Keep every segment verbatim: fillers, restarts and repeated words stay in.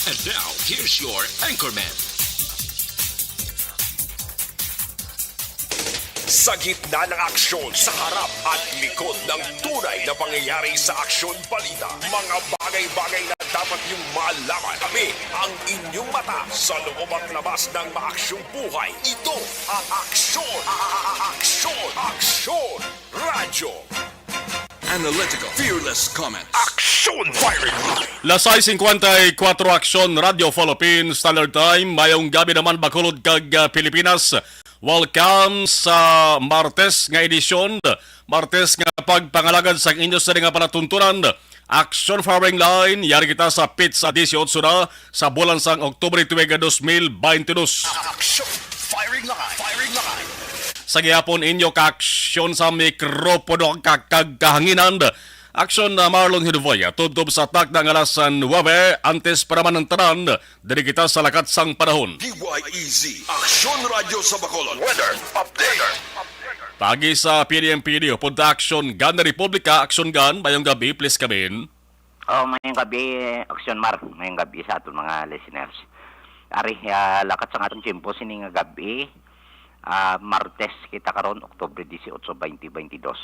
And now, here's your anchorman. Sa gitna ng aksyon, sa harap at likod ng tunay na pangyayari sa aksyon balita, mga bagay-bagay na dapat niyong malaman. Kami ang inyong mata sa loob at labas ng maaksyong buhay. Ito ang Aksyon, a- a- a- Aksyon, Aksyon Radyo. Analytical, fearless comments. Aksyon Firing Line. Las sais singkwenta y kuwatro, Aksyon Radyo Philippines Standard Time. Mayong gabi naman, Bacolod kag, ah, Pilipinas. Welcome sa Martes nga edisyon. Martes nga pagpangalagad sang inyo sa nga palatuntunan. Aksyon Firing Line, yari kita sa pitsa disiotso na sa bulan sang Oktubre tuig nga dos mil baynte dos. Aksyon Firing Line. Firing Line. Sa gihapon inyo kaaksyon sa mikropono kag, kag kahanginan. Aksyon na Marlon Hiduvoy, tubtob sa takna nga alas nuwebe, antes pa naman ang tanan, diri kita sa lakat sang panahon. D Y E Z, Aksyon Radyo sa Bacolod. Weather update. Paagi sa P D M P D, upod ta Aksyon Gun Republika, Aksyon Gun, mayong gabi, please come in. Oh, mayong gabi, Aksyon Mar. Mayong gabi sa aton mga listeners. Ari, ah, lakat sa atong tiyempo sini nga gabi, ah, Martes kita karon, Oktubre disiotso, baynte baynte dos.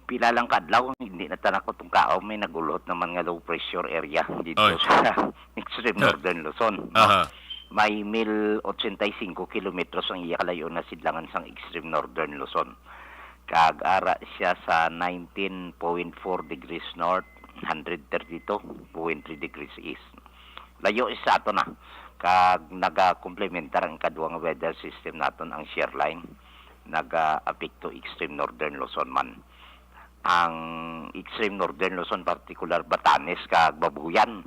Pila lang ka adlaw, hindi na ta nakutungkaon, may nagulhot naman nga low pressure area dito Oy. Sa extreme Huh. Northern Luzon, no? Aha. May mil ochenta y cinco kilometros ang iya kalayo na sidlangan sang extreme Northern Luzon. Kag ara siya sa nineteen point four degrees north, hundred thirty-two point three degrees east. Layo sa ato na. Kag nagakomplementar ang kadwa nga weather system naton, ang shear line. Nagaapekto extreme northern Luzon man. Ang extreme northern Luzon, partikular Batanes kag Babuyan,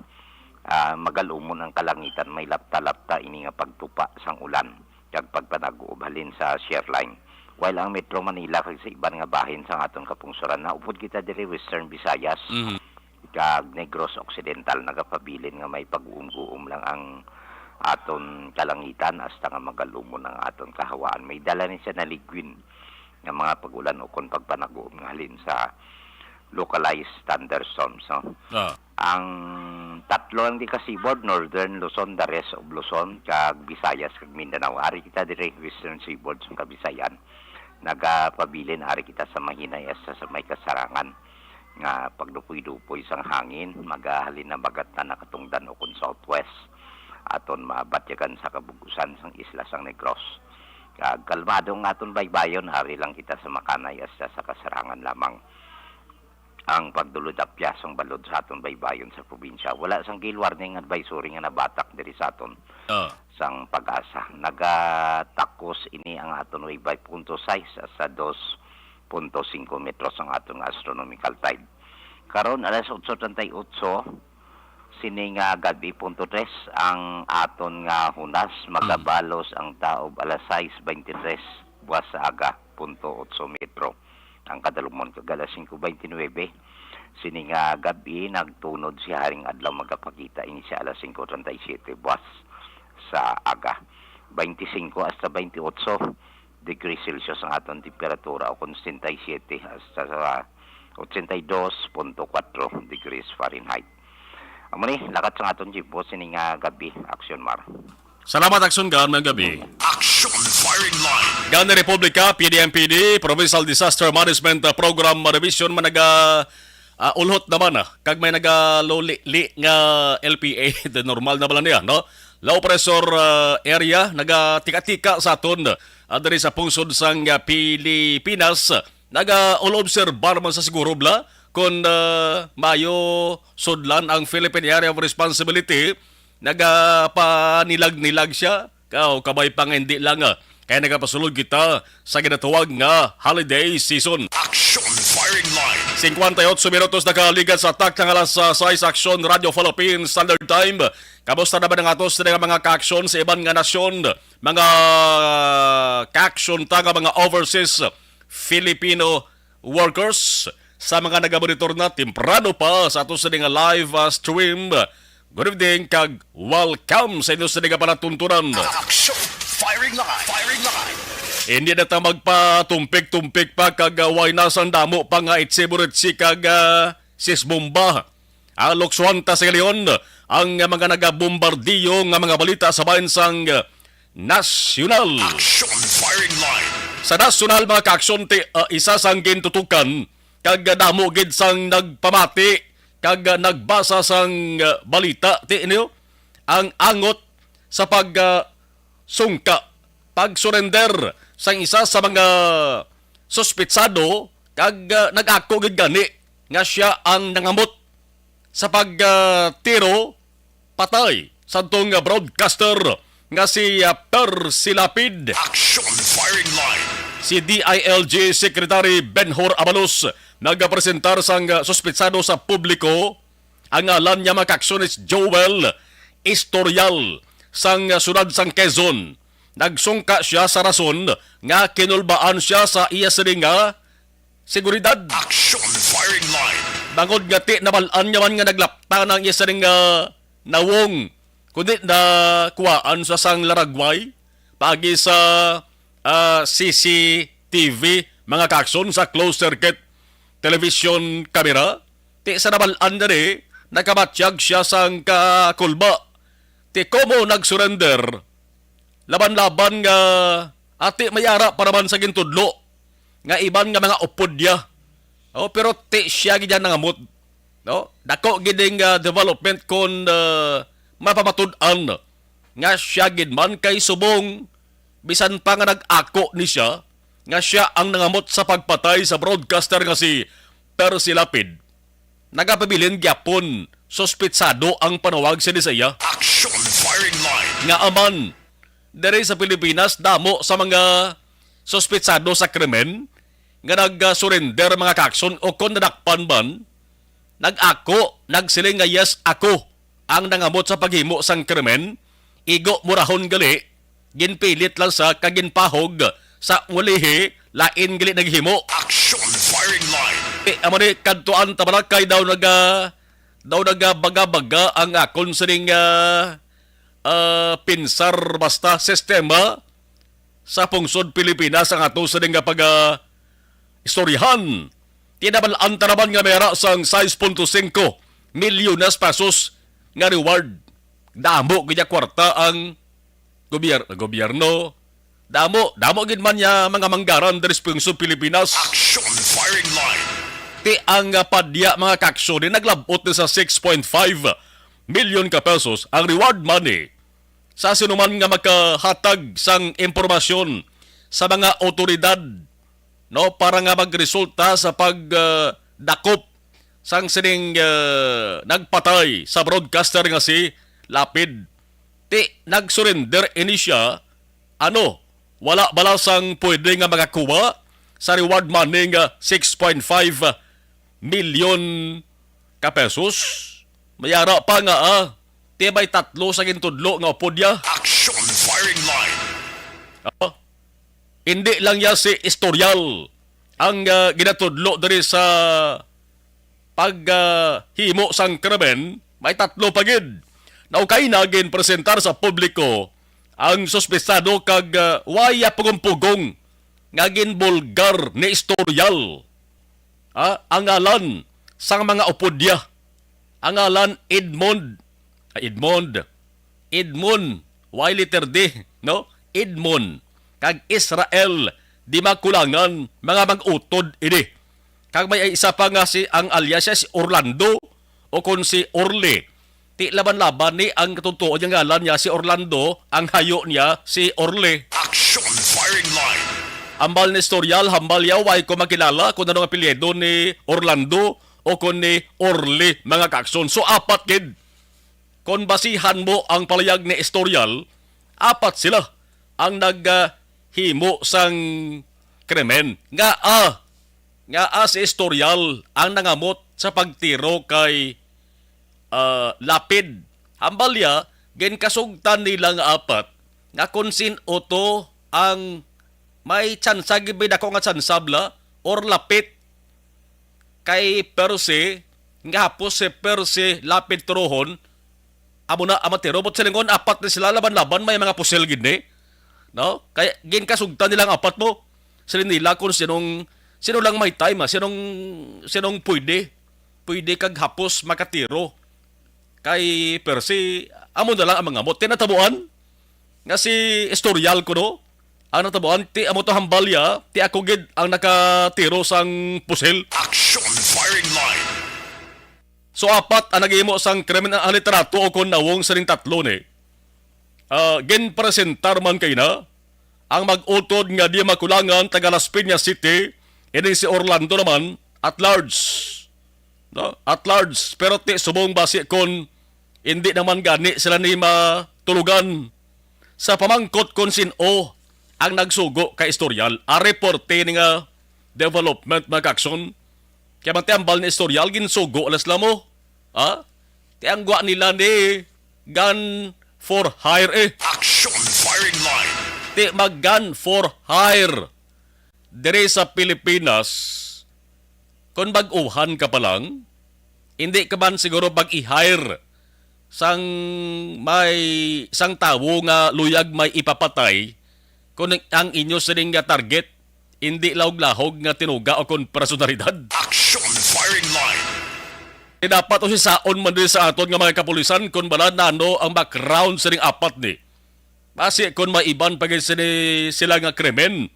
ah, magalumon ang kalangitan, may lapta-lapta ini nga pagtupa sang ulan kag pagpanaguob halin sa shear line. While ang Metro Manila kag sa iban nga bahin sang aton kapungsoran, naupod kita diri Western Visayas Mhm. kag Negros Occidental, nagapabilin nga may pag-uumguom lang ang aton kalangitan hasta nga magalumon ang aton kahawaan. May dala ni siya na ligwin nga mga pag-ulan ukon pagpanaguob nga halin sa localized thunderstorms, no? Ah. Ang tatlo lang di ka seaboard, Northern Luzon, the rest of Luzon, kag Visayas, kag Mindanao. Ari kita diri, Western Seaboard, sa Kabisayan. Nagapabilin, ari kita sa mahinay hasta sa may kasarangan nga pagdupoy-dupoy sang hangin, magahalin na bagat na nakatungdan ukon southwest. Aton mabatyagan sa kabug-usan sang isla sang Negros. Kag kalmado ang aton baybayon, ari lang kita sa makanay hasta sa kasarangan lamang. Ang pagdulod apya sang balod sa aton baybayon sa probinsya. Wala sang gale warning advisory nga nabatak diri sa aton Ah. sang Pag-asa. Nagatakos ini ang aton wave by punto sais hasta dos punto singko metros ang aton nga astronomical tide. Karon, alas otso treinta y ocho, sini nga gabi, punto tres ang aton nga hunas. Mm. Magabalos ang taob alas sais veintitrés buwas sa aga, punto otso metro ang kadalumon, kag alas singko veintinuebe sini nga gabi, nagtunod si Haring Adlaw, magapakita ini sa alas singko treinta y siete buwas sa aga. Veinticinco hasta veintiocho degrees Celsius ang aton temperatura, o kon sesenta y siete hasta sa ochenta y dos punto kuwatro degrees Fahrenheit. Amo ni, lakat sa aton tiyempo sini nga gabi, Aksyon Mar. Salamat, Aksyon Gun, mayong gabi. Action Firing Line. Gun Republika, P D M P D, Provincial Disaster Management, uh, Program Division, managa, uh, ulhot naman, ah, kag may nagaluli-li nga L P A, the normal na bala niya, no? Low pressure, uh, area, nagatika-tika sa aton, uh, diri sa pungsod sang, uh, Pilipinas. Nagaulobserbar man sa siguro bala kung, ah, maayo sudlan ang Philippine Area of Responsibility. Nagapanilag-nilag siya. Kaw, kabay pa nga hindi lang, ah, kaya nagapasulod kita sa ginatawag nga holiday season. Action Firing Line. Singkwenta y otso minutos nakaligat sa takna nga alas sais, Action Radio Philippines Standard Time. Kamusta naman ang atos na mga ka-action sa iban nga nasyon? Mga ka-action ta nga mga overseas Filipino workers, sa mga nagamonitor na temprano pa sa ato sini nga live, ah, stream. Good evening kag welcome sa inyo sini nga palatuntunan. Action! Firing line! Firing line! Hindi na ta magpatumpik-tumpik pa kag, ah, way na sang damo pa nga itsi-buritsi kag, ah, sisbomba. Aloksuhan ta sa galion ang mga nagabombardiyo nga mga balita sa bahin sang nasyonal. Action firing line. Sa nasyonal, mga kaaksyon, ti, ah, isa sang gintutukan kag damo gid sang nagpamati kag nagbasa sang, ah, balita, ti, niyo, ang angot sa pag, ah, sungka, pag-surrender sang isa sa mga suspitsado kag, ah, nag-ako gid gani nga sia ang nangamot sa pag, ah, tiro patay sadtong, ah, broadcaster nga si, ah, Percy Lapid. Action firing line. Si D I L G Secretary Benhur Abalos nagapresentar sang, ah, suspitsado sa publiko. Ang ngalan niya, mga kaaksyon, is Joel Istorial sang, ah, siyudad sang Quezon. Nagsungka siya sa rason nga kinulbaan siya sa iya sini nga seguridad. Action firing line. Bangod nga ti nabal-an niya man nga naglapta na ang iya sini nga nawong, kundi nakuhaan sa sang laragway paagi sa, ah, C C T V, mga kaaksyon, sa closed circuit television camera. Ti sa nabal-an diri, nakabatyag siya sang kakulba. Ti komo nag-surrender, laban-laban nga ati may ara pa naman sa gintudlo nga iban nga mga upod niya. Oh, pero ti siya gid ang nangamot, no? Dako gid ning, ah, development kon, ah, mapamatud-an nga siya gid man kay subong bisan pa nga nag-ako ni siya nga siya ang nangamot sa pagpatay sa broadcaster nga si Percy Lapid. Nagapabilin gyapon, suspitsado ang panawag sa Lisaya. Action firing line. Nga aman, diri sa Pilipinas, damo sa mga suspitsado sa krimen nga nag-surrender, mga kaaksyon, o kon nadakpan man, nag-ako, nagsiling nga, "Yes, ako ang nangamot sa paghimo sang krimen." Igo murahon gali, ginpilit lang sa kag ginpahog sa ulihi, lain gali naghimo. Action firing line. Eh, amo ni, kadtuan ta bala kay daw naga-, daw nagabaga-baga ang akon sining, ah, ah, pinsar, basta sistema sa pungsod Pilipinas ang ato sining nga pag, ah, istoryahan. Tinabalaan ta naman nga may ara sang sais punto singko milyones pesos nga reward. Damo gid niya kwarta ang gobyerno, gobyerno. Damo, damo gid man niya mga manggaran diri sa pungsod Pilipinas. Action firing line. Ti ang, ah, padya, mga kaaksyon, naglab-ot na sa six point five million ka pesos ang reward money sa sinuman nga makahatag sang impormasyon sa mga awtoridad, no, para nga magresulta sa pag, ah, dakop sang sining, ah, nagpatay sa broadcaster nga si Lapid. Ti nag-surrender ini siya, ano, wala bala sang pwede nga makakuha sa reward money nga six point five milyon ka pesos? May ara pa nga, ah, tibay tatlo sa gintudlo nga upod niya. Action firing line. Ah, hindi lang niya si Istorial ang, ah, ginatudlo diri sa pag, ah, himo sang krimen, may tatlo pa gid. Naukay na ginpresentar sa publiko ang suspetsado kag, ah, way pugong-pugong nga ginbulgar ni Istorial, ah, ang ngalan sang mga upod niya. Ang ngalan Edmond, ah, Edmond, Edmond, way letter D, no? Edmond kag Israel, di makulangan, mga mag-utod ini. Kag may isa pa nga si, ang alias niya si Orlando, o kon si Orly. Ti laban-laban ni ang katutuo niya ngalan niya si Orlando, ang hayo niya si Orly. Action firing line. Hambal ni Istorial, hambal niya, way ko makilala kung anong apelyido ni Orlando o kon ni Orly, mga kaaksyon. So, apat gid. Kon basihan mo ang palayag ni Istorial, apat sila ang nag, ah, himo sang krimen. Nga, ah, nga, ah, si Istorial ang nangamot sa pagtiro kay, ah, Lapid. Hambal niya, ginkasugtan nila nga apat nga kon sin-o to ang may tsansa, gid may dako nga tsansa bala, or lapit kay Percy, nga hapos si Percy Lapid turohon, amo na ang matiro. But silingon, apat ni sila, laban-laban, may mga pusil gid ni. No? Kay ginkasugtan nila ang apat mo. Siling nila kung sinong, sino lang may time, ah, sinong, sinong pwede. pwede kag hapos makatiro kay Percy, amo na lang ang mangamot. Ti natabuan nga si Estorial kuno ang natabuan, ti amo to hambalya, ti ako gid ang nakatiro sang pusil. Action firing line. So, apat ang naghimo sang krimen, ang litrato o kon nawong sining tatlo ni. Ah, ginpresentar man kay na ang mag-utod nga di makulangan taga Las Piñas City, ining si Orlando naman at large. No? At large, pero ti subong basi kon hindi naman gani sila ni matulugan. Sa pamangkot kon sin-o ang nagsugo kay Estorial, a reporte ni nga development, mga kakson. Kaya man ti hambal ni Estorial, ginsugo na sila mo. Ha? Ti ang gwa nila ni gun for hire eh. Action firing line. Ti mag gun for hire. Diri sa Pilipinas, kung bag-uhan ka pa lang, hindi ka man siguro pag-i-hire sang may, sang tawo nga luyag may ipapatay, kung ang inyo sining nga target, hindi lahog-lahog nga tinuga o kon personalidad. Action firing line. Ti dapat usisaon man din sa aton nga mga kapulisan kung bala nano ang background sining apat ni. Basi kon may iban pa gid sini sila nga krimen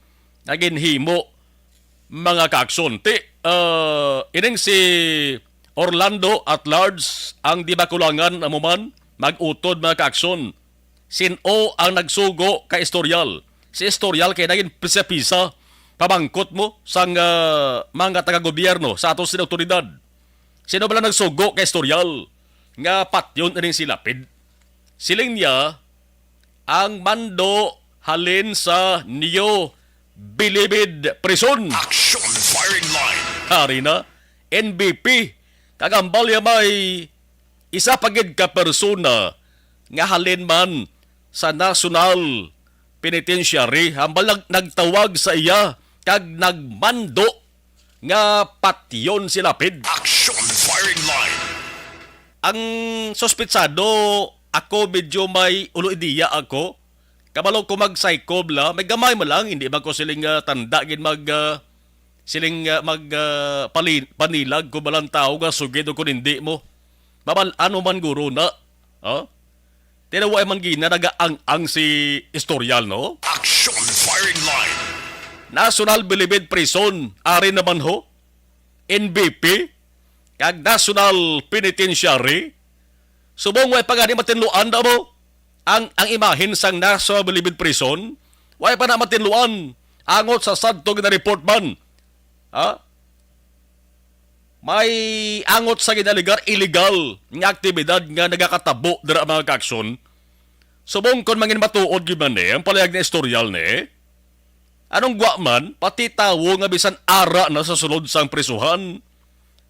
nga ginhimo, mga kaakson. Ti, ah, ining si Orlando at large ang di makulangan amo man mag-utod, mga kaakson. Sin-o ang nagsugo kay Estorial? Si Estorial kay naging pisa-pisa pamangkot mo sang, ah, mga taga-gobyerno sa aton sini awtoridad. Sino bala nagsugo kay Estorial nga patyon ining si Lapid? Siling niya, ang mando halin sa New Bilibid Prison. Action firing line. Ari na, N B P. Kag hambal niya may isa pa gid ka persona nga halin man sa National Penitentiary, hambal nag-, nagtawag sa iya kag nagmando nga patyon si Lapid. Action firing line. Ang suspitsado, ako medyo may ulo ideya ako. Kabalo ko mag-psycho bala, may gamay man lang, hindi man ko siling, ah, tanda gid mag, ah, siling, ah, mag, ah, pali-, panilag ko balang tao nga sugid o kung hindi mo. Babal-an mo man guro na. Oh? Tinawa man gina nagaang-ang si Estorial, no? Action firing line. National Bilibid Prison, ari naman ho, N B P, kag National Penitentiary. Subong way pa gani matinluan na mo ang, ang imahen sang National Bilibid Prison, way pa na matinluan angot sa sadto nga report man. Ha? May angot sa ginaligar illegal nga aktibidad nga nagakatabo dira, mga kaakson. Subong kon mangin matuod gyud man ni ang palayag ni Estorial ni. Anong gwa man, pati tawo nga bisan ara na sa sulod sang prisuhan,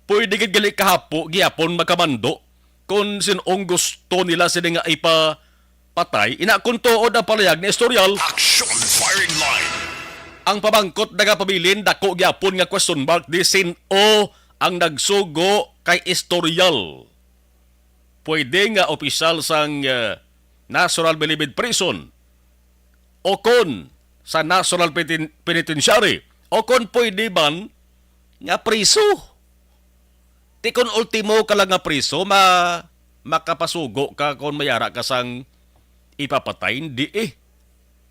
pwede gid gali kahapo gihapon makamando kon sin-ong gusto nila sini nga ipapatay. Ina kon tuod ang palayag ni Estorial. Action firing line. Ang pamangkot nagapabilin, dako gyapon nga question mark di sin-o ang nagsugo kay Estorial. Pwede nga opisyal sang, eh, National Bilibid Prison o kon sa National Peten-, Penitentiary o kon pwede man nga priso. Ti kon ultimo ka lang nga priso, ma-, makapasugo ka kon mayara ka sang ipapatay, hindi eh.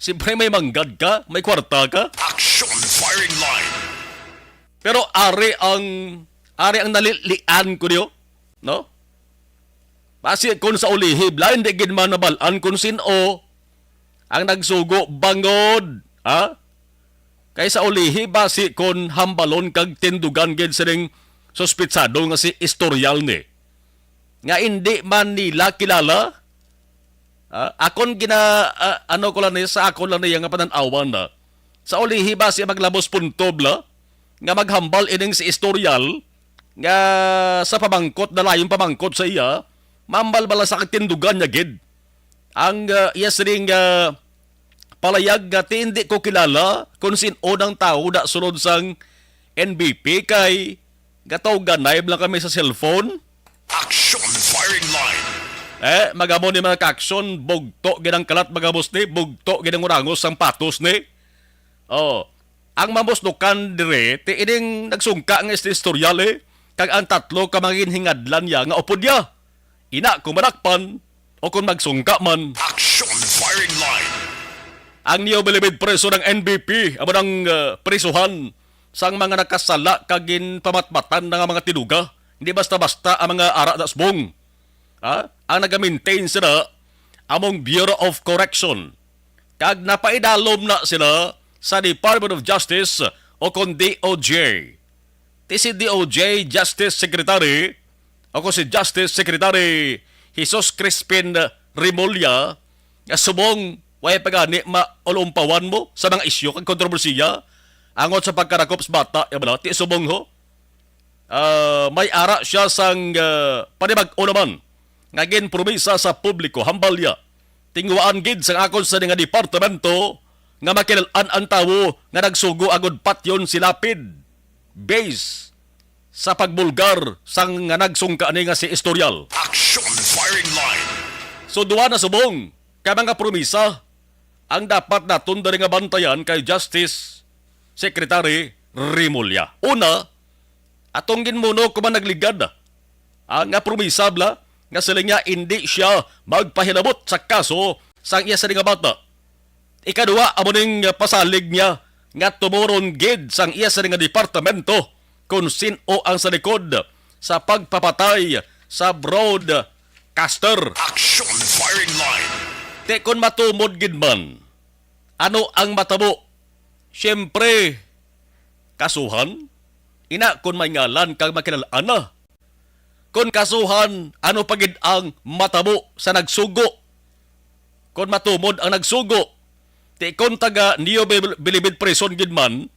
Siyempre may manggad ka, may kwarta ka. Action firing line. Pero ari ang, ari ang nalilian ko niyo, no? Basi kung sa ulihi, bala, hindi gid man nabal-an kung sin-o ang nagsugo bangod, ha? Kay sa ulihi, basi kon hambalon kag tindugan gid sining suspitsado nga si Estorial ni, nga indi man nila kilala, ah, akon gina-, ah, ano ko lang ni, sa akon lang niya nga panan-awan na. Sa ulihi, basi maglabos punto bala nga maghambal ining si Estorial nga sa pamangkot, na lain pamangkot sa iya, mambal bala sa katindugan niya gid ang, ah, iya sining, ah, palayag nga ti hindi ko kilala kung sin-o nang tawo da sulod sang N B P kay gatawgan na lang kami sa cellphone. Action firing line. Eh, magamo ni mga kaakson, bugto gid ang kalat, mga boss ni, bugto gid ang urangos sang patos ni. Oh, ang mamusnukan dire, ti ining nagsungka nga istorya, eh. kag ang tatlo ka mga ginhingadlan niya nga upod niya. Ina kung madakpan o kung magsungka man. Action Firing Line. Ang Neo Bilibid Prison ng N B P amo nang, ah, prisuhan sang mga nakasala kag ginpamatmatan na nga mga tinuga. Hindi basta-basta ang mga ara na subong. Ha? Ang nag-maintain sila among Bureau of Correction, kag napaidalom na sila sa Department of Justice o kon D O J. Ti si D O J Justice Secretary, o kon si Justice Secretary Jesus Crispin Remulla, nga subong way pa gani maulumpawan mo sa mga isyu kag kontrobersiya angot sa pagkarakop sa bata, ya bala, ti subong ho. Ah, may ara siya sang, ah, panibag-o naman nga ginpromisa sa publiko, hambal niya. Tinguhaan gid sang akon sa nga departamento nga makilal-an ang tawo nga nagsugo agud patyon si Lapid, base sa pagbulgar sang nga nagsungka ni nga si Estorial. Action Firing Line. So, duha na subong ka mga promisa ang dapat naton diri nga bantayan kay Justice Secretary Remulla. Una, atong ginmuno ko man nagligad, ah, nga promisa bala nga sila nga indi siya magpahilabot sa kaso sang iya sini nga bata. Ikaduha, amo ning pasalig niya nga tumuron gid sang iya sini nga departamento kung sin-o ang sa likod sa pagpapatay sa broadcaster. Action Firing Line. Ti kon matumod gid man, ano ang matabo? Siyempre, kasuhan. Ina kon may ngalan kag makilal-an na. Kon kasuhan, ano pa gid ang matabo sa nagsugo? Kon matumod ang nagsugo, ti kon taga Neo Bil-, Bilibid Prison gid man,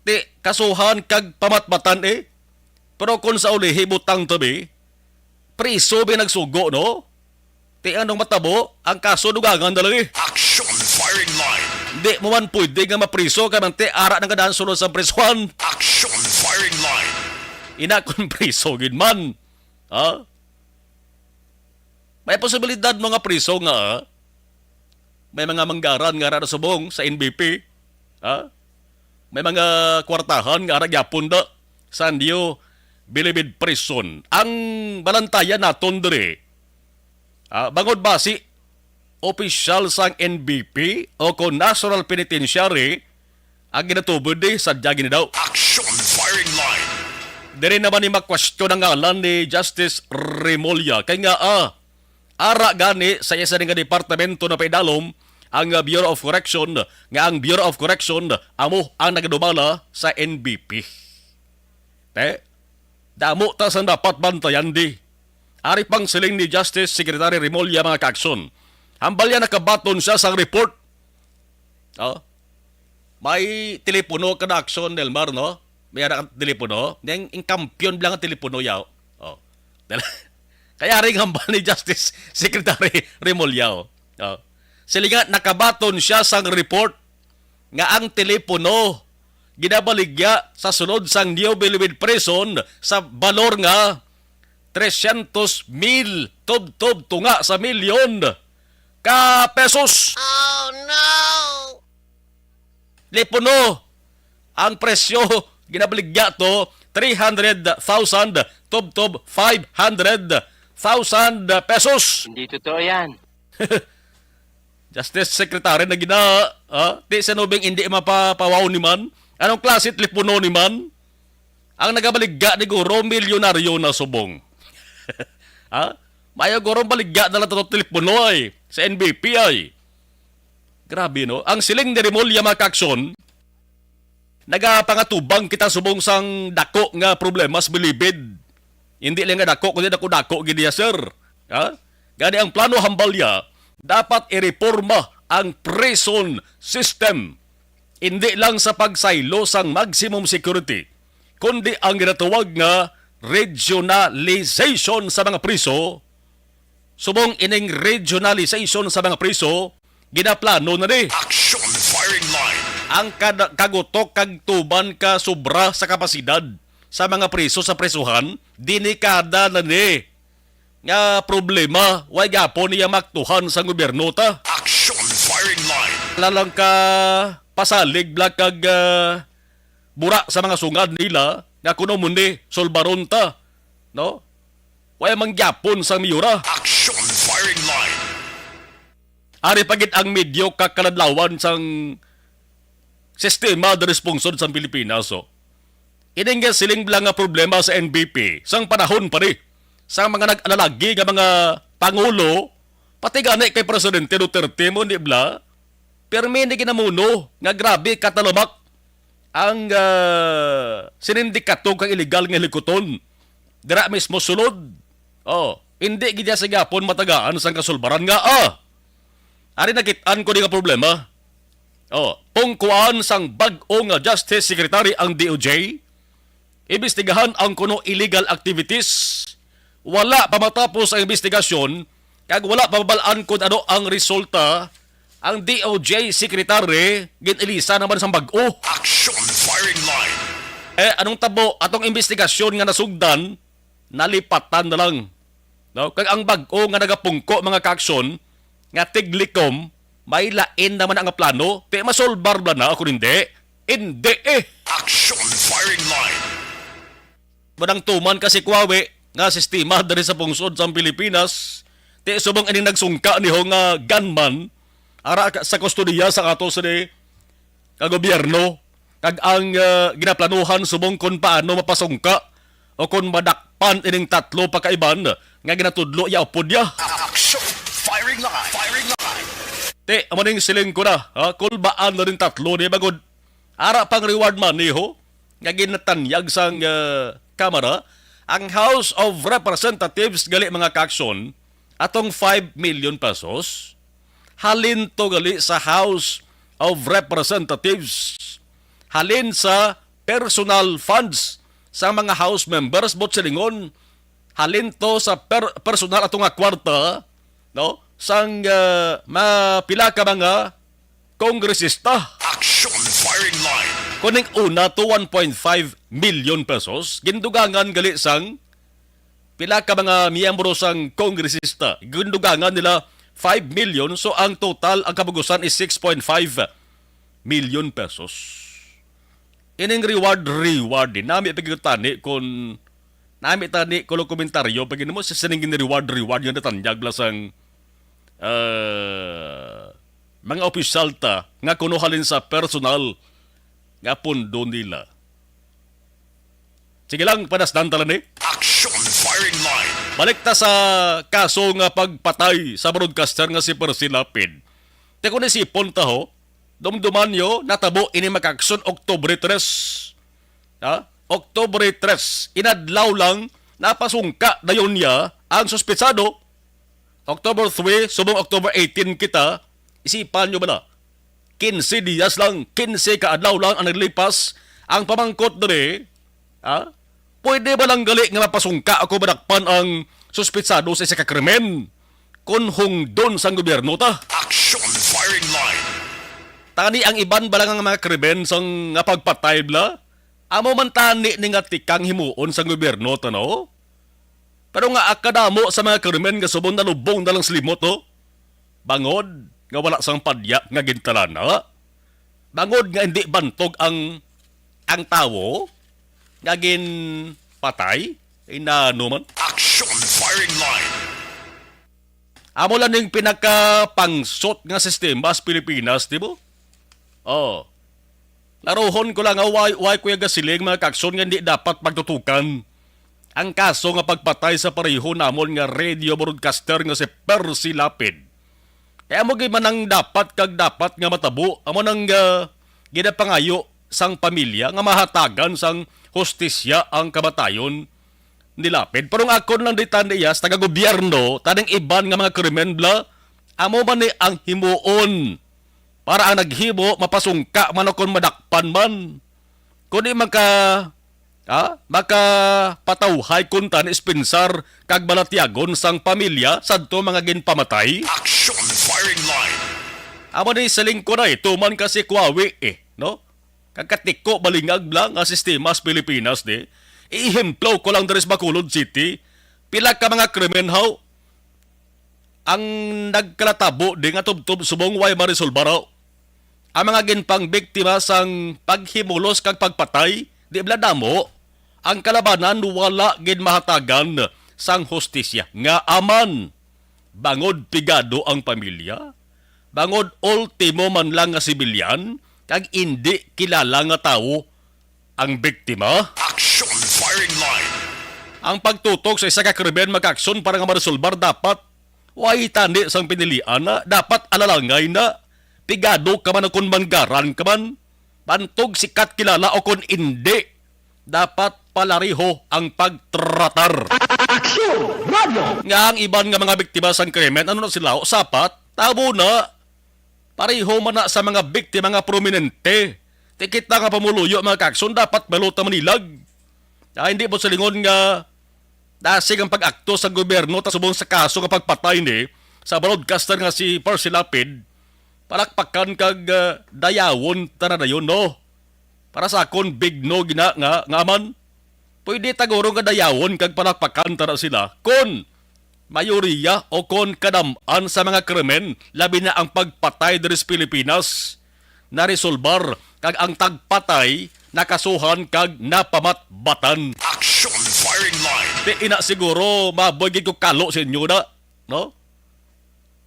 ti kasuhan kag pamatmatan eh. Pero kon sa ulihi, butang tabi, priso bi nagsugo, no? Ti anong matabo, ang kaso dugangan na lagi. Action Firing Line. Di mo man pwede nga mapriso kay man ti ara nang kadaan sulod sa prisuhan. Action Firing Line. Ina kon priso gid man. Ha? May posibilidad mo nga priso nga, ah, may mga manggaran nga ara subong sa N B P. Ha? May mga kwartahan nga ara gyapon da sa Neo Bilibid Prison. Ang balantayan naton diri, ah, bangod basi opisyal sang N B P o kon National Penitentiary ang ginatubod di sa dya gini daw. Action Firing Line. Diri naman ni makwestiyon ang ngalan ni Justice Remulla kay nga, ah, ara gani sa isa nga departamento na paidalom ang, ah, Bureau of Correction, nga ang Bureau of Correction amo ang nagadumala sa N B P. Te, damo ta sang dapat bantayan di. Ari pang siling ni Justice Secretary Remulla, mga kaakson. Hambal niya nakabaton siya sang report. Oh. May telepono ka na aksyon, Nelmar, no? May ara ka telepono. Nang ing kampiyon lang ang telepono, yaw. Oh. Kaya ring hambal ni Justice Secretary Remulla. Oh. Sila nga, nakabaton siya sang report nga ang telepono ginabaligya sa sulod sang Neo Bilibid Prison sa balor nga trescientos mil tubtob tunga sa milyon ka pesos. Oh, no! Telepono, ang presyo ginabaligya to three hundred thousand tubtob five hundred thousand pesos. Hindi totoo yan. Justice Secretary na gina, ha? Ti sino bing hindi mapapawaw ni man? Anong klase telepono ni man? Ang nagabaligya ni guro, milyonaryo na subong. Ha? Mayo guro baligya na lang to telepono ay sa N B P ay. Grabe, no? Ang siling ni Remulla, mga kaakson, nagapangatubang kita subong sang dako nga problema sa Bilibid. Hindi lang nga dako, kundi dako-dako gid niya, sir. Ha? Gani ang plano hambal niya, dapat ireporma ang prison system. Hindi lang sa pagsaylo sang maximum security, kundi ang ginatawag nga regionalization sa mga priso. Subong ining regionalization sa mga priso, ginaplano na ni. Action Firing Line. Ang kada-, kagutok kag tuban ka sobra sa kapasidad sa mga priso sa prisuhan, delikada na ni nga problema, way gapon niya maktuhan sa gobyerno ta. Action Firing Line. Lalang ka pasalig bala kag, ah, bura sa mga sungad nila, nga kuno mo ni sulbaron ta, no? Wala man gyapon sang miyura. Action firing line. Ari pa gid ang medyo kakaladlawan sang sistema diri sa pungsod sang Pilipinas, oh. Ining nga siling lang nga problema sa N B P sang panahon pa ni sang mga nag-alalagi nga mga pangulo, pati gani kay Presidente Duterte mo, di bala? Pirmi ni ginamuno nga grabe katalamak ang, ah, sinindikato kang iligal nga hilikuton dira mismo sulod. Oh, hindi gid siya sa gihapon matagaan sang kasulbaran nga, ah, ari nakit-an ko ni nga problema. Oh, pungkuan sang bag-o nga Justice Secretary ang D O J. Imbestigahan ang kuno illegal activities. Wala pa matapos ang imbestigasyon, kag wala pa mabal-an kon ano ang resulta. Ang D O J Secretary, gin-ilisa naman sang bag-o. Action firing line. Eh, anong tabo? Atong imbestigasyon nga nasugdan, nalipatan na lang. No? Kag ang bag-o nga nagapungko, mga kaaksyon, nga tiglikom, may lain naman ang plano, ti masulbar ba na ako hindi? Hindi eh. Action firing line. Manang tuman kasi kwawe nga sistema diri sa pungsod sang Pilipinas, ti subong ining nagsungka niho nga gunman, ara ka-, sa kustodiya sa ato sini ka gobyerno, kag ang, ah, ginaplanuhan subong kon paano mapasungka o kon madakpan ining tatlo pa ka iban nga ginatudlo iya upod niya. Action! Firing line! Firing line! Ti, amo ning siling ko na, ha? Kulbaan na rin tatlo ni bagod. Ara pang reward money, ho? Nga ginatanyag sang, ah, Kamara, ang House of Representatives gali, mga kaaksyon, atong five million pesos. Halin to gali sa House of Representatives. Halin sa personal funds sa mga House members, but silingon, halin to sa per-, personal ato nga kwarta, no? Sang, ah, mapila ka mga kongresista. Action firing line. Kuning una to one point five million pesos, gindugangan gali sang pila ka mga miyembro sang kongresista. Gindugangan nila five million, so ang total, ang kabugusan is six point five million pesos. Ining reward, reward, di nami pagkutani kung nami tani kulo komentaryo pag mo sa sining reward, reward nga natanyag lang sang, ah, mga opisyal ta nga kuno halin sa personal nga pundo nila. Sige lang, padasdan ta lang ni. Action firing line. Balik ta sa kaso nga pagpatay sa broadcaster nga si Percy Lapid. Te kung isipon ta ho, dumduman nyo, natabo ini, mga kaaksyon, Oktubre tres. Ha? Oktubre tres, inadlaw lang, napasungka dayon niya ang suspetsado. October three, subong October eighteen kita, isipan nyo ba na? Quince dias lang, quince ka adlaw lang ang naglipas. Ang pamangkot diri, ha? Pwede ba lang gali nga mapasungka ako madakpan ang suspetsado sa isa ka krimen? Kon hungdon sang gobyerno ta. Action firing line. Tani ang iban ba lang nga mga krimen sang nga pagpatay bala? Amo man tani ni nga tikang himuon sang gobyerno ta, no? Pero nga kadamo sa mga krimen nga subong nalubong na lang sa limot, oh. Bangod nga wala sang padya nga gintalana. Bangod nga hindi bantog ang, ang tawo nga ginpatay. Inano man? Action firing line. Amo lang ning pinakapangsot nga sistema sa Pilipinas, di ba? Oh. Laruhon ko lang nga why, why kuya gasiling mga kaaksyon nga hindi dapat pagtutukan ang kaso nga pagpatay sa pareho namon nga radio broadcaster nga si Percy Lapid. Kaya amo gid man ang dapat kag dapat nga matabo, amo nang, ah, ginapangayo sang pamilya nga mahatagan sang hustisya ang kamatayon ni Lapid. Pero ang akon lang ditan iya sa taga-gobyerno, taning iban nga mga krimen bala, amo man ni ang himuon para ang naghimo mapasungka man o kon madakpan man. Kundi maka, ha? Makapatawhay kunta ni Spencer kag balatyagon sang pamilya sadto mga ginpamatay. Action firing line. Amo ni sa lingkod ay tuman kasi kuwawi eh, no? Kagkatiko balingag lang nga sistema sa Pilipinas di. Iihemplo ko lang diri sa Bacolod City. Pila ka mga krimen haw ang nagkalatabo di nga tubtob subong way marisolbar haw. Ang mga ginpangbiktima sang paghimulos kag pagpatay, di bala damo. ang kalabanan wala gid mahatagan sang hustisya. Ngaa man, bangod pigado ang pamilya, bangod ultimo man lang nga sibilyan, kag indi kilala nga tawo ang biktima. Action Firing Line. Ang pagtutok sa isa ka krimen, mga kaaksyon, para nga maresolbar, dapat way tani sang pinilian na, dapat alalangay na. Pigado ka man o kon manggaran ka man, bantog sikat kilala o kon indi, dapat palariho ang pagtratar. Aksyon! Radyo! Nga ang iban nga mga biktima sang krimen, ano na sila, o sapat, tabo na, pareho man na sa mga biktima nga prominente. Ti kita nga pumuluyo, mga kaaksyon, dapat balota manilag. Ah, hindi po silingon nga dasig ang pag-akto sa gobyerno ta subong sa kaso nga pagpatay ni sa broadcaster nga si Percy Lapid, palakpakan kag, ah, dayawon ta na dayon, no? Para sa akon, big no gina nga, nga man. Pwede ta guro nga dayawon kag palakpakan ta na sila kon mayoriya o kon kadam-an sa mga krimen, labi na ang pagpatay diri sa Pilipinas, naresolbar, kag ang tagpatay nakasuhan kag napamatbatan. Action Firing Line. Di ina siguro maboy gid ko kalo sa inyo na, no?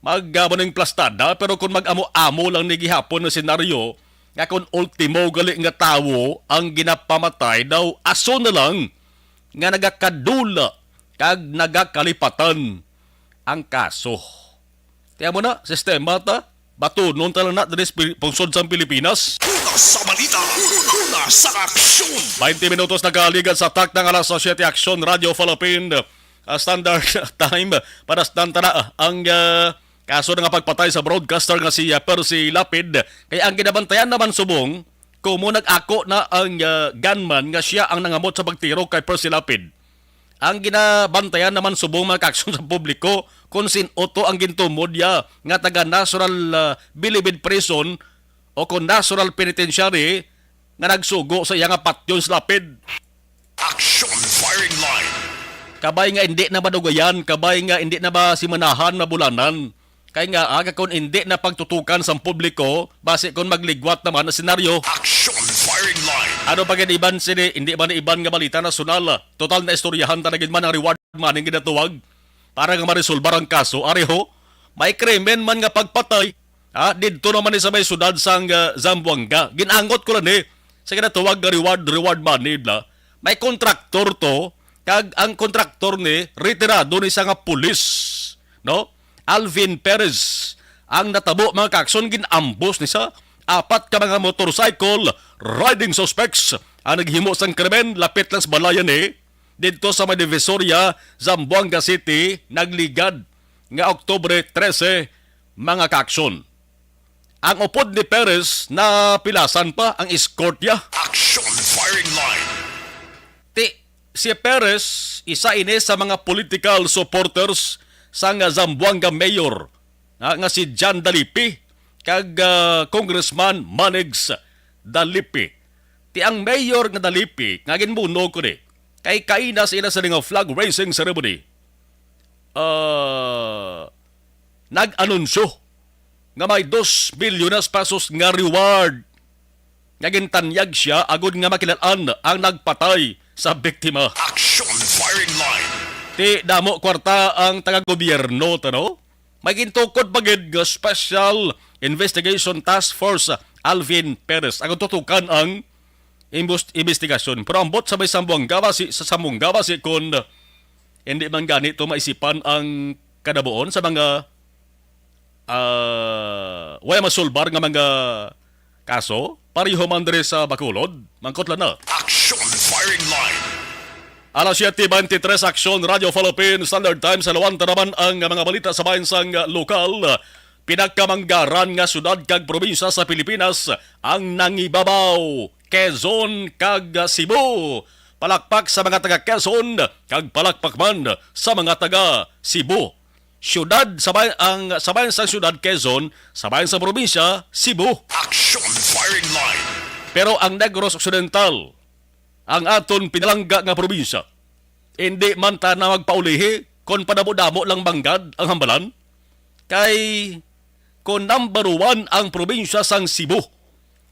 Mag, ah, mo ning plastada, pero kung mag-amo-amo lang ni gihapon nga senaryo, nga kung ultimo gali nga tawo ang ginapamatay, daw aso na lang nga nagakadula kag nagakalipatan ang kaso. Tiyan mo na, sistema ta, batunon ta lang na diri sa Pil-, pungsod sang Pilipinas. Una sa balita, una sa aksyon. Twenty minutos nagaligan sa takna nga alas siyete, Aksyon Radio Philippine, ah, standard time para sa tana, ah, ang, ah, kaso na nga pagpatay sa broadcaster nga si, ah, Percy Lapid. Kay ang ginabantayan naman subong, kumo nag-ako na ang, ah, gunman nga siya ang nangamot sa pagtiro kay Percy Lapid. Ang ginabantayan naman subong, mga kaaksyon, sa publiko kung sin-o to ang gintumod ya nga taga National, ah, Bilibid Prison o kung National Penitentiary nga nagsugo sa iya nga patyon si Lapid. Action Firing Line. Kabay nga hindi na madugayan, kabay nga hindi na masimanahan, mabulanan. Kay nga, aga, kung hindi na pagtutukan sang publiko, basi kung magligwat naman ang senaryo. Action Firing Line. Ano pa gid iban sini, hindi man iban nga balita nasyonal. Total, na istoryahan ta na gid man ang reward money nga ginatuwag para nga maresolbar ang kaso. Ari ho, may krimen man nga pagpatay, ah, didto naman ni sa may siyudad sang, ah, Zamboanga. Ginangot ko lang ni sa ginatuwag nga reward, reward money bla. May kontraktor to, kag ang kontraktor ni retirado ni sa nga pulis, no? Alvin Perez. Ang natabo, mga kaaksyon, ginambos ni sa apat ka mga motorcycle riding suspects ang naghimo sang krimen lapit lang sa balayan ni didto sa may Divisoria, Zamboanga City, nagligad nga Oktubre trese, mga kaaksyon. Ang upod ni Perez napilasan pa ang escort niya. Action Firing Line. Ti, si Perez, isa ini sa mga political supporters sang Zamboanga Mayor, nga, nga si John Dalipi kag, ah, Congressman Manigs Dalipi. Ti ang mayor nga Dalipi, nga ginbuno ko ni, kay kaina sa ila sa nga flag raising ceremony, ah, nag-anunsyo nga may dos milyones pesos nga reward nga gintanyag siya agod nga makilal-an ang nagpatay sa biktima. Action Firing Line. Ti damo kwarta ang taga-gobyerno, tano? May gintukod pa gid nga Special Investigation Task Force, Alvin Perez, ang tutukan ang imbus-, investigasyon. Pero ambot sa may Zamboanga, basi, sa Zamboanga, basi kung hindi man gani to maisipan ang kadabuon sa mga, ah, way masulbar nga mga kaso, pareho man diri sa Bacolod, mangkot lang na. Action Firing Line. Alas siyete beintitrés, Aksyon Radio Philippine Standard Time. Sa Luwanta naman ang mga balita sa bahin sang lokal. Pinakamanggaran nga syudad kag probinsya sa Pilipinas ang nangibabaw, Quezon kag Cebu. Palakpak sa mga taga Quezon kag palakpak man sa mga taga Cebu. Syudad sa bay-, ang sa bahin sang syudad Quezon, sa bahin sang probinsya Cebu. Action Firing Line. Pero ang Negros Occidental, ang aton pinalangga nga probinsya, hindi man ta na magpaulihi kon padamo-damo lang manggad ang hambalan. Kay kon number one ang probinsya sang Cebu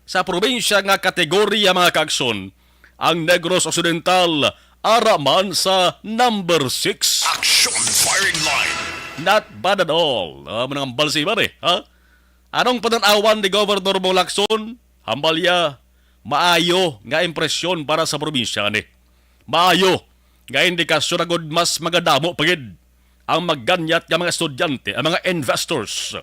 sa probinsya nga kategorya, mga kaaksyon, ang Negros Occidental ara man sa number six. Action Firing Line. Not bad at all. Ah, manangambal si Iban eh, ha? Anong pananawan ni Governor Bong Lacson? Hambal niya, maayo nga impresyon para sa probinsya ni. Maayo nga indikasyon agud mas magadamo pa gid ang maganyat nga mga estudyante, ang mga investors.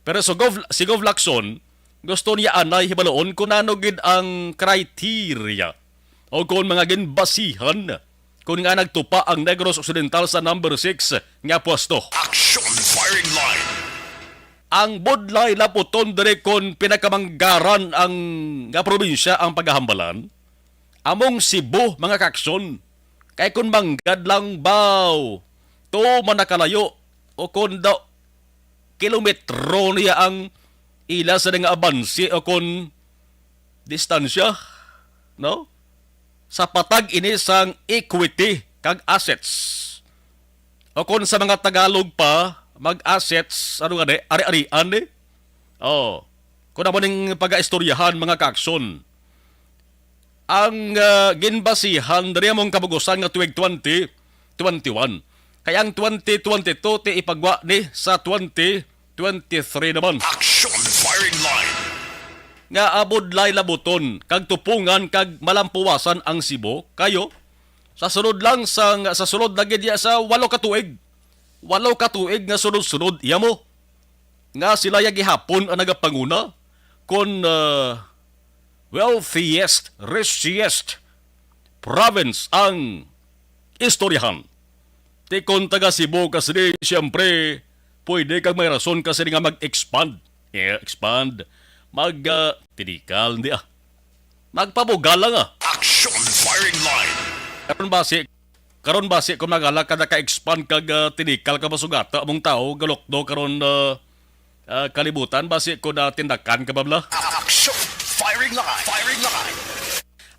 Pero si Gov, si Gov Lacson, gusto niya anay hibaluon kung ano gid ang criteria o kung mga ginbasihan kung nga nagtupa ang Negros Occidental sa number six nga pwesto. Action Firing Line. Ang budlay laputon diri kon pinakamanggaran ang nga probinsya ang pagahambalan, among Cebu, mga kaakson. Kay kon manggad lang baw, to man nakalayo, o kon daw kilometro niya ang ila sa nga abanse o kon distansya, no? Sa patag ini sang equity kag assets. O kon sa mga Tagalog pa, mag-assets, ano nga ni, ari-arian ni. Oh, kung amo ning pagaistoryahan, mga kaakson. Ang ah, ginbasihan diri among kabugusan nga tuig twenty twenty-one. Kay ang twenty twenty-two ti ipagwa ni sa twenty twenty-three naman. Action Firing Line. Nga abudlay labuton kag tupungan kag malampuwasan ang Cebu kayo sa sulod lang sa, sa sulod lagi diya sa walo ka tuig. Walo ka tuig nga sunod-sunod iya mo nga sila ya gihapon ang nagapanguna kon ah, wealthiest, richest province ang istoryahan. Ti kon taga Cebu ka sini, siyempre, pwede kag may rason ka sini nga mag-expand. Yeah, expand. Mag, ah, tinikal, hindi ah. Magpabugal lang ah. Action Firing Line. Karon basi, karon basi kung magala ka naka-expand kag ah, tinikal ka masugata among tao, galukdo karon ah, ah, kalibutan basi kung ah, tindakan ka ba bla? Action Firing Line. Firing Line.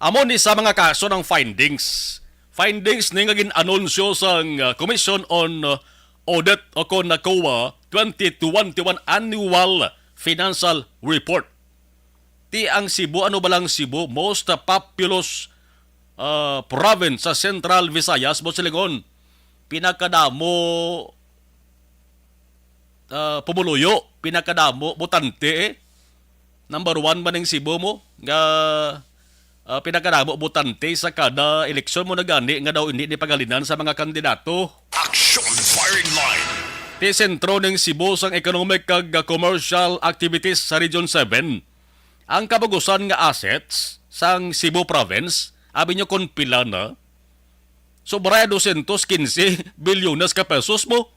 Amo ni sa mga kaso ng findings. Findings ni nga gin-anunsyo sang ah, Commission on ah, Audit o kon COA twenty twenty-one Annual Financial Report. Ti ang Cebu, ano ba lang Cebu, most populous ah, province sa Central Visayas, mo silingon. Pinakadamo ah, pumuluyo, pinakadamo botante eh. Number one man ning Cebu mo nga ah, pinakadamo botante sa kada eleksyon mo na gani nga daw hindi ni pagalinan sa mga kandidato. Action Firing Line. Ti sentro ning Cebu sang economic kag ah, commercial activities sa Region seven. Ang kabugusan nga assets sang Cebu Province, abi nyo kon pila na? Sobra dosyentos kinse bilyones ka pesos mo.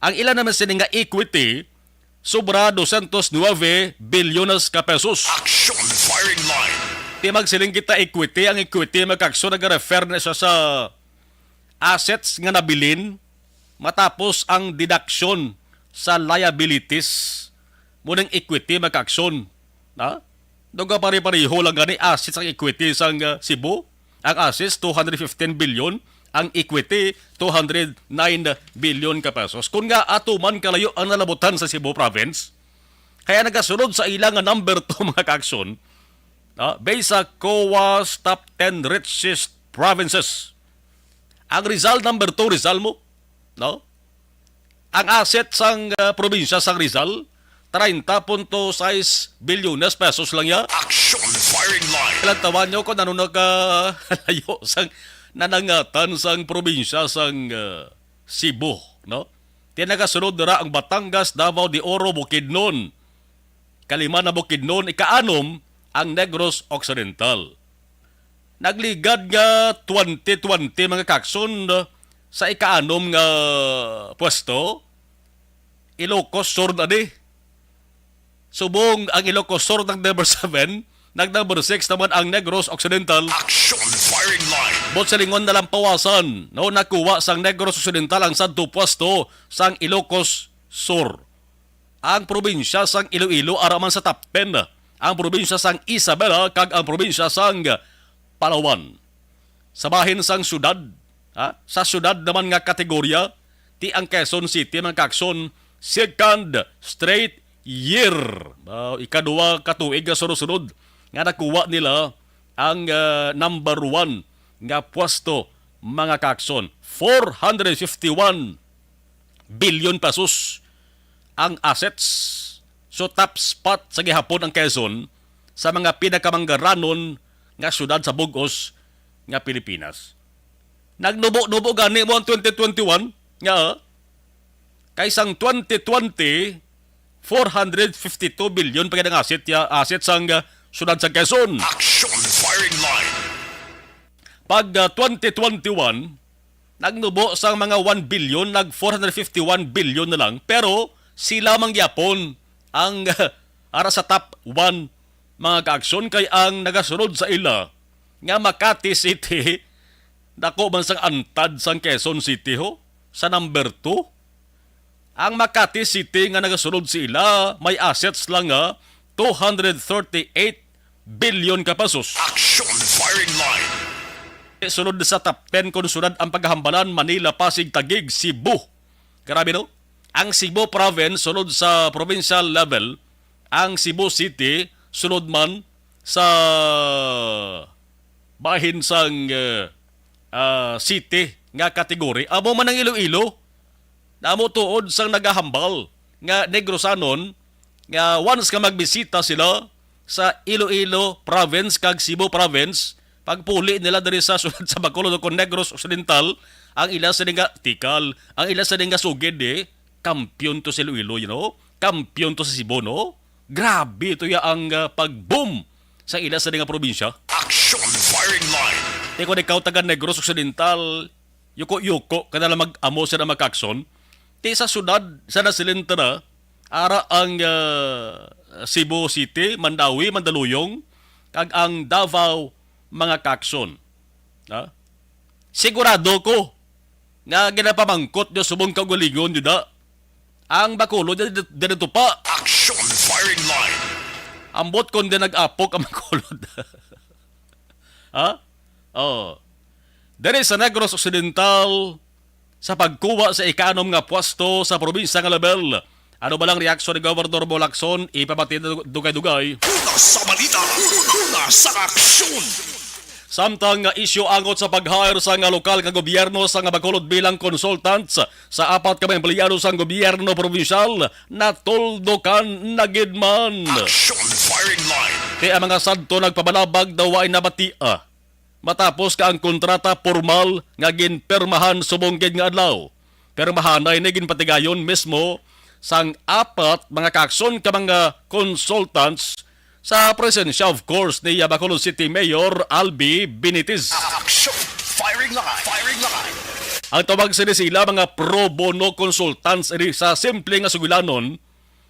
Ang ila naman sini nga equity, sobra dosyentos nuebe bilyones ka pesos. Action Firing Line. Ti magsiling kita equity, ang equity magkakso nag-refer na siya sa assets nga nabilin matapos ang deduction sa liabilities mo ng equity magkakson. Ha? Daw ka pare-pareho lang gani assets ang equity sang ah, Cebu. Ang assets, two hundred fifteen billion. Ang equity, two hundred nine billion ka pesos. Kung nga ato man kalayo ang nalabutan sa Cebu Province, kaya nagasunod sa ila nga number two mga kaakson, ah, based sa COA's top ten richest provinces. Ang Rizal, number two, Rizal mo, no? Ang asset sang ah, probinsya sang Rizal, treinta punto sais bilyones pesos lang ya. Action Firing Line. Ilantawan nyo kung ano nagkalayo sang nanangatan sang probinsya sang ah, Cebu, no? Ti nagasunod dira ang Batangas, Davao de Oro, Bukidnon. Kalima na Bukidnon, ikaanom ang Negros Occidental. Nagligad nga twenty twenty mga kakson sa ikaanom nga pwesto, Ilocos Sur na di. Subong ang Ilocos Sur nag number seven, nag number six naman ang Negros Occidental. Action Firing Line. Bot sa lingon na lang pawasan, no, nakuha sang Negros Occidental ang sadto pwesto sang Ilocos Sur. Ang probinsya sang Iloilo ara man sa top ten, ang probinsya sang Isabela kag ang probinsya sang Palawan. Sa bahin sang syudad, ha? Sa syudad naman nga kategorya, ti ang Quezon City, mga kakson, second straight year. Ah, ikaduha ka tuig nga sunod-sunod nga nakuha nila ang, ah, number one nga pwesto, mga kaakson. Four hundred fifty-one billion pesos ang assets. So, top spot sa gihapon ang Quezon sa mga pinakamanggaranon nga syudad sa bug-os nga Pilipinas. Nagnubo-nubo gani mo ang twenty twenty-one nga, ah, kay sang twenty twenty, four hundred fifty-two billion pa gid ang asset ya, asset sang, ah, syudad sa Quezon. Action firing line. Pag, ah, twenty twenty-one, nagnubo sang mga one billion, nag four hundred fifty-one billion na lang, pero sila man gyapon ang ara sa top one, mga kaakson, kay ang nagasunod sa ila nga Makati City, dako man sang antad sang Quezon City, ho, sa number two. Ang Makati City nga nagasunod sa ila, may assets lang nga two hundred thirty-eight billion ka pesos. Action firing line. Sunod sa top ten kon syudad ang paghambalan, Manila, Pasig, Taguig, Cebu. Grabe, no? Ang Cebu province, sunod sa provincial level, ang Cebu City, sunod man sa bahin sang, eh, ah, city nga kategory. Amo man ang Iloilo. Amo tuod sang nagahambal nga Negrosanon nga once nga magbisita sila sa Iloilo province kag Cebu province, pagpuli nila diri sa syudad sa Bacolod o kon Negros Occidental, ang ila sini nga tikal, ang ila sini nga sugid, eh, kampiyon to sa Iloilo, you know? Kampiyon to sa Cebu, no? Grabe to ya ang, ah, pag-boom sa ila sini nga probinsya. Action firing line. Di ko ikaw taga Negros Occidental, yuko-yuko ka na lang mag-amo sa mga kaakson. Ti sa syudad, sa nasilin ta na, ara ang, ah, Cebu City, Mandaue, Mandaluyong, kag ang Davao, mga kaakson. Ha? Sigurado ko nga ginapamangkot nyo subong kaugalingon nyo na. Ang Bacolod, diri, diri to pa. Action firing line. Ambot kon di nag-apok ang Bacolod. Ha? Oh. Diri sa Negros Occidental, sa pagkuha sa ikaanom nga pwesto sa probinsya nga level. Ano ba lang reaksyon ni Governor Bo Lacson? Ipamati na dug-, dugay-dugay. Una sa balita, una sa aksyon. Samtang nga isyu angot sa pag-hire sa nga lokal nga gobyerno sa nga Bacolod bilang consultants sa apat ka mga empleyado sang gobyerno probinsyal, natuldukan na gid man. Action firing line. Kay ang mga sadto nagpabalabag daw waay nabatia. Matapos ka ang kontrata pormal nga ginpirmahan subong gid nga adlaw. Pirmahanay ni ginpatigayon mismo sang apat mga kaakson ka mga consultants sa presensya, of course, ni Bacolod City Mayor Albi Benitez. Action! Firing line! Firing line! Ang tawag sini sila mga pro bono consultants, ini sa simple nga sugilanon,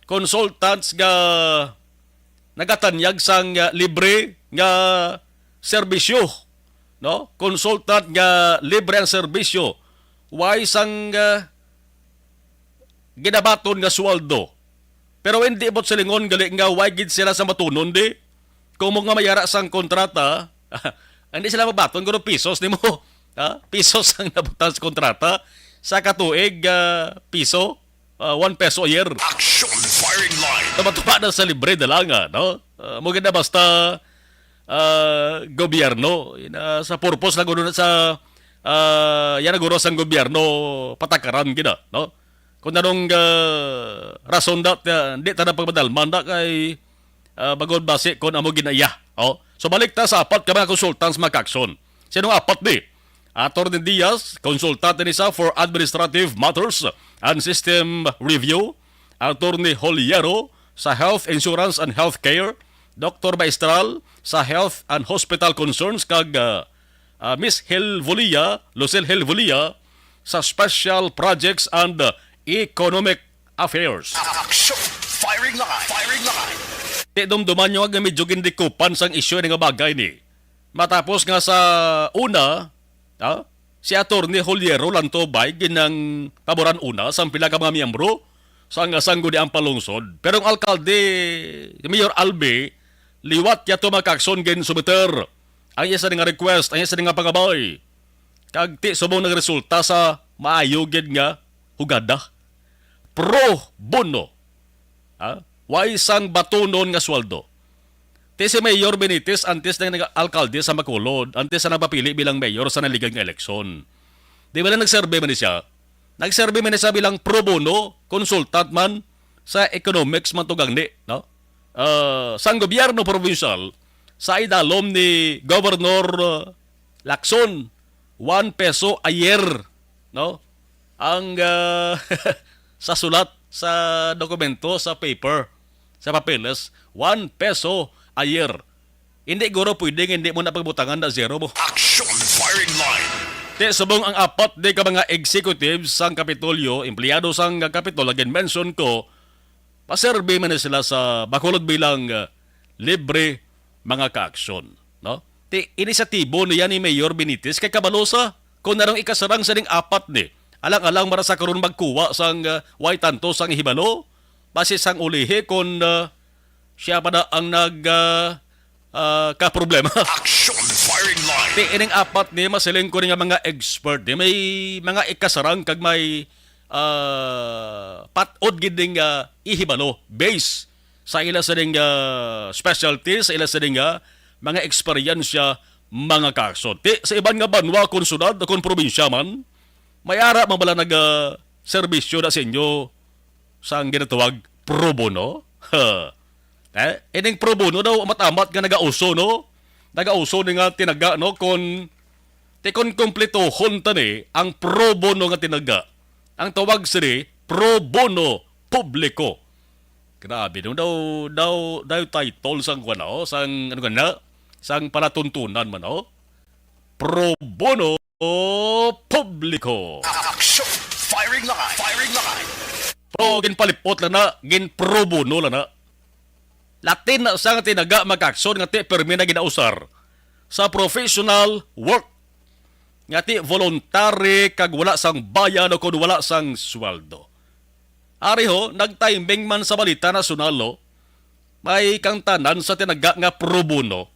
consultants nga nagatanyag sang, ah, libre nga serbisyo, no? Consultant nga libre ang serbisyo. Way sang, ah, ginabaton nga sweldo. Pero hindi mo silingon gali nga way gid sila sa matunon di. Kung mo nga mayara sang kontrata, hindi sila mabaton, guro pisos nimo. Ha? Pisos ang nabutang sa kontrata. Sa katuig, ah, piso. Ah, one peso a year. Action firing line. Tumatuma na sa libre na lang, ah, no? Ah, mo gid na basta, ah, gobyerno. Ina, sa purpose lang guro na sa, ah, yan ang guro sang gobyerno, patakaran gid na, no? Kung anong, ah, rason dat, ah, di ta na pagmadalman na kay, ah, bagod basi kung amo ginaya. Oh. So, balik ta sa apat ka mga consultants, mga kaakson. Sinong apat di? Attorney Diaz, consultant ni sa for administrative matters and system review. Attorney Holiero sa health insurance and health care. Doktor Maestral sa health and hospital concerns kag, ah, ah, Miss Helvolia, Lucille Helvolia sa special projects and, ah, economic affairs. Action! Firing line! Firing line! Di dumduman nyo nga medyo gindikupan sang isyu ini nga bagay ni. Matapos nga sa una, ha, si Attorney Holiero lang to bay ginang paboran una sang pila ka mga miyembro sang Sangguniang Panlungsod. Pero ang alkalde, si Mayor Albi, liwat niya to mga kaakson gin sumiter ang iya sini nga request, ang iya sini nga pangabay. Kag ti subong nagresulta sa maayo gid nga hugada. Pro bono. Ha? Way sang batunon nga sweldo. Ti si Mayor Benitez, antes na nag-alkalde sa Bacolod, antes na nagpapili bilang mayor sa naligyad nga eleksyon, di ba na nagserbi man ni siya? Nagserbi man ni siya bilang pro bono consultant man sa economics man to gani, no? Ah, sang gobyerno probinsyal sa idalom ni Governor, ah, Lacson, one peso a year, no? Ang, ah, sa sulat, sa dokumento, sa paper, sa papeles, one peso a year. Hindi guro pwede nga hindi mo na pagbutangan na zero mo. Action firing line. Ti subong ang apat di ka mga executives sang Kapitolyo, empleyado sang Kapitol, again mention ko, paserbi man na sila sa Bacolod bilang, ah, libre mga kaaksyon, no? Ti inisyatibo niya ni Mayor Benitez kay kabalo sa kung anong ikasarang sa ning apat ni. Alang-alang mara sa karon magkuha sang, ah, way tanto sang hibalo, basi sang ulihi kung, ah, siya pa na ang nag, ah, ah, kaproblema. Action firing line. Ti ining apat ni masiling ko ni nga mga expert ni may mga ikasarang kag may, ah, pat-od gid ning, ah, ihibalo base sa ila sining, ah, specialty, sa ila sining, ah, mga eksperyensya, mga kaso. Ti sa iban nga banwa kon syudad o kon probinsya man, may ara man bala naga serbisyo na sa inyo sang ginatawag pro bono? Ha. Eh, ining pro bono daw amat-amat nga nagauso, no? Nagauso ni nga tinaga, no? Kon, ti kon kumpletohon ta ni ang pro bono nga tinaga, ang tawag sini pro bono publico. Grabe, no? Daw, daw, daw title sang kuwan, oh, sang, ano ka na? Sang palatuntunan man, oh. Pro bono publico. Action! Firing line! Firing line! Pero ginpalipot lang na, gin pro bono lang na. Latin na sang tinaga, mga kaaksyon, nga ti permi na ginausar sa professional work, nga ti voluntary kag wala sang bayad o kon wala sang sweldo. Ari ho, nagtiming man sa balita nasyonal, no? May kang tanan sa tinaga nga pro bono,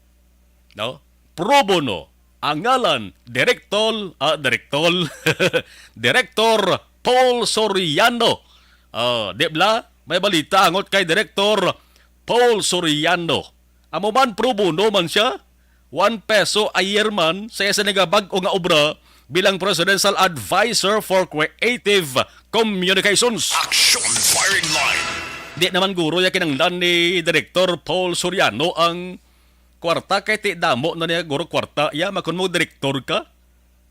no? Pro bono ang ngalan, Direktol, ah, Direktol, Direktor Paul Soriano. Ah, di bala? May balita angot kay Direktor Paul Soriano. Amo man, pro bono man siya, one peso a year man sa iya sini nga bag-o nga obra bilang Presidential Advisor for Creative Communications. Action firing line. Di naman guro ya kinanglan ni Direktor Paul Soriano ang kwarta, kay ti damo na niya guro kwarta ya, makon mo direktor ka.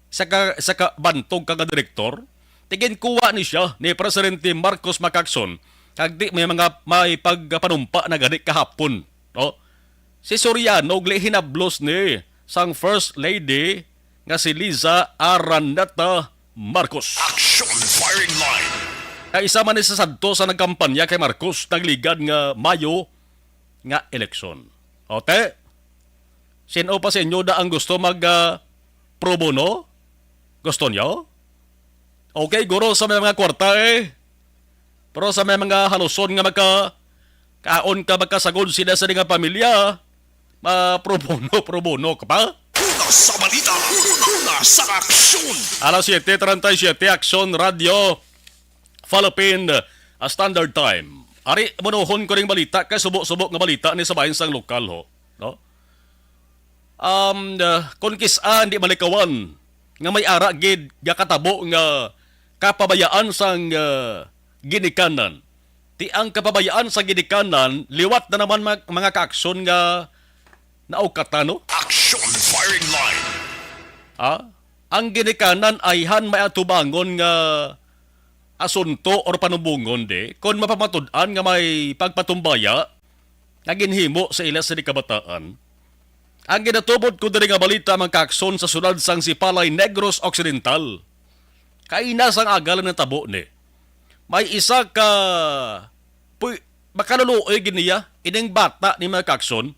Sa ka, sa ka bantog ka nga direktor, ti ginkuha ni siya ni Presidente Marcos Macacson, kag di may mga may pagpanumpa na gani kahapon, no? Si Soriano gali hinablos ni sang First Lady nga si Liza Araneta Marcos. Action firing line. Kay isa man ni sa sadto sa nagkampanya kay Marcos nagligad nga Mayo nga eleksyon. O, te, sino pa sa inyo da ang gusto mag, ah, pro bono? Gusto niyo? Okay, guro sa may mga kwarta, eh. Pero sa may mga haluson nga magka-, kaon ka, magkasagod sila sa nga pamilya, ma pro bono, pro bono ka pa? Una sa balita, una sa aksyon. Alas siete treinta y siete, Aksyon Radio Philippine, ah, Standard Time. Ari, munuhon ko ning balita kay subo-subo nga balita ni sa bahin sang lokal, ho, no? Um, ah, kung kis-a hindi malikawan nga may ara gid nga katabo nga kapabayaan sang, ah, ginikanan. Ti ang kapabayaan sang ginikanan liwat na naman, mga, mga kaaksyon nga naukatan, no? Action firing line. Ah, ang ginikanan ayhan may atubangon nga asunto or panumbongon di kon mapamatud-an nga may pagpatumbaya nga ginhimo sa ila sa kabataan. Ang ginatubod ko diri nga balita, mga kaaksyon, sa syudad sang Sipalay, Negros Occidental. Kaina sang aga lang natabo ni. May isa ka puy-, makaluluoy gid niya, ining bata ni, mga kaaksyon.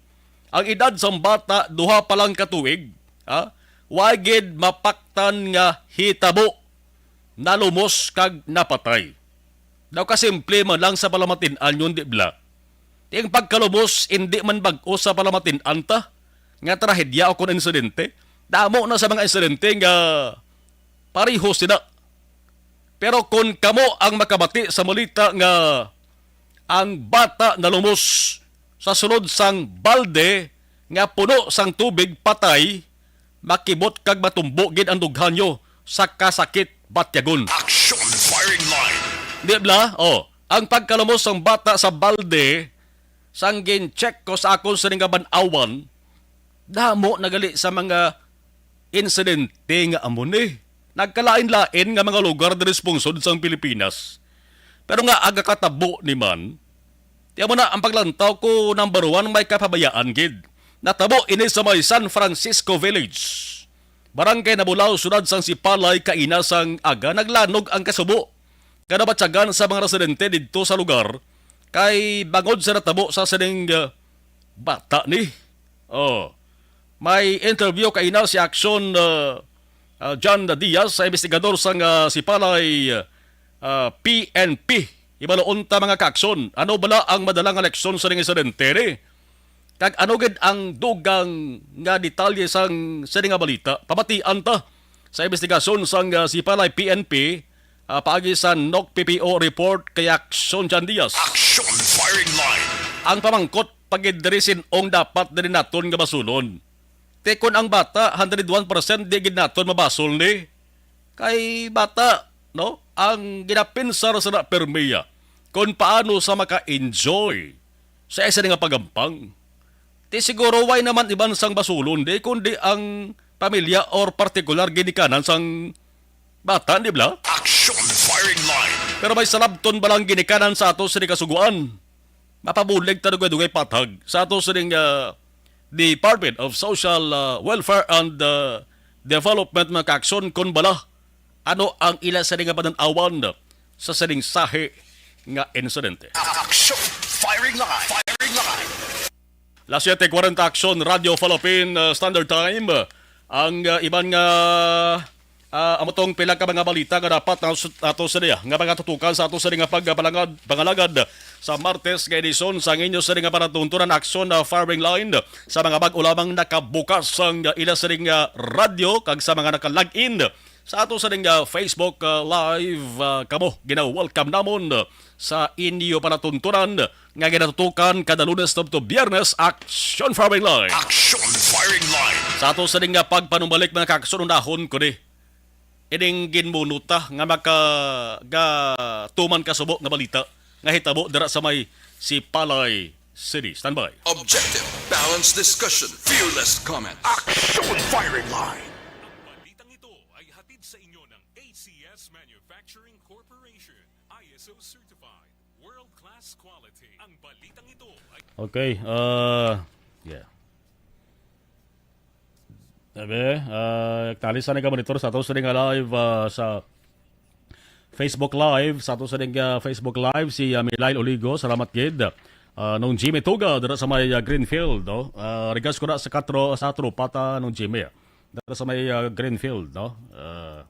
Ang edad sang bata, duha pa lang ka tuig, ha? Wa gid mapaktan nga hitabo, nalumos kag napatay. Daw kasimple man lang sa palamatin-an yun, di bala? Ti ang pagkalumos, indi man bag-o sa palamatin-an ta nga trahedya o kon insidente. Damo na sa mga insidente nga pareho sila. Pero kon kamo ang makabati sa balita nga ang bata nalumos sa sulod sang balde nga puno sang tubig patay, makibot kag matumbo gid ang dughan nyo sa kasakit batyagon. Action firing line. Di bala? Oh, ang pagkalumos sang bata sa balde, sang gin-check ko sa akon sini nga ban-awan, damo na gali sa mga insidente nga amo ni. Nagkalain-lain nga mga lugar diri sa pungsod sang Pilipinas. Pero nga aga katabo ni man, di amo na ang paglantaw ko number one may kapabayaan gid. Natabo ini sa may San Francisco Village, Barangay Nabulao, siyudad sang Sipalay, kaina sang aga naglanog ang kasubo. Kanabatyagan sa mga residente didto sa lugar kay bangod sa natabo sa sining, ah, bata ni. Oh. May interview kaina si Action, ah, ah, John Diaz sa investigador sang, ah, Sipalay, ah, P N P. Ibalo unta, mga kaakson, ano bala ang madala nga leksyon sa ning insidente ni? Kag ano gid ang dugang nga detalye sang sini nga balita? Pamatian ta sa investigasyon sang, ah, Sipalay P N P, ah, paagi sa N O C P P O report kay Action John Diaz. Action firing line. Ang pamangkot pa gid diri, sin-ong dapat diri naton nga basulon? Ti kon ang bata, hundred one percent di gid naton mabasol ni. Kay bata, no? Ang ginapinsar sa na permiya kung paano sa maka-enjoy sa isa nga pagampang. Ti siguro way naman iban sang basulon di, kundi ang pamilya or partikular ginikanan sang bata, di bala? Action firing line. Pero may salabton ba lang ginikanan sa ato sini kasuguan? Mapabulig ta dugay-dugay patag sa ato sining, ah, Department of Social, ah, Welfare and, ah, Development, mga kaakson, kon bala ano ang ila sini nga panan-awan sa sining sahi nga insidente. Action! Firing line! Firing line! Las siete cuarenta, Action Radio Philippine, uh, Standard Time. Ang, uh, iban nga, uh, amo tong pila ka mga balita nga dapat na-, ato sa niya nga mga tutukan sa ato sa nga pagpalangad, pangalagad sa Martes nga edisyon sa inyo sa nga panatuntunan, Action, uh, Firing Line. Sa mga bag-o lamang nakabukas ang, uh, ila sa nga radyo kag sa mga naka-log in sa ato sa ning, ah, Facebook, ah, Live, ah, kamo gina-welcome namon, ah, sa inyo panatuntunan nga ginatutukan kada Lunes tubtob Biyernes, Action Firing Line. Action Firing Line. Sa ato sa ning, ah, pagpanumbalik, mga kaakson, unahon ko ni ining ginmunuta nga maka-, ga-, tuman kasubo nga balita nga hitabo dira sa may Sipalay City. Standby. Objective, balanced discussion, fearless comment. Action Firing Line. Ang balitang ito ay hatid sa inyo ng A C S Manufacturing Corporation, I S O certified, world-class quality. Ang balitang ito ay Okay, uh, yeah. Sabi, uh, tali sa nga monitor sa ato sa nga live, uh, sa Facebook Live, sa ato sa nga Facebook Live, si, uh, Milail Oligo, salamat gid. Uh, Nung Jimmy Tuga, dira sa may, uh, Greenfield, no? Uh, regards ko na sa katro, sa tropa ta, Nung Jimmy. Dira sa may, uh, Greenfield, no? Uh,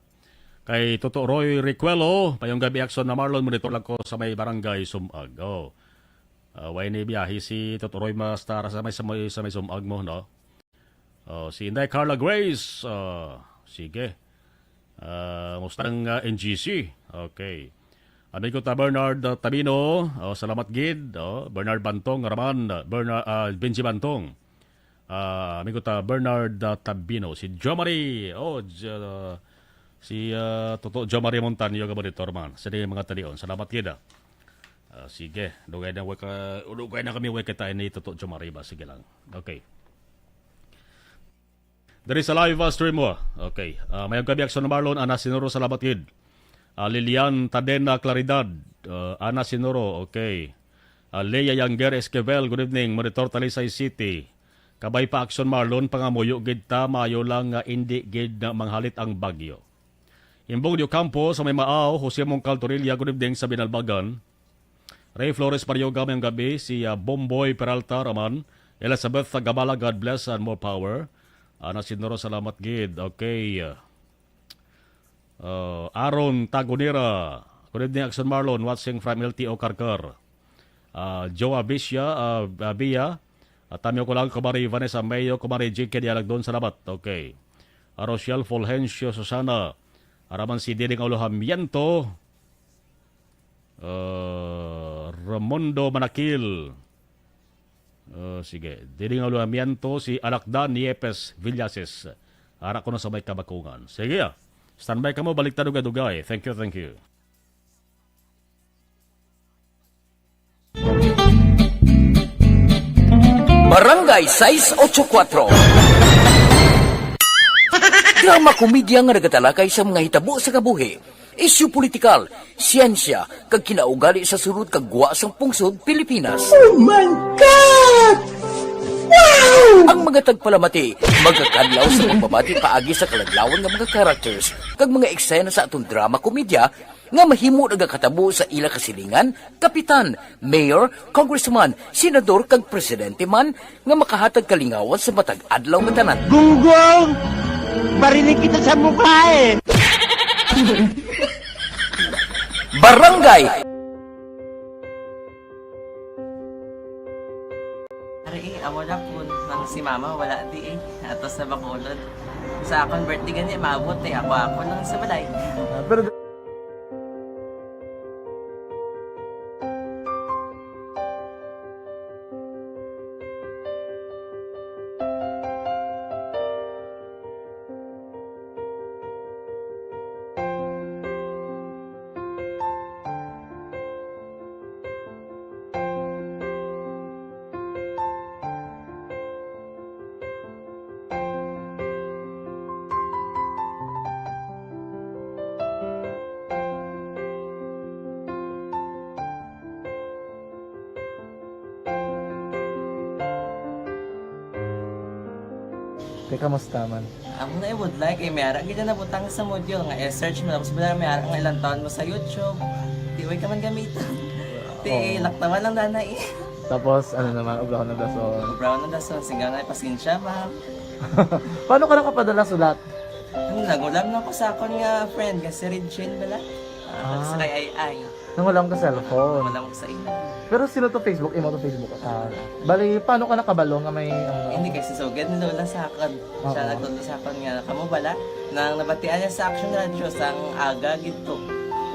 kay Toto Roy Recuelo, mayong gabi, Action na Marlon, monitor lang ko sa may barangay Sumag. Oh. Uh, way ni biyahe si Toto Roy, mas tara sa may, sa may, sa may Sumag mo, no? Oh, si Inday Carla Grace, ah, sige. Ah, musta ang, ah, N G C? Okay. Amigo ta Bernard, ah, Tabino, oh, salamat gid. Oh, Bernard Bantong, Raman, ah, Bernard, ah, Benji Bantong. Ah, amigo ta Bernard, ah, Tabino, si Jomari, oh, Jo-, si, ah, Toto Jomari Montaño, gabonitor man. Sa mga talion. Salamat gid, ah. Ah, sige, dugay na way ka, dugay na kami way kita ini, Toto Jomari ba? Sige lang. Okay. Diri sa live, ah, stream mo. Okay. Ah, mayong gabi, Action Marlon, Ana Sinuro, salamat gid. Ah, Lilian Tadena Claridad, ah, Ana Sinuro, okay. Ah, Lea Yanger Esquivel, good evening. Monitor, Talisay City. Kabay pa, Action Marlon, pangamuyo gid ta, maayo lang nga indi gid na manghalit ang bagyo. Imbong Diocampo sa may Maaw, Jose Mongcal Torilla, good evening sa Binalbagan. Ray Flores Parioga, mayong gabi. Si, ah, Bomboy Peralta, Raman. Elizabeth Gabala, God bless and more power. Ana Sinuro, salamat gid. Okay. Uh, Aaron Tagonera. Good evening, Action Marlon. Watching from L T O Carcar. Uh, Joe Abicia, uh, Abia. At Tamyo ko lang, Kumari Vanessa Mayo, Kumari G K Dialagdon. Salamat. Okay. Uh, Rochelle Fulgencio Susana. Araman si Diding Aulo Hamiento. Uh, Ramondo Manakil. Oh, sige. Dili nga lulamiento si Alakdan Niepes Villases. Ara ko na sa may kabakungan. Sige, ah. Standby kamo, balik ta dugay-dugay. Thank you, thank you. Barangay sais ocho kuatro. Drama komedya nga nagatalakay sa mga hitabo sa kabuhi, isyu politikal, siyensya, kag kinaugali sa sulod kag gwa sang pungsod Pilipinas. Oh my God! Wow! Ang mga tagpalamati magakadlaw sa pagbabati paagi sa kaladlawan nga mga characters kag mga eksena sa aton drama komedya nga mahimo nagakatabo sa ila kasilingan, kapitan, mayor, congressman, senador kag presidente man nga makahatag kalingawan sa matag adlaw nga tanan. Gunggong! Barinig kita sa mukha eh! Barangay Ari, eh, amo na po, nang si mama wala di eh. Ato sa Bacolod. Sa akon birthday gani, maabot eh. Ako, ako lang sa balay. Ah, pero Te, kamusta man? Amo na ibudlay kay may ara gid na nabutang sa module nga i-search mo, tapos wala may ara nga ilang taon mo sa YouTube. Di way ka man gamiton. Ti Oo. Laktawan lang dana eh. Tapos, ano naman, obrahon ng dason. Obrahon ng dason, sigaw na pasensya, ma'am. Paano ka nakapadala sulat? Ano, nagulam na ko sa akon nga friend nga si Regine bala. Ah, Ah. Sa kay Ay Ay. Nangulam ka cellphone. Wala ko sa imo. Pero sino to Facebook? Imo to Facebook account. Bali, paano ka nakabalo nga may ano? Hindi kay si Sugad ni Lola sa akon. Siya Oo. nagtulo sa akon nga kamo bala nang nabatian niya sa Action Radio sang aga gid to.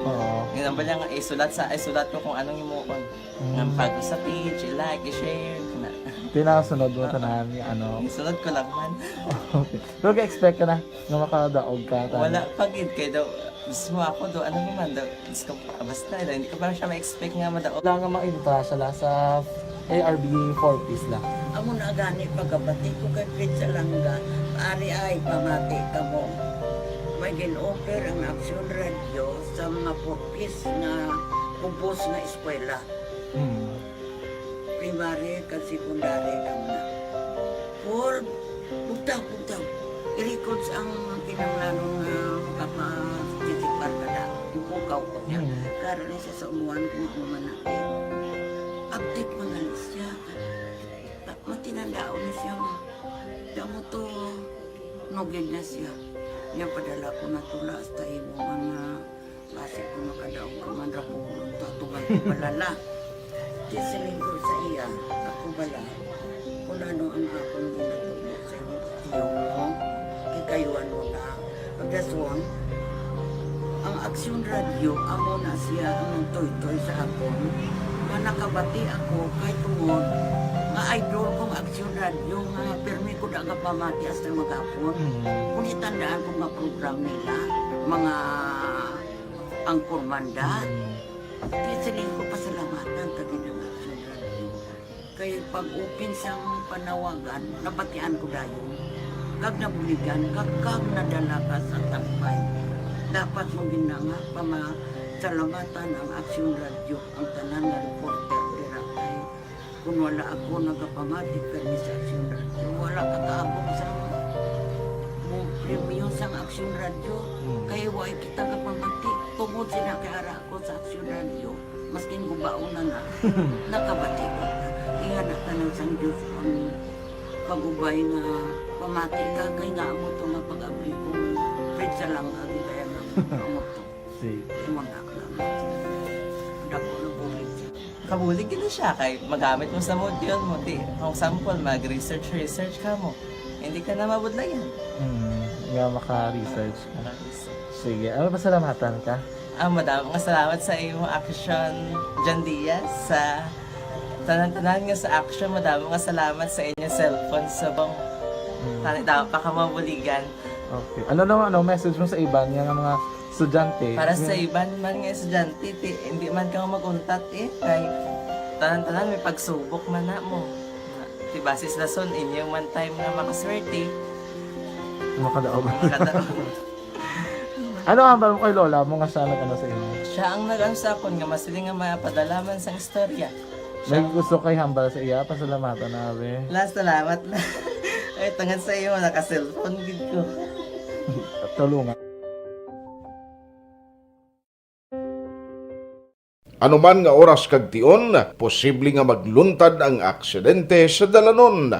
Oo. Nga nang bala nga isulat sa isulat ko kung anong imuon. Mm. Nga pag sa page, i-like, i-share, kana. Tinasunod mo tanan nga ano. Isunod ko lang man. Okay. Pero ga-expect ka na nga makadaog ka. Wala pa gid kay daw mismo ako do ano naman daw Diyos ko, basta, hindi ko pa siya ma-expect nga madaog. Wala nga mainta siya la sa A R B four Ps la. Amo na gani pagkabati ko kay Fred Salanga, ari ay pamati kamo. May gin-offer ang Aksyon Radyo sa mga four Ps nga kubos nga eskwela. Hmm. Primary kag secondary kamo na. Four Bugtaw, bugtaw. I-records ang kinahanglanon nga makapatisipar ka na. Ipukaw ko niya. Mm. Karon na siya sa umuan kung ano man na. Update man na siya. Matinandaon na siya. Damo to, nugid na siya. Niya padala ko na tula hasta imo man nga Basi kung makadaog ka man ra ko, tutugan ko bala la. Di siling ko sa iya, ako bala. Kung ano ang akong ginatubo sa imo, tiyo mo, kikayuan mo na. Pagdaswang, ang Aksyon Radyo, amo na siya ang nagtoytoy sa akon. Nga nakabati ako, kay tungod, nga idol kong Aksyon Radyo, nga pirmi ko da nga pamati hasta maghapon. Mm. Kung itandaan ko nga program nila, mga angkor manda. Mm. Kaya siling ko pasalamatan ka gid ang Action Radio. Kay pag-open sang panawagan, nabatian ko dayon. Kag nabuligan, kag, kag nadala ka sa tampay. Dapat mo gid na nga pamasalamatan ang Action Radio, ang tanan nga reporter dira kay Kon wala ako nagapamati kani sa Aksyon Radyo, wala ka kaabot sa mo premyo sang Aksyon Radyo. Hmm. Kay wala kita kapamati. Tungod sila kay ara ako sa Aksyon Radyo, maskin gubaon na na, nakabati ko. Ingana tanan sang Diyos ang pag-ubay nga pamati ka kay nga amo to nga pag-abli ko. Fred sa lang agi kaya nga amo to. Sige. Imo na lang. Dako ng bulig. Kabulig gid siya kay magamit mo sa module mo. Di, for example, mag-research, research ka mo. Hindi ka na mabudlayan. Hmm, nga maka-research ka. Maka-research. Sige, ano, pasalamatan ka? Ah, madami nga salamat sa imo action, John Diaz, sa Tanan-tanan nga sa action, madamo nga salamat sa inyo cellphone subong. Mm. Tani daw pa ka mabuligan. Okay. Ano naman, ano, message mo sa iban nga, nga mga estudyante? Para sa iban man nga estudyante, ti, hindi man ka mag-untat eh. Kay tanan-tanan may pagsubok man na mo. Ti basis lason inyo man time nga makaswerte. Makadaog. Makadaog. Ano ang hambal mo kay lola mo nga siya nag-ano sa inyo? Siya ang nag-ano sa akon nga masiling nga mapadala man sang istorya. May gusto kay hambal sa iya, pasalamatan na, abi. La, salamat na. Ay, tungod sa iyo, naka-cellphone gid ko. Tulungan. Anuman nga oras kag tion, posible nga magluntad ang aksidente sa dalanon.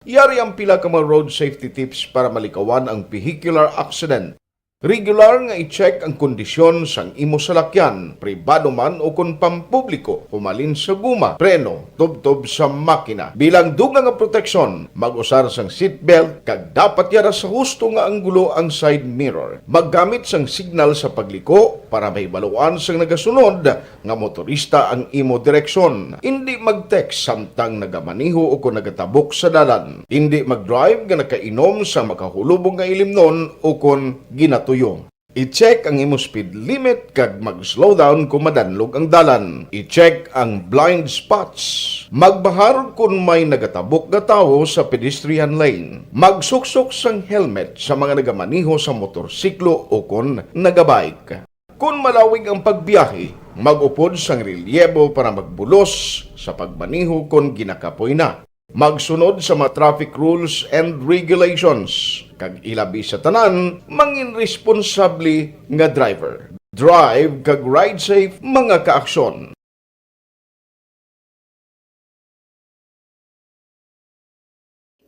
Yari ang pila ka mga road safety tips para malikawan ang vehicular accident. Regular nga i-check ang kondisyon sang imo salakyan, pribado man o kon pampubliko, humalin sa guma, preno, tubtob sa makina. Bilang dugang nga proteksyon, mag-usar sang seatbelt kag dapat yara sa husto nga anggulo ang side mirror. Maggamit sang signal sa pagliko para mahibaluan sang nagasunod nga motorista ang imo direksyon. Indi mag-text samtang nagamaneho o kon nagatabok sa dalan. Indi mag-drive nga nakainom sa makahulubong nga ilimnon o kon ginatuyo. I-check ang imo speed limit kag mag-slow down kon madanlog ang dalan. I-check ang blind spots. Magbahar kon may nagatabok nga tawo sa pedestrian lane. Magsuksok sang helmet sa mga nagamaneho sa motorsiklo o kon nagabike. Kon malawig ang pagbiyahe, mag-upod sang relyebo para magbulos sa pagmaneho kon ginakapoy na. Magsunod sa mga traffic rules and regulations, kag ilabi sa tanan, mangin responsable nga driver. Drive kag ride safe, mga kaaksyon.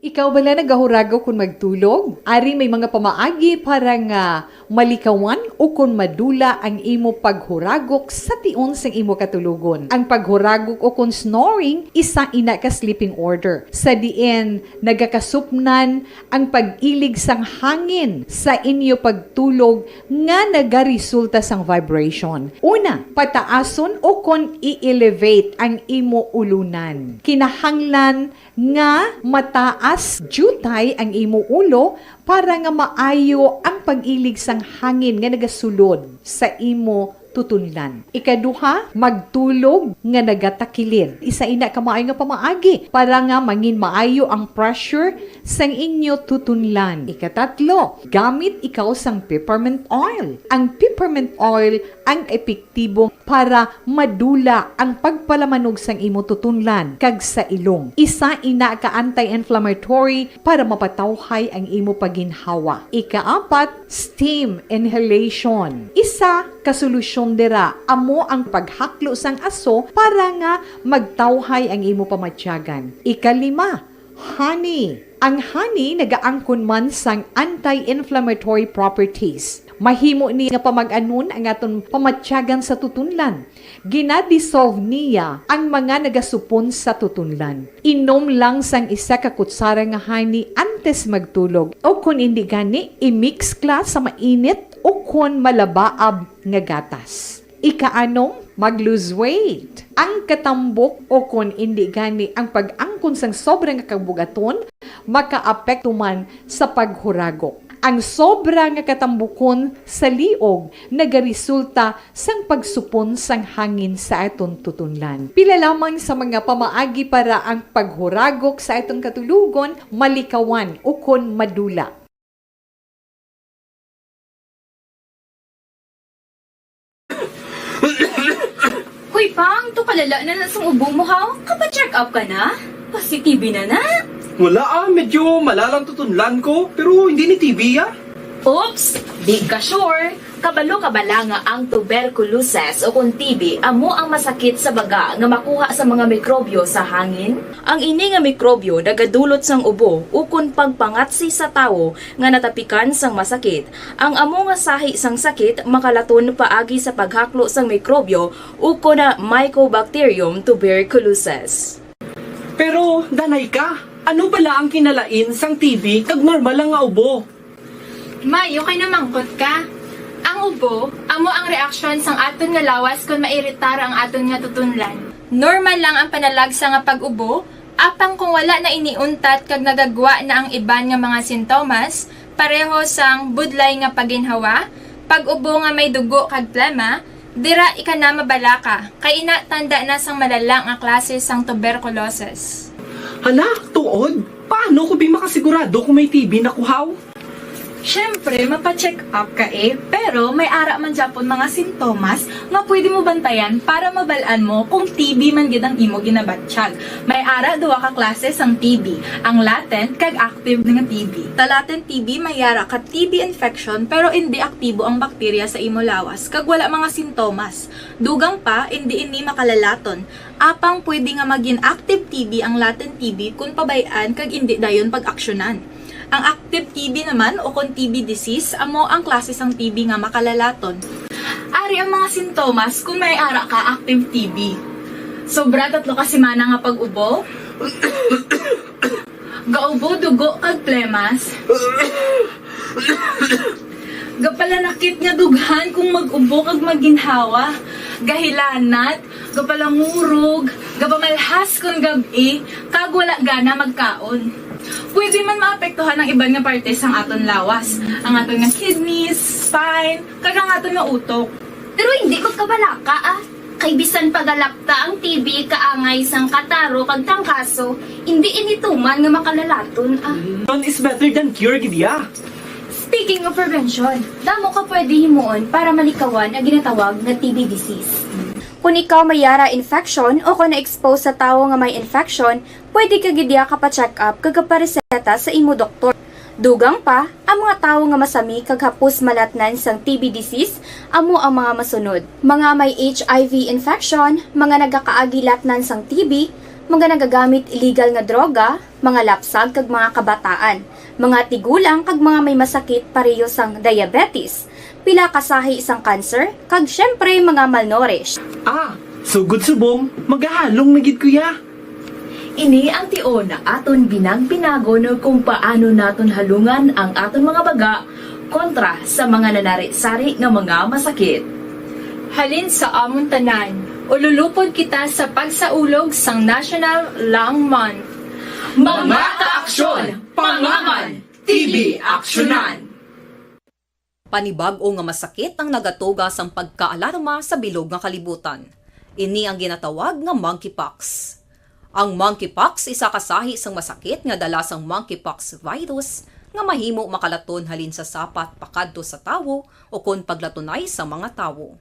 Ikaw bala nagahuragok kon magtulog? Ari may mga pamaagi para nga malikawan o kon madula ang imo paghuragok sa tion sang imo katulogon. Ang paghuragok o kon snoring, isa ina ka sleeping order, sa diin nagakasupnan ang pag-ilig sang hangin sa inyo pagtulog nga nagaresulta sang vibration. Una, pataason o kon i-elevate ang imo ulunan. Kinahanglan nga mataas diutay ang imo ulo para nga maayo ang pag-ilig sang hangin nga nagasulod sa imo tutunlan. Ikaduha, magtulog nga nagatakilid. Isa ina ka maayo nga pamaagi para nga mangin maayo ang pressure sang inyo tutunlan. Ikatatlo, gamit ikaw sang peppermint oil. Ang peppermint oil ang epektibo para madula ang pagpalamanog sang imo tutunlan kag sa ilong. Isa ina ka anti-inflammatory para mapatawhay ang imo pagginhawa. Ikaapat, steam inhalation. Isa ka solusyon dira amo ang paghaklo sang aso para nga magtawhay ang imo pamatyagan. Ikalima, honey. Ang honey nagaangkon man sang anti-inflammatory properties. Mahimo ni nga pamag-anon ang aton pamatyagan sa tutunlan. Gina-dissolve niya ang mga nagasupon sa tutunlan. Inom lang sang isa ka kutsara nga honey antes magtulog, o kon indi gani, i-mix kla sa mainit o kon malabaab nga gatas. Ikaanom, mag-lose weight. Ang katambok o kon indi gani ang pag-angkon sang sobra nga kabugaton makaapekto man sa paghuragok. Ang sobra nga katambukon sa liog nagaresulta sang pagsupon sang hangin sa aton tutunlan. Pila lamang sa mga pamaagi para ang paghuragok sa aton katulogon malikawan ukon madula. Hoy, Pang, to kalala na na sang ubo mo, ha? Kapa-check up ka na? Pasi-T B na na? Wala, ah, medyo malalang tutunlan ko, pero hindi ni T B, ah. Oops, di ka sure. Kabalo ka bala nga ang tuberculosis o kon T B amo ang masakit sa baga nga makuha sa mga mikrobyo sa hangin? Ang ini nga mikrobyo nagadulot sang ubo ukon pagpangatsi sa tawo nga natapikan sang masakit. Ang amo nga sahi sang sakit makalaton paagi sa paghaklo sang mikrobyo ukon na Mycobacterium tuberculosis. Pero, danay ka, ano bala ang kinalain sang T B kag normal lang nga ubo? Maayo kay namangkot ka. Ang ubo amo ang reaksyon sang aton nga lawas kon mairitar ang aton nga tutunlan. Normal lang ang panalagsa nga pag-ubo, apang kung wala na ini untat kag nagagwa na ang iban nga mga sintomas, pareho sang budlay nga paginhawa, pag-ubo nga may dugo kag plema, dira ika na mabalaka, kay ina tanda na sang malala nga klase sang tuberculosis. Hala, tuod? Paano ko bi makasigurado kung may T B na ko haw? Siyempre, mapa-check up ka eh, pero may ara man gyapon mga sintomas nga pwede mo bantayan para mabal-an mo kung T B man gid ang imo ginabatyag. May ara duha ka klase sang T B, ang latent kag active nga T B. Sa latent T B, may ara ka T B infection pero indi aktibo ang bakterya sa imo lawas kag wala mga sintomas. Dugang pa, indi ini makalalaton. Apang pwede nga magin active T B ang latent T B kon pabay-an kag indi dayon pag-aksyonan. Ang active T B naman o kon T B disease amo ang klase sang T B nga makalalaton. Ari ang mga sintomas kon may ara ka active T B. Sobra tatlo ka semana nga pag-ubo. Gaubo dugo kag plemas. Gapalanakit nga dughan kung mag-ubo kag maginhawa. Gahilanat, gapalangurog, gapamalhas kon gab-i, kag wala gana magkaon. Pwede man maapektuhan ang iban nga parte sang aton lawas, ang aton nga kidneys, spine, kag ang aton nga utok. Pero hindi magkabalaka ah. Kay bisan pagalapta ang T B kaangay sang kataro kag trangkaso, hindi ini tuman nga makalalaton ah. None is better than cure gid ya. Speaking of prevention, damo ka pwede himuon para malikawan ang ginatawag nga T B disease. Kung ikaw may yara infection o kung na-expose sa tawo nga may infection, pwede ka gid ya kapa-check up kag kapareseta sa imo doktor. Dugang pa, ang mga tawo nga masami kag hapos malatnan sang T B disease amo ang mga masunod: mga may H I V infection, mga nagakaagi latnan sang T B, mga nagagamit illegal nga droga, mga lapsag kag mga kabataan, mga tigulang kag mga may masakit pareho sang diabetes, pila ka sahi sang cancer, kag syempre mga malnourished. Ah, sugod subong, magahalong na gid ko ya. Ini ang tion nga aton binag-binagon kung paano naton halungan ang aton mga baga kontra sa mga nanari-sari nga mga masakit. Halin sa amon tanan, ululupod kita sa pagsaulog sang National Lung Month. Mga kaaksyon, pangaman, T B aksyonan. Panibag-o nga masakit ang nagatuga sang pagkaalarma sa bilog nga kalibutan. Ini ang ginatawag nga monkeypox. Ang monkeypox isa ka sahi sang masakit nga dala sang monkeypox virus nga mahimo makalaton halin sa sapat pakadto sa tawo ukon paglatunay sa mga tawo.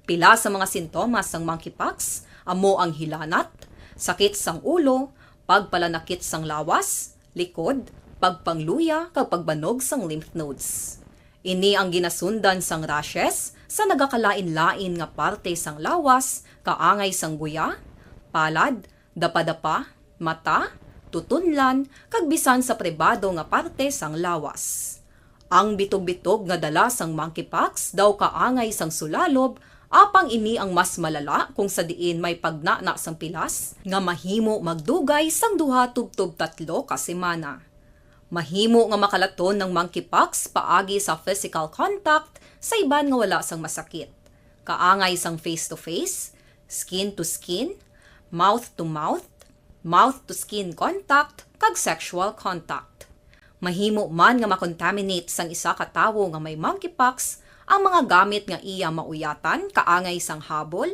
Pila sa mga sintomas sang monkeypox amo ang hilanat, sakit sang ulo, pagpalanakit sang lawas, likod, pagpangluya, kag pagbanog sang lymph nodes. Ini ang ginasundan sang rashes sa nagakalain-lain nga parte sang lawas, kaangay sang guya, palad, dapadapa, mata, tutunlan, kag bisan sa pribado nga parte sang lawas. Ang bitog-bitog nga dala sang monkeypox daw kaangay sang sulalob, apang ini ang mas malala kung sa diin may pagnana sang pilas nga mahimo magdugay sang duha tubtob tatlo ka semana. Mahimo nga makalaton ang monkeypox paagi sa physical contact sa iban nga wala sang masakit, kaangay sang face-to-face, skin-to-skin, mouth-to-mouth, mouth-to-skin contact, kag sexual contact. Mahimo man nga makontaminate sang isa ka tawo nga may monkeypox ang mga gamit nga iya mauyatan, kaangay sang habol,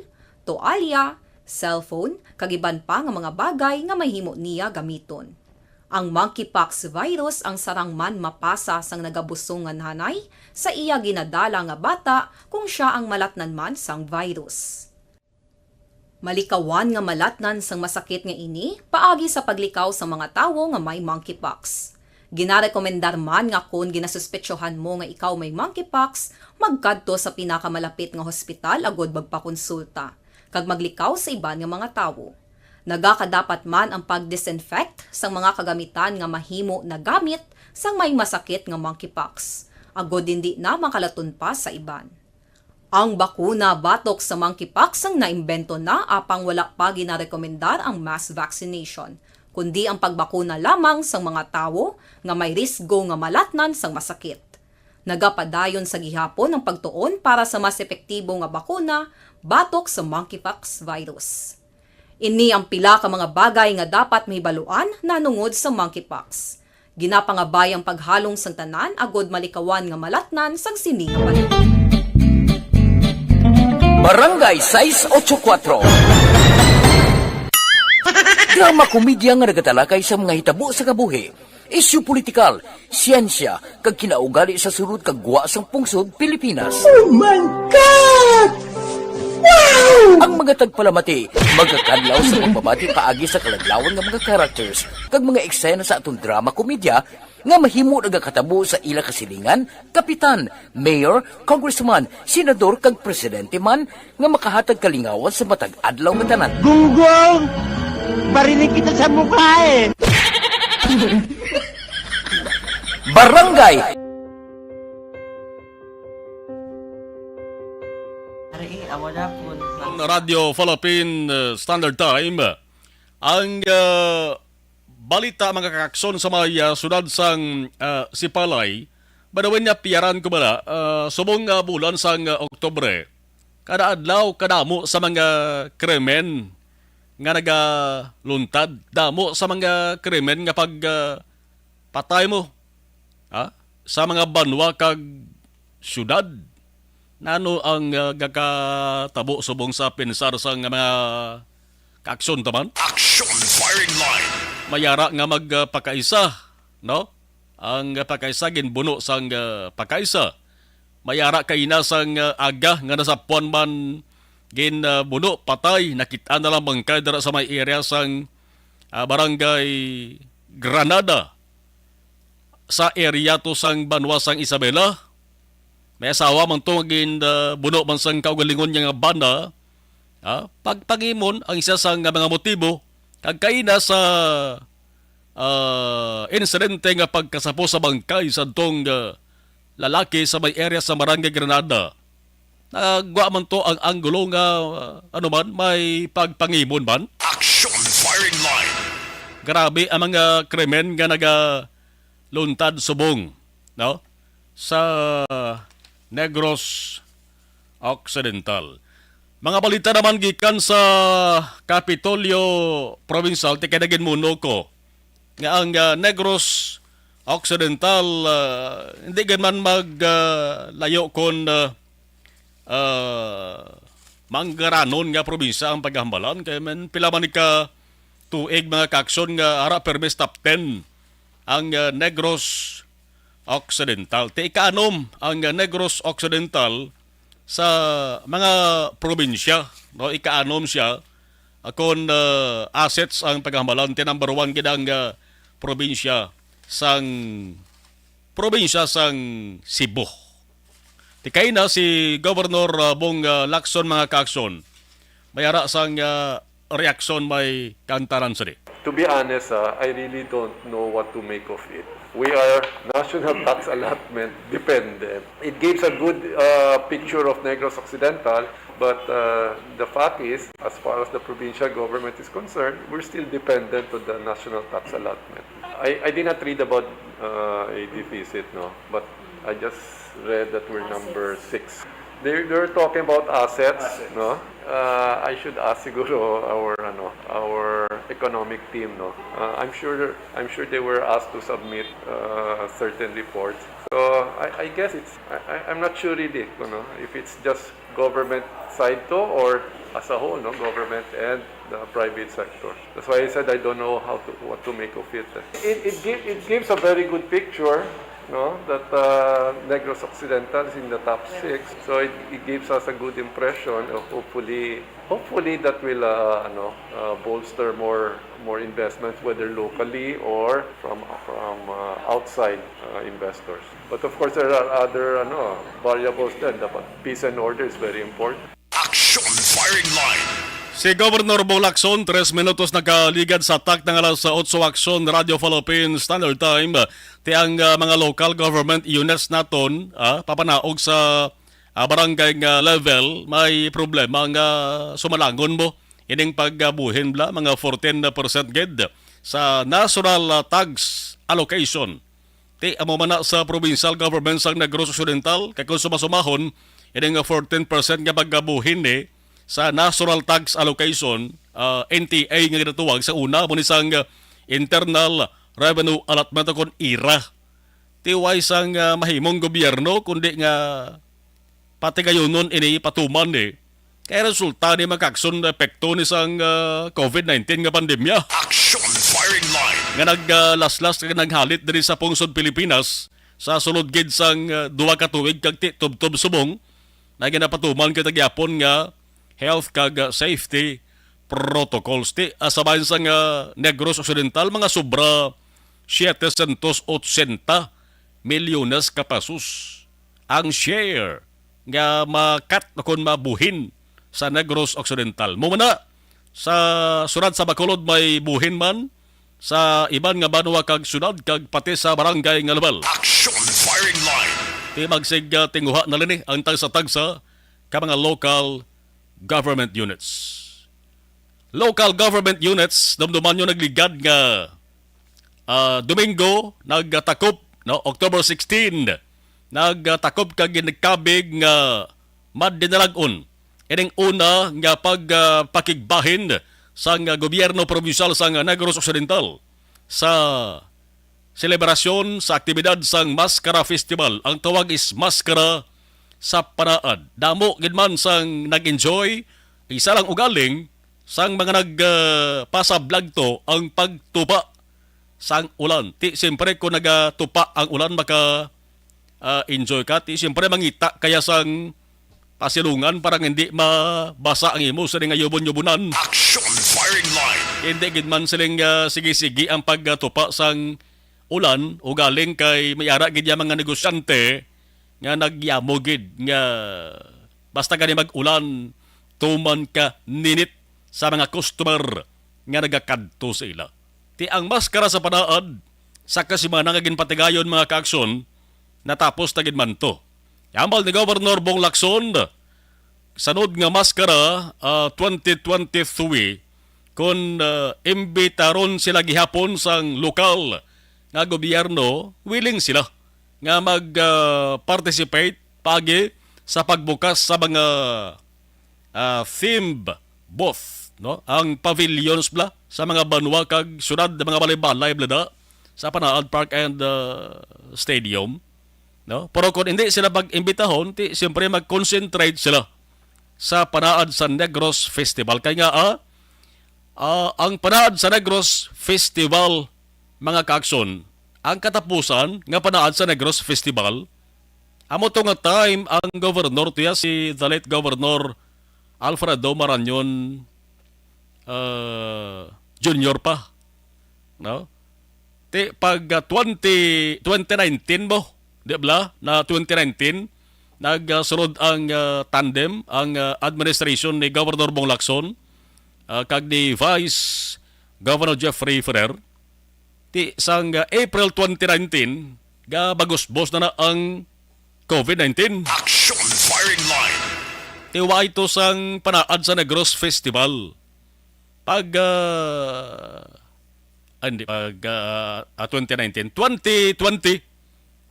toalya, cellphone, kag iban pa nga mga bagay nga mahimo niya gamiton. Ang monkeypox virus ang sarang man mapasa sang nagabusong nga nanay sa iya ginadala nga bata kung sia ang malatnan man sang virus. Malikawan nga malatnan sang masakit nga ini paagi sa paglikaw sa mga tawo nga may monkeypox. Ginarekomendar man nga kon ginasuspetsohan mo nga ikaw may monkeypox, magkadto sa pinakamalapit nga hospital agud magpakonsulta, kag maglikaw sa iban nga mga tawo. Nagakadapat man ang pag-disinfect sang mga kagamitan nga mahimo nagamit sang may masakit nga monkeypox, agud hindi na makalaton pa sa iban. Ang bakuna batok sa monkeypox ang naimbento na, apang wala pa ginarekomendar ang mass vaccination, kundi ang pagbakuna lamang sang mga tawo nga may risgo nga malatnan sang masakit. Nagapadayon sa gihapon ang pagtuon para sa mas epektibo nga bakuna batok sa monkeypox virus. Ini ang pila ka mga bagay nga dapat mahibaluan nahanungod sa monkeypox. Ginapangabay ang paghalong sang tanan agud malikawan nga malatnan sang sini nga balay. Barangay sais ocho kuatro. Drama komedya nga nagatalakay sa mga hitabo sa kabuhi, isyu politikal, siyensya, kag kinaugali sa sulod kag gwa sang pungsod Pilipinas. Oh my God! Wow! Ang mga tagpalamati magakadlaw sa pagpamati paagi sa kaladlawan nga mga characters kag mga eksena sa aton drama komedya nga mahimo nagakatabo sa ila kasilingan, kapitan, mayor, congressman, senador kag presidente man nga makahatag kalingawan sa matag adlaw nga tanan. Gunggong! Barinig kita sa mukha eh! Barangay Ari, amo na po. Radyo Philippine uh, Standard Time. Ang uh, balita, mga kakakson, sa may uh, sudad sang uh, Sipalay, Badawin niya piyaran ko bala, uh, subong nga bulan sang uh, Oktubre, kada adlaw kadamo sa mga krimen nga nagaluntad, damo sa mga krimen nga pag uh, patay mo ha? Sa mga banwa kag syudad. Nano ang uh, gakatabo subong sa pensar sang mga kaaksyon taman? Action firing line. Mayara nga magpakaisa, no? Ang pakaisa ginbuno sang uh, pakaisa. Mayara kaina sang uh, aga nga nasapuan man ginbuno, patay, nakit-an na lang bangkay dira sa may area sang uh, barangay Granada, sa area to sang banwa sang Isabela. May asawa man to nga ginbuno man sang kaugalingon niya nga bana. Ah, pagpangimon ang isa sang mga motibo kag kaina sa ah, insidente nga pagkasapo sa bangkay sa tong ah, lalaki sa may area sa Barangay Granada. Nagwa man to ang anggulo nga ah, ano man, may pagpangimon man. Action firing line. Grabe ang mga krimen nga nagaluntad subong, no? Sa Negros Occidental. Mga balita naman gikan sa Kapitolyo Provincial, ti kay naginmuno ko nga ang ah, Negros Occidental ah, hindi gid man mag ah, layo kon ah, ah, manggaranon nga probinsya ang paghambalan kay man pila man ka tuig, mga kaaksyon, nga ara permi sa top ten ang ah, Negros Occidental. Ti ikaanom ang ah, Negros Occidental sa mga probinsya, no? Ikaanom siya akon ah, assets ang paghambalan. Ti number one gid ang ah, probinsya sang probinsya sang Cebu. Ti kaina si Governor ah, Bong ah, Lacson, mga kaaksyon. May ara sang ah, reaksyon may kaantaran sini. To be honest, ah, I really don't know what to make of it. We are national tax allotment dependent. It gives a good uh, picture of Negros Occidental, but uh, the fact is, as far as the provincial government is concerned, we're still dependent on the national tax allotment. I, I did not read about uh, a deficit, no, but I just read that we're number six. They they're talking about assets, no? Uh, I should ask siguro our ano, our economic team, no. Uh, I'm sure I'm sure they were asked to submit uh, certain reports. So I, I guess it's I, I- I'm not sure really, you know, if it's just government side to or as a whole, no, government and the private sector. That's why I said I don't know how to, what to make of it. It, it, give, it gives a very good picture, no, that uh, Negros Occidental is in the top six. So it, it gives us a good impression of hopefully, hopefully that will uh, ano, uh, bolster more more investments, whether locally or from from uh, outside uh, investors. But of course, there are other ano, variables then. Dapat peace and order is very important. Action Firing Line. Si Governor Bong Lacson, tres minutos nakaligad sa tak ng alas otso Action Radio Philippines Standard Time. Ti ang ah, mga local government units naton, ah, papanaog sa ah, barangay nga level, may problema nga sumalangon mo ining pagbuhin bla mga fourteen percent gid sa national ah, tax allocation. Ti amo man na sa provincial government sang Negros Occidental, kay kung sumasumahon, ini nga fourteen percent nga paggabuhin ni sa National Tax Allocation, ah, N T A nga ginatuwag sa una, mo ni sang, ah, Internal Revenue Allotment o kon ira. Ti way sang, ah, mahimong gobyerno, kundi nga patigayunon ini patuman ni. Kay resulta ni mga aksyon na epekto ni sang, ah, covid nineteen nga pandemya. Action Firing Line. Nga naglaslas kag naghalit diri sa pungsod Pilipinas sa sulod gid sang, ah, duha ka tuig kag ti tubtob subong na ginapatuman kita gyapon nga health kag, ah, safety protocols. Ti, ah, sa bahin sang, ah, Negros Occidental, mga sobra siyete sentos otsenta milyones ka pesos ang share nga makat kon mabuhin sa Negros Occidental. Mao man na, sa Surat sa Bacolod may buhin man, sa iban nga banwa kag syudad kag pati sa barangay nga level. Action Firing Line. Ti magsig, ah, tinguha na lini ang tagsa-tagsa ka mga local government units. Local government units, dumduman nyo nagligad nga ah, Domingo, nagtakop, no, October sixteen, nagtakop kag ginkabig nga madinalag-on ining una nga pag, ah, pakigbahin sang, ah, gobyerno probinsyal sang Negros Occidental sa selebrasyon sa aktibidad sang Maskara Festival. Ang tawag is Maskara sa Panaad. Damo gid man sang nag-enjoy, isa lang ugaling sang mga nag, ah, pasablag to ang pagtupa sang ulan. Ti, siyempre, kung nagatupa ang ulan, maka, ah, enjoy ka. Ti, siyempre, mangita kaya sang pasilungan para nga hindi mabasa ang imo sining ayubon-yubunan. Action Firing Line. Hindi gid man siling, ah, sige-sige ang pagtupa sang ulan, ugaling kay may ara gid ya mga negosyante nga nagyamo gid nga basta gani mag-ulan, tuman ka ninit sa mga customer nga nagakadto sa ila. Ti ang maskara sa panaad sa kasimana nga ginpatigayon, mga kaaksyon, natapos na gid man to. Ambal ni Governor Bong Lacson, sanod nga maskara, ah, twenty twenty-three, kon, ah, imbitaron sila gihapon sang lokal nga gobyerno, willing sila nga mag, ah, participate paagi sa pagbukas sa mga, ah, themed booth, no? Ang pavilions bla sa mga banwa kag syudad, mga balay-balay bla da sa Panaad Park and, ah, Stadium, no? Pero kung hindi sila pag-imbitahon, ti siyempre mag-concentrate sila sa Panaad sa Negros Festival. Kay nga, ah, ah, ang Panaad sa Negros Festival, mga kaakson, ang katapusan nga Panaad sa Negros Festival, amo to nga time ang governor tiya si the late Governor Alfredo Marañon, ah, Junior pa, no? Ti pag, ah, twenty, twenty nineteen mo, di bla? Na twenty nineteen, nagsulod ang, ah, tandem, ang, ah, administration ni Governor Bong Lacson, ah, kag ni Vice Governor Jeffrey Ferrer. Ti sang, ah, April twenty nineteen, gabagusbos na na ang covid nineteen. Action Firing Line. Ti wa ito sang Panaad sa Negros Festival. Pag, ah, ah, hindi, pag, ah, ah, twenty nineteen, twenty twenty,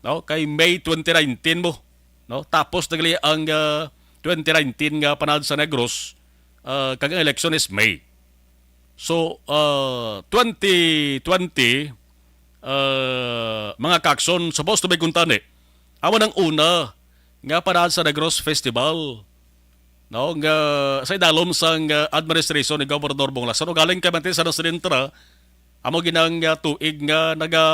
no? Kay May twenty nineteen mo, no? Tapos na gali ang, ah, twenty nineteen nga Panaad sa Negros, ah, kag ang election is May. So, ah, twenty twenty, ah, mga kaakson, supposed to be kuntani. Amo nang una nga Panaad sa Negros Festival. no, nga sa idalom sang, ah, administration ni Governor Bong Lacson. Galing kay Martin sa Occidental, amo ginang, ah, tuig nga naga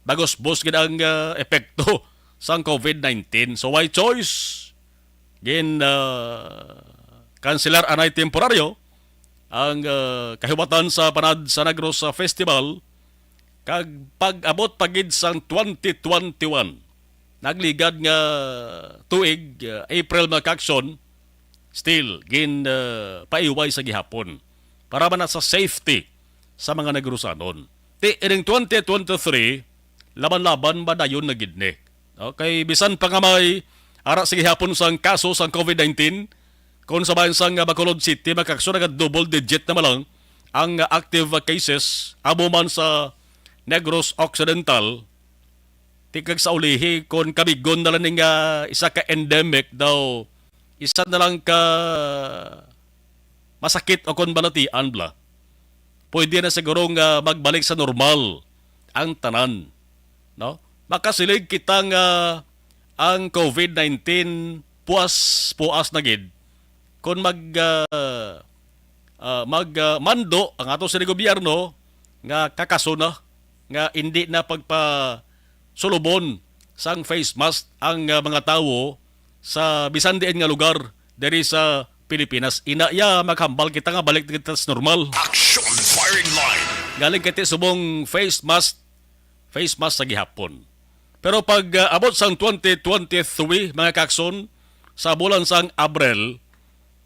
bagos-bos gid ang, ah, epekto sang covid nineteen. So, why choice? Gin, ah, kanselar anay temporaryo ang, ah, kahiwatan sa Panad sa Negros, ah, Festival, kag pag-abot pa gid sang twenty twenty-one, nagligad nga tuig, ah, April, mga kaakson, still gin, ah, paiway sa gihapon para man na sa safety sa mga Negrosanon. Ti ining twenty twenty-three, laban-laban madayon na gid ni. Okay, bisan pa nga may ara sa gihapon sang kaso sang covid nineteen, kung sa bayan sang Bacolod City, mga kaakson, naga double digit na man lang ang active cases, amo man sa Negros Occidental, ti kag sa ulihi, kon kamigon na lang ning, ah, isa ka endemic daw, isa na lang ka masakit o kon balatian bala, pwede na siguro nga magbalik sa normal ang tanan, no? Makasiling kita nga ang covid nineteen puas-puas na gid kon mag, ah, ah, mag, ah, mando ang ato sini gobyerno nga kakaso na, nga indi na pagpasulubon sang face mask ang, ah, mga tawo sa bisan diin nga lugar diri sa Pilipinas. Ina ya, maghambal kita nga balik kita sa normal. Action firing line. Galing kay ti subong face mask, face mask sa gihapon. Pero pag, ah, abot sang twenty twenty-three, mga kaakson, sa bulan sang Abril,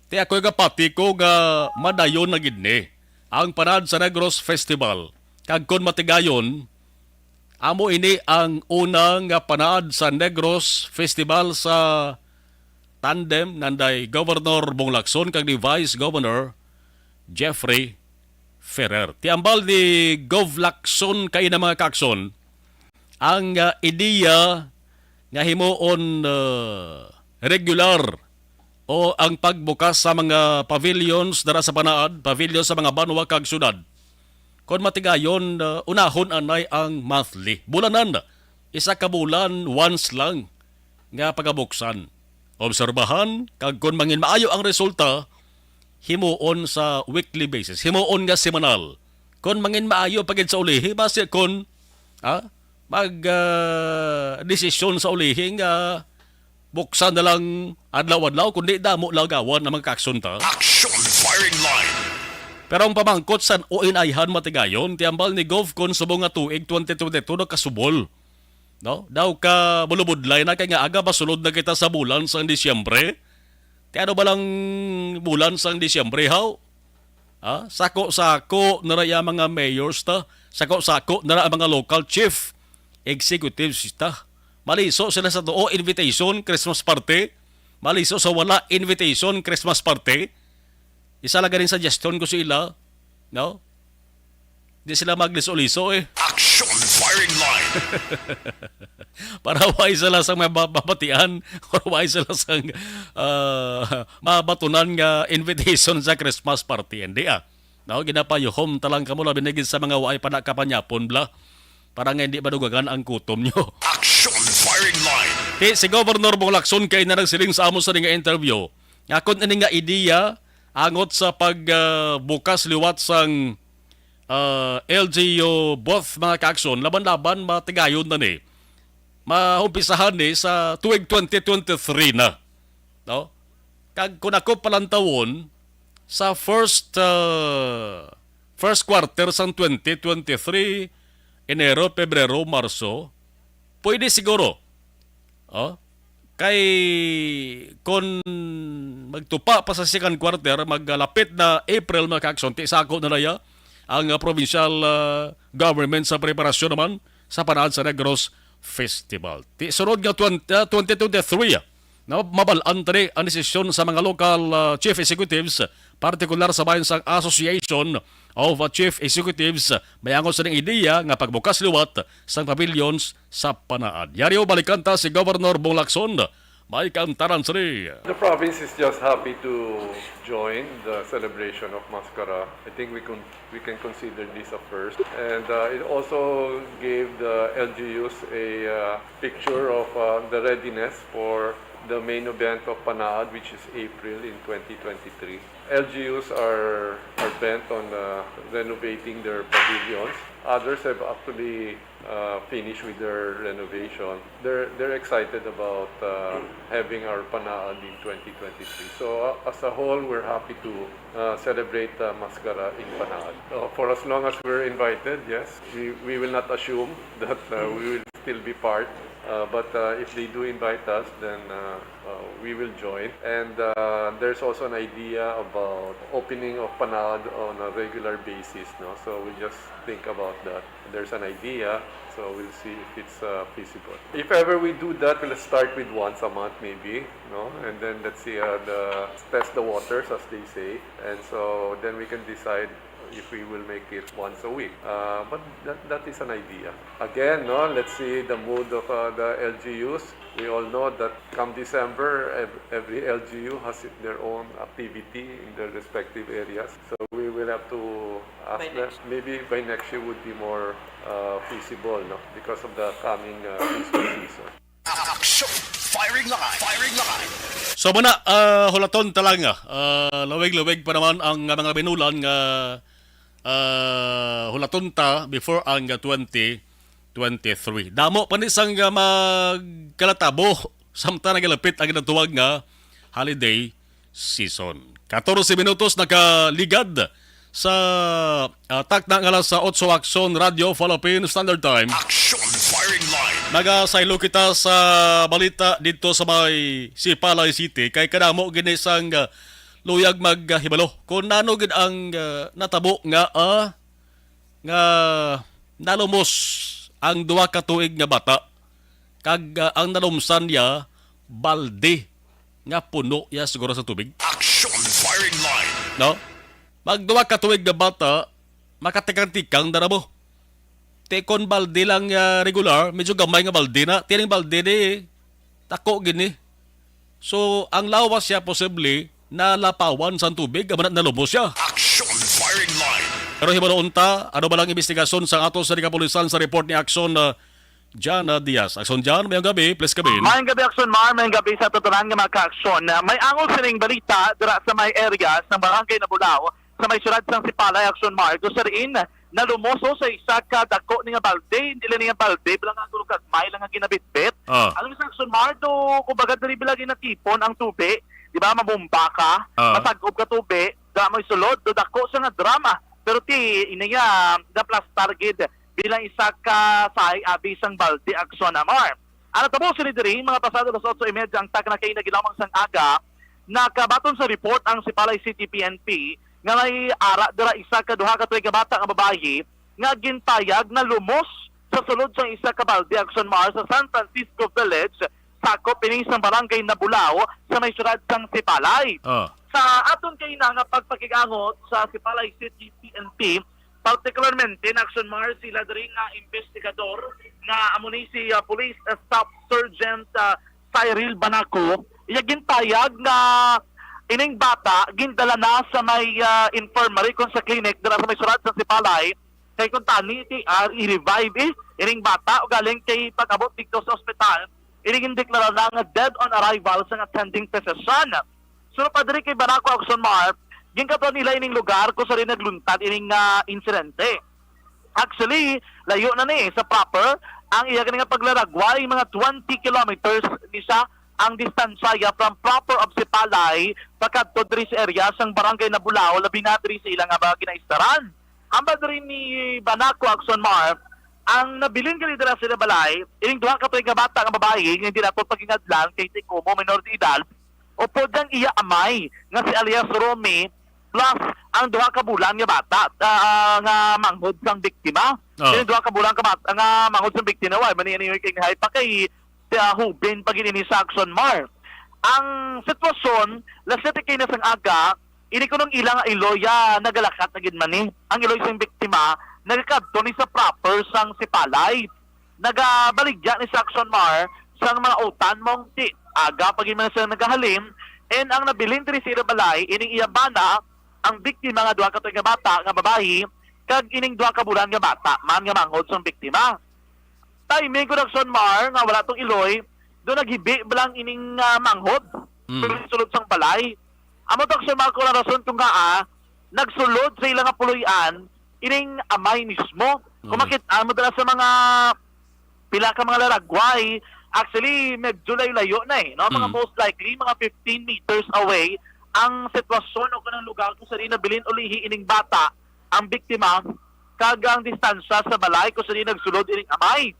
ti ako'y kapati ko nga madayon na gid ni ang Panad sa Negros Festival. Kag kon matigayon, amo ini ang una nga Panad sa Negros Festival sa tandem nanday Governor Bong Lacson kag ni Vice Governor Jeffrey Ferrer. Ti ambal ni Gov Lacson kaina, mga kaakson, ang, ah, ideya nga himuon, ah, regular o ang pagbukas sa mga pavilions dara sa Panad, pavilion sa mga banwa kag syudad. Kon matigayon, ah, unahon anay ang monthly. Bulanan, isa ka bulan, once lang nga pagabuksan. Obserbahan, kag kon mangin maayo ang resulta, himuon sa weekly basis, himuon nga semanal. Kon mangin maayo pa gid sa ulihi, basi kon, ah, mag, ah, desisyon sa ulihi nga buksan na lang adlaw-adlaw, kundi damo lagawan ang mga kaakson ta. Action firing line. Pero ang pamangkot san o inayhan matigayon, ti ambal ni Gov kon subong nga tuig twenty twenty-two nakasubol. No? Daw ka bulubudlay na kay nga aga ba sulod na kita sa bulan sang Disyembre? Ti ano ba lang bulan sang Disyembre, haw? Ha? Sako-sako na ra ang mga mayors ta. Sako-sako na ra ang mga local chief executives ta. Maliso sila sa tuo, invitation, Christmas party. Maliso sa wala, invitation, Christmas party. Isa lang ganing suggestion ko sa ila, no? Di sila magliso-liso, eh. Action firing line. Para wala sila sang maba-, mabatian, or wala sila sang, ah, mabatunan nga invitation sa Christmas party. Hindi, ah. No, ginapayuhom ta lang kamo, labi na gid sa mga waay pa nakapanyapon, bla. Para nga hindi madugangan ang kutom nyo. Action firing line. Ti, si Governor Bong Lacson kay na nagsiling sa amo sa nga interview nga kon ini nga ideya angot sa pag, ah, bukas liwat sang, ah, L G U booth, mga kaakson, laban-laban matigayon na ni. Maumpisahan ni sa tuig twenty twenty-three na, no? Kag kung ako palantawon, sa first, ah, first quarter sang twenty twenty-three, Enero, Pebrero, Marso, pwede siguro. Oh? Kay kon magtupa pa sa second quarter, maglapit na April, mga kaakson, ti sako na laya ang, ah, provincial, ah, government sa preparasyon naman sa Panad sa Negros Festival. Ti sunod nga twenty, ah, twenty twenty-three, ah, na mabal-an tani ang desisyon sa mga local, ah, chief executives, partikular sa bayan sang Association of, ah, Chief Executives, may angot sa ning ideya nga pagbukas liwat sang pavilions sa Panad. Yari, balikan ta si Governor Bong Lacson. May kantaran sini. The province is just happy to join the celebration of Maskara. I think we can, we can consider this a first. And, uh, it also gave the L G Us a, uh, picture of, uh, the readiness for the main event of Panaad, which is April in twenty twenty-three. L G Us are, are bent on uh, renovating their pavilions. Others have actually uh, finished with their renovation. They're, they're excited about uh, having our Panaad in twenty twenty-three. So uh, as a whole, we're happy to uh, celebrate uh, Mascara in Panaad. Uh, for as long as we're invited, yes, we, we will not assume that uh, we will still be part. Uh, but uh, if they do invite us, then uh, uh, we will join. And uh, there's also an idea about opening of Panaad on a regular basis. No? So we just think about that. There's an idea, so we'll see if it's uh, feasible. If ever we do that, we'll start with once a month maybe, no? And then let's see uh, the test the waters, as they say. And so then we can decide if we will make it once a week. Uh, but that, that is an idea. Again, no, let's see the mood of uh, the L G Us. We all know that come December, ev- every L G U has their own activity in their respective areas. So we will have to ask By them. next- Maybe by next year would be more uh, feasible, no, because of the coming uh, Christmas season. Action! Firing line! Firing line! So muna, ah, hulaton ta lang, ah, lawig-lawig pa naman ang mga binulan nga ah, hulaton ta before ang ah, twenty twenty-three. Damo pa ni sang ah, magkalatabo samtang nagalapit ang ginatuwag nga holiday season. Katorse minutos nakaligad sa ah, takna nga alas sa otso. Aksyon Radio Philippine Standard Time. Action! Firing line! Nagasaylo kita sa balita dito sa may Sipalay City kay kadamo gini sang ah, luyag maghibalo kung nano gid ang ah, natabo nga ah, nga nalumos ang duha ka tuig nga bata kag ah, ang nalumsan niya balde nga puno ya siguro sa tubig. Action! Firing line! No? Magduha ka tuig nga bata, makatikang-tikang na mo. Te kon balde lang ah, regular, medyo gamay nga balde na. Tining balde ni, tako gini. So, ang lawas siya posible nalapawan sang tubig, amo na nalumos siya. Action! Firing line! Pero hibaluon ta, ano ba lang investigasyon sa ato sa kapulisan sa report ni Action ah, John ah, Diaz? Action John, mayong gabi, please come in. Mayong gabi, Action Mar. Mayong gabi sa tanan nga mga ka-aksyon. Ah, may angol sining balita dira sa may area sa barangay Nabulao, sa may siyudad sang Sipalay, Action Mar. Kung sa diin, nalumos sa isa ka dako ni nga balde. Hindi lang ni nga balde, bilang nga guro gagmay lang nga ginabitbit. Ah. Alam mo sa Action Mar, do, kumbaga, diri bilang ginatipon ang tubi, di ba, mabumba ka, Ah. masag-ob ka tubi, da mo isulod, do dako sa nga drama. Pero ti, ini nga, naplastar gid bilang isa ka sahay abi sang balde, Action Mar. Ang natabo sini diri, mga pasado alas otso y media ang takna kay nagilamang sang aga, nakabaton sa report ang Sipalay City P N P nga may ara dira isa ka duha ka tuig nga bata nga babayi nga gintayag na lumos sa sulod sang isa ka balde, Action Mar, sa San Francisco Village, sakop ini sang barangay Nabulao sa may siyudad sang Sipalay. Ah. Sa aton kay na nga pagpakigangot sa Sipalay City P N P, particularmente na Action Mar, sila diri nga investigador nga amo ni si ah, Police Staff Sergeant ah, Cyril Banaco, iya gintayag nga ining bata gindala na sa may ah, infirmary kon sa clinic dira sa may siyudad sang Sipalay, kay kung tani ti ah, i-revive eh, ining bata, ugaling kay pag-abot dito sa ospital, ini gindeklara na nga dead on arrival sang attending physician. Sunod pa diri kay Banaco, Action Mar, ginkatuan nila ining lugar kung sa diin nagluntad ining ah, insidente. Actually, layo na ni sa proper ang iya gani nga paglaragway, mga twenty kilometers ni siya ang distansya ya from proper of Sipalay pakadto diri sa area sang barangay Nabulao, labi na diri sa ilang nga mga ginaistaran. Ambal diri ni Banaco, Action Mar, ang nabilin gali dira sa balay, ining duha ka tuig nga bata nga babayi nga hindi nato pagingadlan kay ti kumo minor de edad, upod ang iya amay nga si alias Romy, plus ang duha ka bulan nga bata ah, nga manghod sang biktima. Oh. Ining duha ka bulan ka bata nga manghod sang biktima, wala man ni kay hay pa kay ah, hubin pa gid ini sa Action Mar. Ang sitwasyon, alas siyete kay na sang aga, ini kunong ila nga iloy ah, nagalakat na gid man ni. Ang iloy sang biktima nagakadto ni sa proper sang Sipalay. Nagabaligya ni sa Action Mar sang mga utan mong ti aga pa gid man sila nagahalin, and ang nabilin diri sa ila balay, ining iya bana, ang biktima nga duha ka tuig nga bata nga babayi, kag ining duha ka bulan nga bata man nga manghod sang biktima. Timing, Action Mar, nga wala tong iloy, do naghibi bala ang ining, ah, manghod. Mm. Sulod sang balay. Amo to, Action Mar, ang rason kung ngaa nagsulod sa ila nga puloy-an ining amay mismo. Kung Mm. makita mo dala sa mga pila ka mga laragway, actually, medyo layo-layo na eh, no? Mga Mm. most likely, mga fifteen meters away ang sitwasyon o kanang lugar kung sa diin nabilin ulihi ining bata, ang biktima, kag ang distansya sa balay kung sa diin nagsulod ining amay.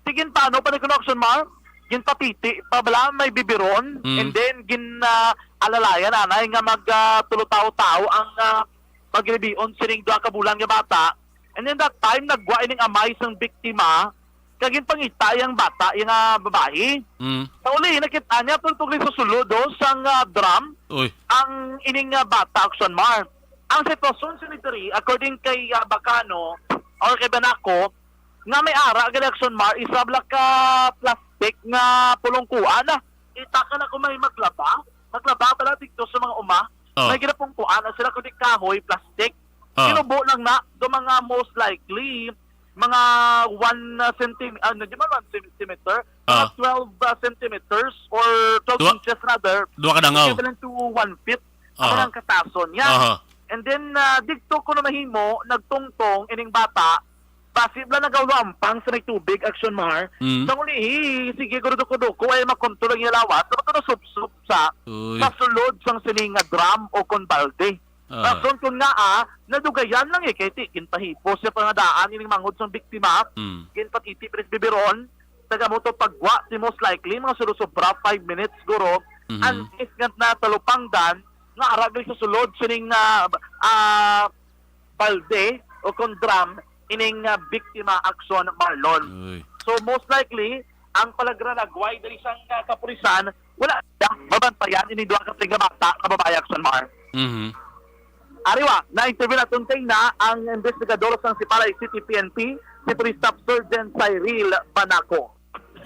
Sige, paano pa ni kuno, Action Mar? Ginpatiti pa bala may bibiron, Mm. and then gin, ah, alalayan anay nga mag, ah, tulo tawo-tawo ang, ah, paglibion sining duha ka bulan nga bata. And then that time, naggwa ining amay sang biktima, kag ginpangita yang bata, yang, ah, babayi. Mm. Sa uli, nakita niya, tungtong sa sulod, oh, sang, ah, drum, Uy. ang ining, ah, bata, Action Mar. Ang sitwasyon sa diri, according kay, ah, Bacano, or kay Banaco, nga may ara gali, Action Mar, isa bala ka plastic nga pulungkuan na. Kita ka na kung may maglaba, maglaba pala dito sa mga uma. Oh. May ginapungkuan na sila kundi kahoy, plastic. Oh. Kinubo lang na do mga most likely mga one, uh, centim-, ano, di man one centimeter, mga Oh. twelve, uh, centimeters or twelve Dua-, inches rather, dua ka dangaw. Equivalent to one feet. Ang Aha. Mga katason niya. Aha. And then, uh, dito ko na mahimo, nagtungtong ining bata, basi bala nagawlampang sa may tubig, Action Mar. Mm. Sa ulihi, sige, guruduko-duko, ay makontrol ang iya lawas. Dapat na subsob sa, Uy. Sa sulod sang sini nga drum o kon balde. Ah. Rason kon ngaa, nadugayan lang eh, kay ti, ginpahipos sa pangadaan ining manghod sang biktima, Mm. ginpatiti, pres bibiron, taga mo to paggwa, ti most likely, mga sulo sobra five minutes, guro, Mhm. Antes nga natalupangdan, nga aragay sa sulod, sining, ah, ah, balde o kon drum, ining, ah, biktima, Action Marlon. Uy. So, most likely, ang palagralagway diri sang, ah, kapulisan, wala na mabantayan ini duha ka tigabata nga babayi, Action Mar. Mhm. Ariwa, na-interview naton kay na ang investigador sang Sipalay City P N P, si Police Staff Sergeant Cyril Banaco.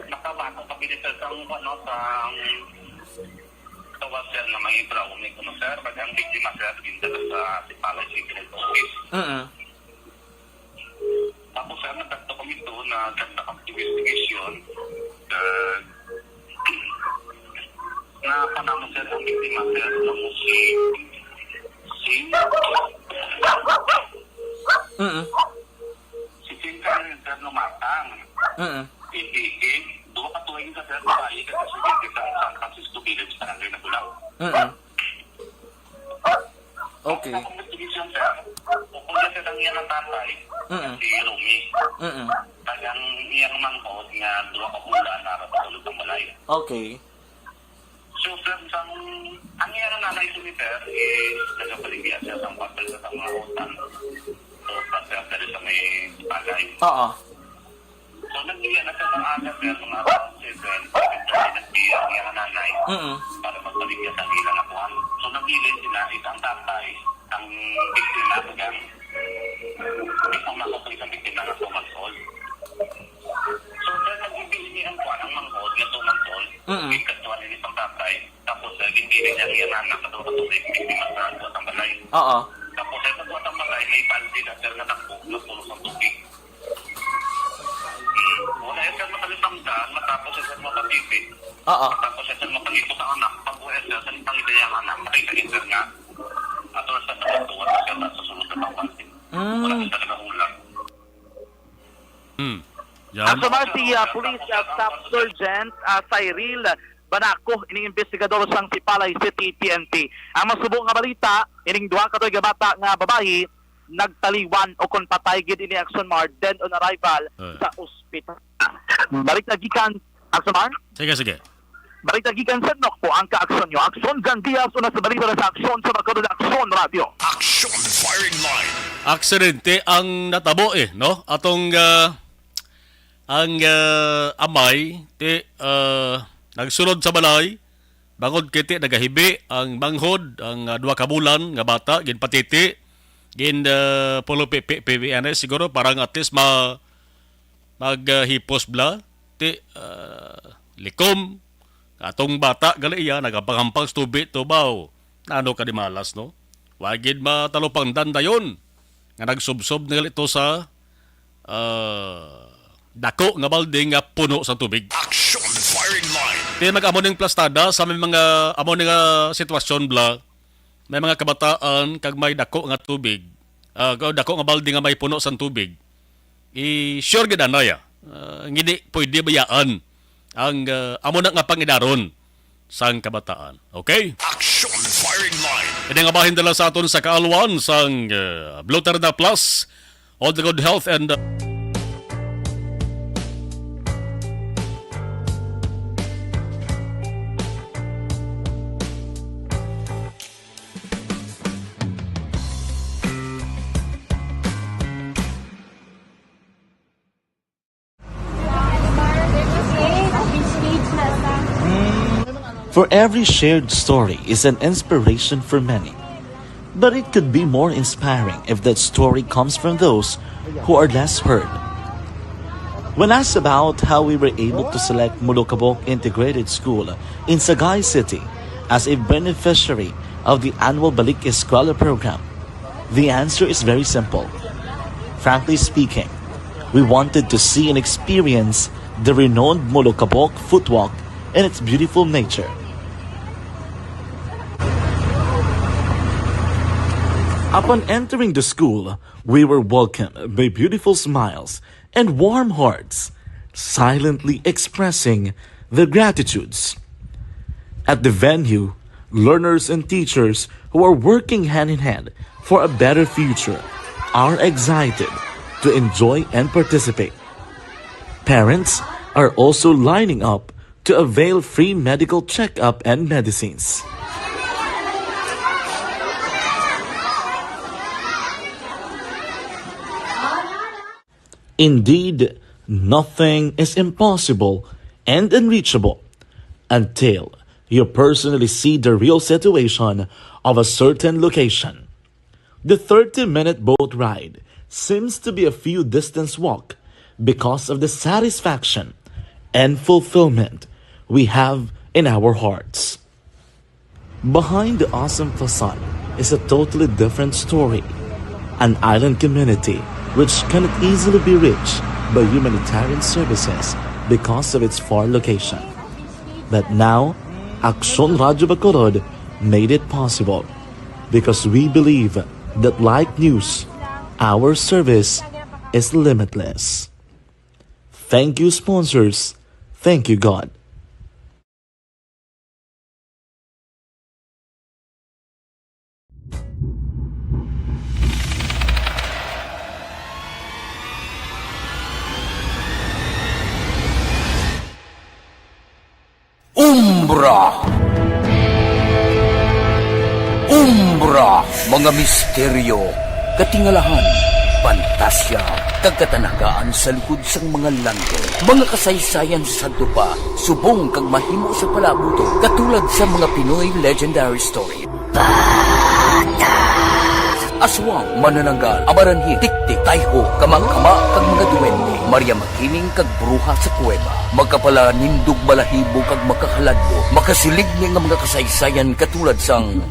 Nakabako ka, Minister, sa, ano, sa tawag, sir, na may Ibrahim, ano, sir, pag ang biktima, sir, gindala sa Sipalay City Health Office. Mhm. Tapos, sir, nagkadto kami doon na ganda kang investigation. Uh, na panahon, sir, ang biktima, sir, na mo si, si, Mm-mm. Si Sin Karen, sir, Lumatang. Mm-mm. Hindi, eh, duha ka tuig sa, sir, babae, kasi sa San Francisco Village, Barangay Nabulaw. Mm-mm. Okay. Ang investigation, sir, kung sila ang iyang tatay, Mm-mm. Si Romy. Mm-mm. Kag ang iyang manghod nga duha ka bulan, nara pa sulod ang balay. Okay. So, sir, sang, ang iyang nanay, si sir, is nagabaligya siya sang papel sa mga utang. So, pa siya, sir, sa may bagay. Oo. So, nagbiya na siya sa aga, sir, mga around seven, seven thirty, nagbiya ang iyang nanay Mm-mm. Para magbaligya sa ilang akuan. So, nabilin sila, is ang tatay, ang biktima, kag ang, isang manghod, isang biktima nga two months old. So, sir, nag-ibig ni ang kuan, ang manghod nga two months old, Mm-mm. Gikatuan ni isang tatay. Tapos, sir, ginbili niya ang iyang anak, katong katong biktima sa buhat ang balay. Oo. Tapos, sir, sa buhat ang balay, may balde na, sir, nga dako, nga puno sa tubig. Wala, sir, makalimangdan, matapos, sir, mapatipid. Oo. Matapos, sir, mapangipot ang anak, pag-uwi, sir, sa pangita niya ang anak, makita niya, sir, nga, ato na sa pagkatuwa, sir, sa sunod na pangpansin. Mm. Wala, sir, talaga ulang. Hmm. Yan. Ang sumar si, ah, Police, ah, Staff Sergeant, ah, Cyril Banaco, ining investigador sang Sipalay City P N P. Ang masubo nga balita, ining duha ka tuig nga bata nga babayi, nagtaliwan o kon patay gid ini, Action Mar, dead on arrival Eh. Sa ospital. Balik na gikan, Action Mar? Sige, sige. Balik na gikan sa Nokpo ang kaaksyon nyo. Action Jan Diaz, una sa balita na sa aksyon sa Bacolod Aksyon Radio. Action Firing Line. Aksidente ang natabo eh, no? Atong, ah, ang, ah, amay, ti, ah, nagsulod sa balay, bangod kay ti nagahibi ang manghod, ang, ah, duha ka bulan nga bata, ginpatiti, gin, ah, pulupi-, pi-, pipianan siguro para nga at least ma-, mag, ah, hipos bala, ti, ah, likom, atong bata gali iya, nagapahampas tubi, tubaw. Ano ka di malas, no? Wa gid matalupangdan dayon nga nagsubsob na gali to sa, ah, dako nga balde nga puno sa tubig. Action Firing Line. Ti mag-amo ning plastada sa may mga amo ni nga sitwasyon, bla, may mga kabataan kag may dako nga tubig, ah, dako nga balde nga may puno sang tubig. I-sure gid anay, ah. Ah, hindi pwede bayaan ang, ah, amo na nga pangidaron sang kabataan. Okay? Action Firing Line. Ini nga bahin dala sa aton sa kaalwan sang, ah, Blue Terna Plus. All the good health and, uh, For every shared story is an inspiration for many. But it could be more inspiring if that story comes from those who are less heard. When asked about how we were able to select Molokabok Integrated School in Sagay City as a beneficiary of the annual Balik Eskwela program, the answer is very simple. Frankly speaking, we wanted to see and experience the renowned Molokabok Footwalk and its beautiful nature. Upon entering the school, we were welcomed by beautiful smiles and warm hearts, silently expressing their gratitudes. At the venue, learners and teachers who are working hand in hand for a better future are excited to enjoy and participate. Parents are also lining up to avail free medical checkup and medicines. Indeed, nothing is impossible and unreachable until you personally see the real situation of a certain location. The thirty-minute boat ride seems to be a few distance walk because of the satisfaction and fulfillment we have in our hearts. Behind the awesome facade is a totally different story, an island community which cannot easily be reached by humanitarian services because of its far location. But now, Aksyon Radyo Bacolod made it possible because we believe that like news, our service is limitless. Thank you, sponsors. Thank you, God. Umbra. Umbra, mga misteryo, katingalahan, pantasya, kag katanagaan sa likod sang mga langit. Mga kasaysayan sa sadto pa, subong kag mahimo sa palabuton, katulad sa mga Pinoy legendary story. Aswang, manananggal, amaranhi, tiktik, tayho, kamakama, kag mga duwende, Maria Makiling, kag bruha sa kuweba, makapalanindog balahibo kag makahaladlok, makasiling ni nga mga kasaysayan katulad sang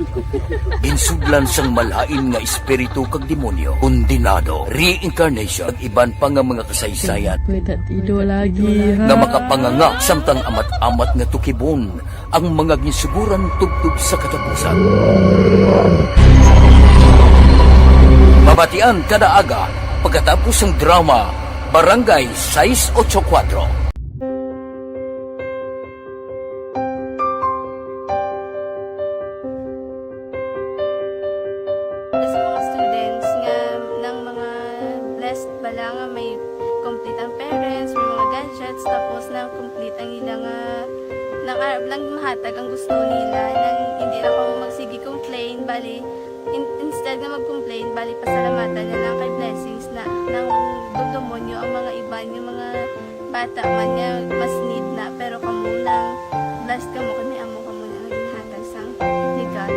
ginsudlan sang malain nga espiritu kag demonyo, kondenado, reincarnation, kag iban pa nga mga kasaysayan May tatido lagi, ha? Nga makapanganga samtang amat-amat nga tukibon ang mga ginsuguran tubtob sa katapusan. Mabatian kada aga pagkatapos sang drama Barangay sais ocho kuwatro. Sa mga students nga nang mga blessed bala nga may complete ang parents, may mga gadgets, tapos nang complete ang ila nga nang arab lang mahatag ang gusto nila, nang hindi na ko magsige complain, bali in, instead nga mag-complain, bali pasalamatan na lang kay blessings na nang dumdumonyo ang mga iban nga mga bata man nga mas need na, pero kamo lang blessed kamo kay may amo kamo nga ginhatag sang ni God.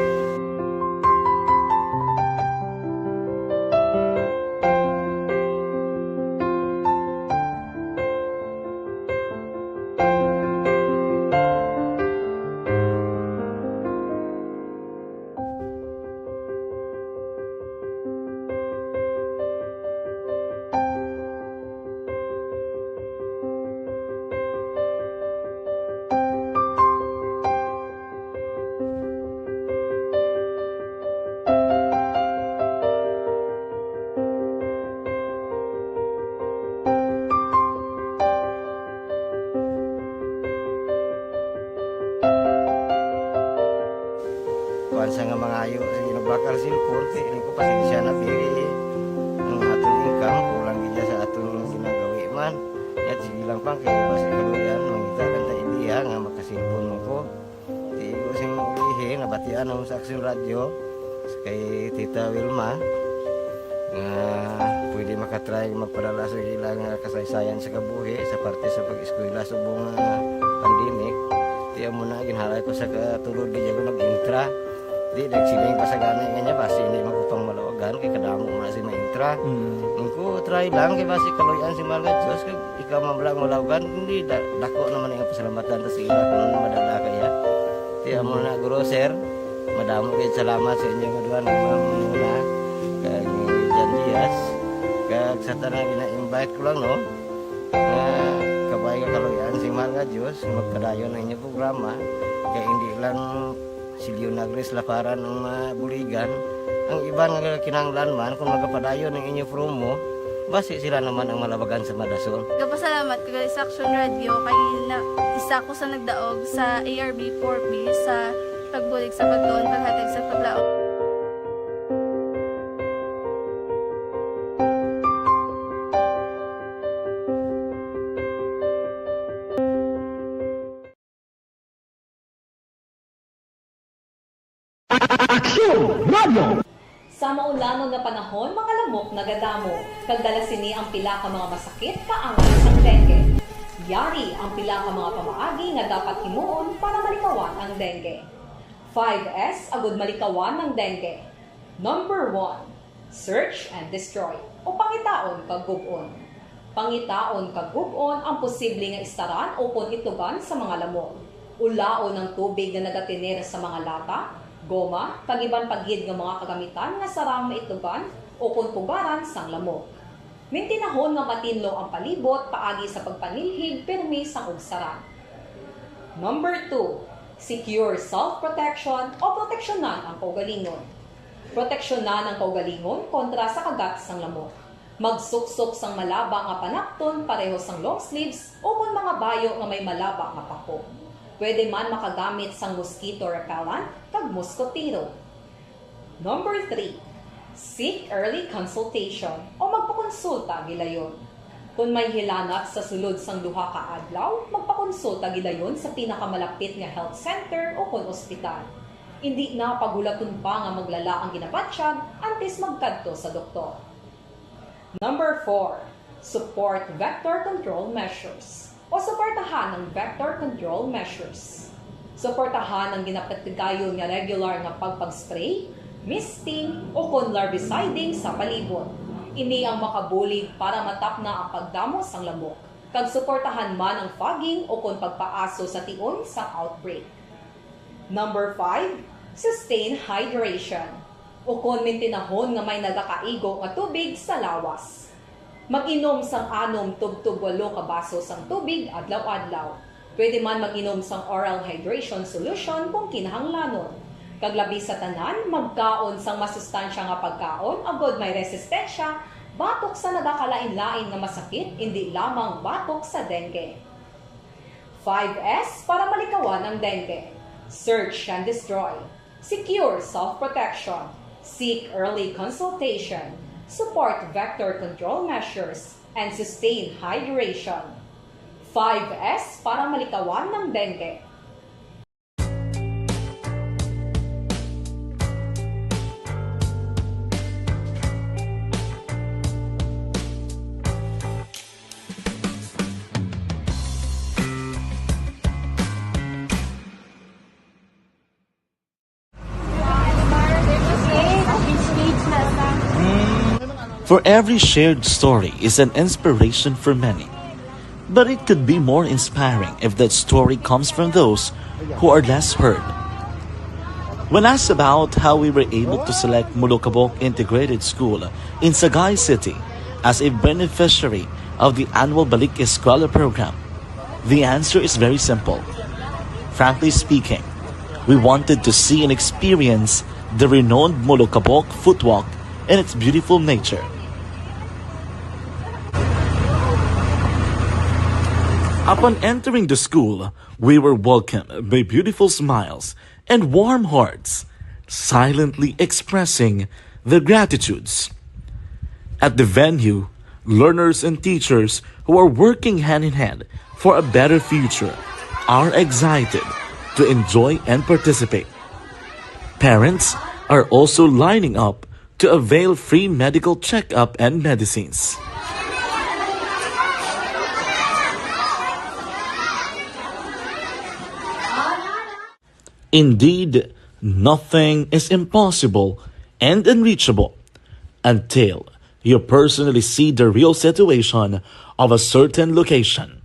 Ang cellphone, kay ini ko pasensya na, pero ang aton income, kulang gid sa aton ginagawi man. Yat, sige lang pa, kay basi kaluyan, mangita lang ta ideya nga maka-cellphone mo ko. Di ko sing ulihi, nabatian ako sa Action Radio, kay Tita Wilma, nga pwede makatry magpadala sa ilang kasaysayan sa kabuhi, sa parte sa pag-eskwela subong nga pandemic. Di amo na, ginhalay ko sa katulod, di ako nag-intra. Di, nagsiling pa sa gani nga niya, basi hindi man ko pang malawagan, kay kadamo mo na si maintra. Mm. Ang ko, try lang, kay basi kaluyan si Mahal nga Diyos, kay ikaw man lang malawagan, hindi, da-, dako naman ang pasalamatan ta sa ila kung madala kaya. Di, amo na, Guro, sir, madamo kayo salamat sa inyo nga duha, ni Ma'am Muna, kag ni Jan Diaz, kag sa tanan gina-invite ko lang, no, nga kabay nga kaluyan si Mahal nga Diyos, nga magpadayon ang inyong programa, kay hindi lang si Leonagris Laparan ang mabuligan. Ang iban nga kinahanglan man, kung magapadayon ang inyo promo, basi sila naman ang malabagan sa madasol. Gapasalamat ko gali sa Action Radio kay na, isa ko sa nagdaog sa A R B four B sa pagbulig sa pagtuon, paghatag sa paglaom. Aksyon Radio! Sa maulanon nga panahon, mga lamok nagadamo, kag dala sini ang pila ka mga masakit kaangay sang dengue. Yari ang pila ka mga pamaagi nga dapat himuon para malikawan ang dengue. Five S agud malikawan ang dengue. Number one, search and destroy, o pangitaon kag gub-on. Pangitaon kag gub-on ang posible nga istaran ukon itlugan sa mga lamok. Ulaon ang tubig nga nagatener sa mga lata, goma, kag iban pa gid nga mga kagamitan nga sarang maitlugan ukon pugaran sang lamok. Mintinahon nga matinlo ang palibot paagi sa pagpanilhig pirmi sang ugsaran. Number two, secure self-protection o proteksyonan ang kaugalingon. Proteksyonan ang kaugalingon kontra sa kagat sang lamok. Magsuksok sang malaba nga panapton pareho sang long sleeves ukon mga bayo nga may malaba nga pako. Pwede man makagamit sang mosquito repellent kag moskotero. Number three, seek early consultation o magpakonsulta gilayon. Kon may hilanat sa sulod sang duha ka adlaw, magpakonsulta gilayon sa pinakamalapit nga health center o kon ospital. Indi na paghulaton pa nga maglala ang ginabatyag antes magkadto sa doktor. Number four, support vector control measures o suportahan ang vector control measures. Suportahan ang ginapatigayon nga regular nga pagpag-spray, misting, o kon larviciding sa palibot. Ini ang makabulig para matapna ang pagdamo sang lamok, kag suportahan man ang fogging o kon pagpaaso sa tion sa outbreak. Number five, sustain hydration, o kon mintinahon nga may nagakaigo nga tubig sa lawas. Mag-inom sang anom tubtob walo ka baso sang tubig adlaw-adlaw. Pwede man mag-inom sang oral hydration solution kung kinahanglanon. Kag labi sa tanan, magkaon sang masustansya nga pagkaon agod may resistensya batok sa nagakalain-lain nga masakit, indi lamang batok sa dengue. Five S para malikawan ang dengue. Search and destroy. Secure self-protection. Seek early consultation. Support vector control measures. And sustain hydration. Five S para malikawan ang dengue. For every shared story is an inspiration for many. But it could be more inspiring if that story comes from those who are less heard. When asked about how we were able to select Molokabok Integrated School in Sagay City as a beneficiary of the annual Balik Eskwela program, the answer is very simple. Frankly speaking, we wanted to see and experience the renowned Molokabok footwalk and its beautiful nature. Upon entering the school, we were welcomed by beautiful smiles and warm hearts. silently expressing their gratitudes. At the venue, learners and teachers who are working hand in hand for a better future are excited to enjoy and participate. Parents are also lining up to avail free medical checkup and medicines. Indeed, nothing is impossible and unreachable until you personally see the real situation of a certain location.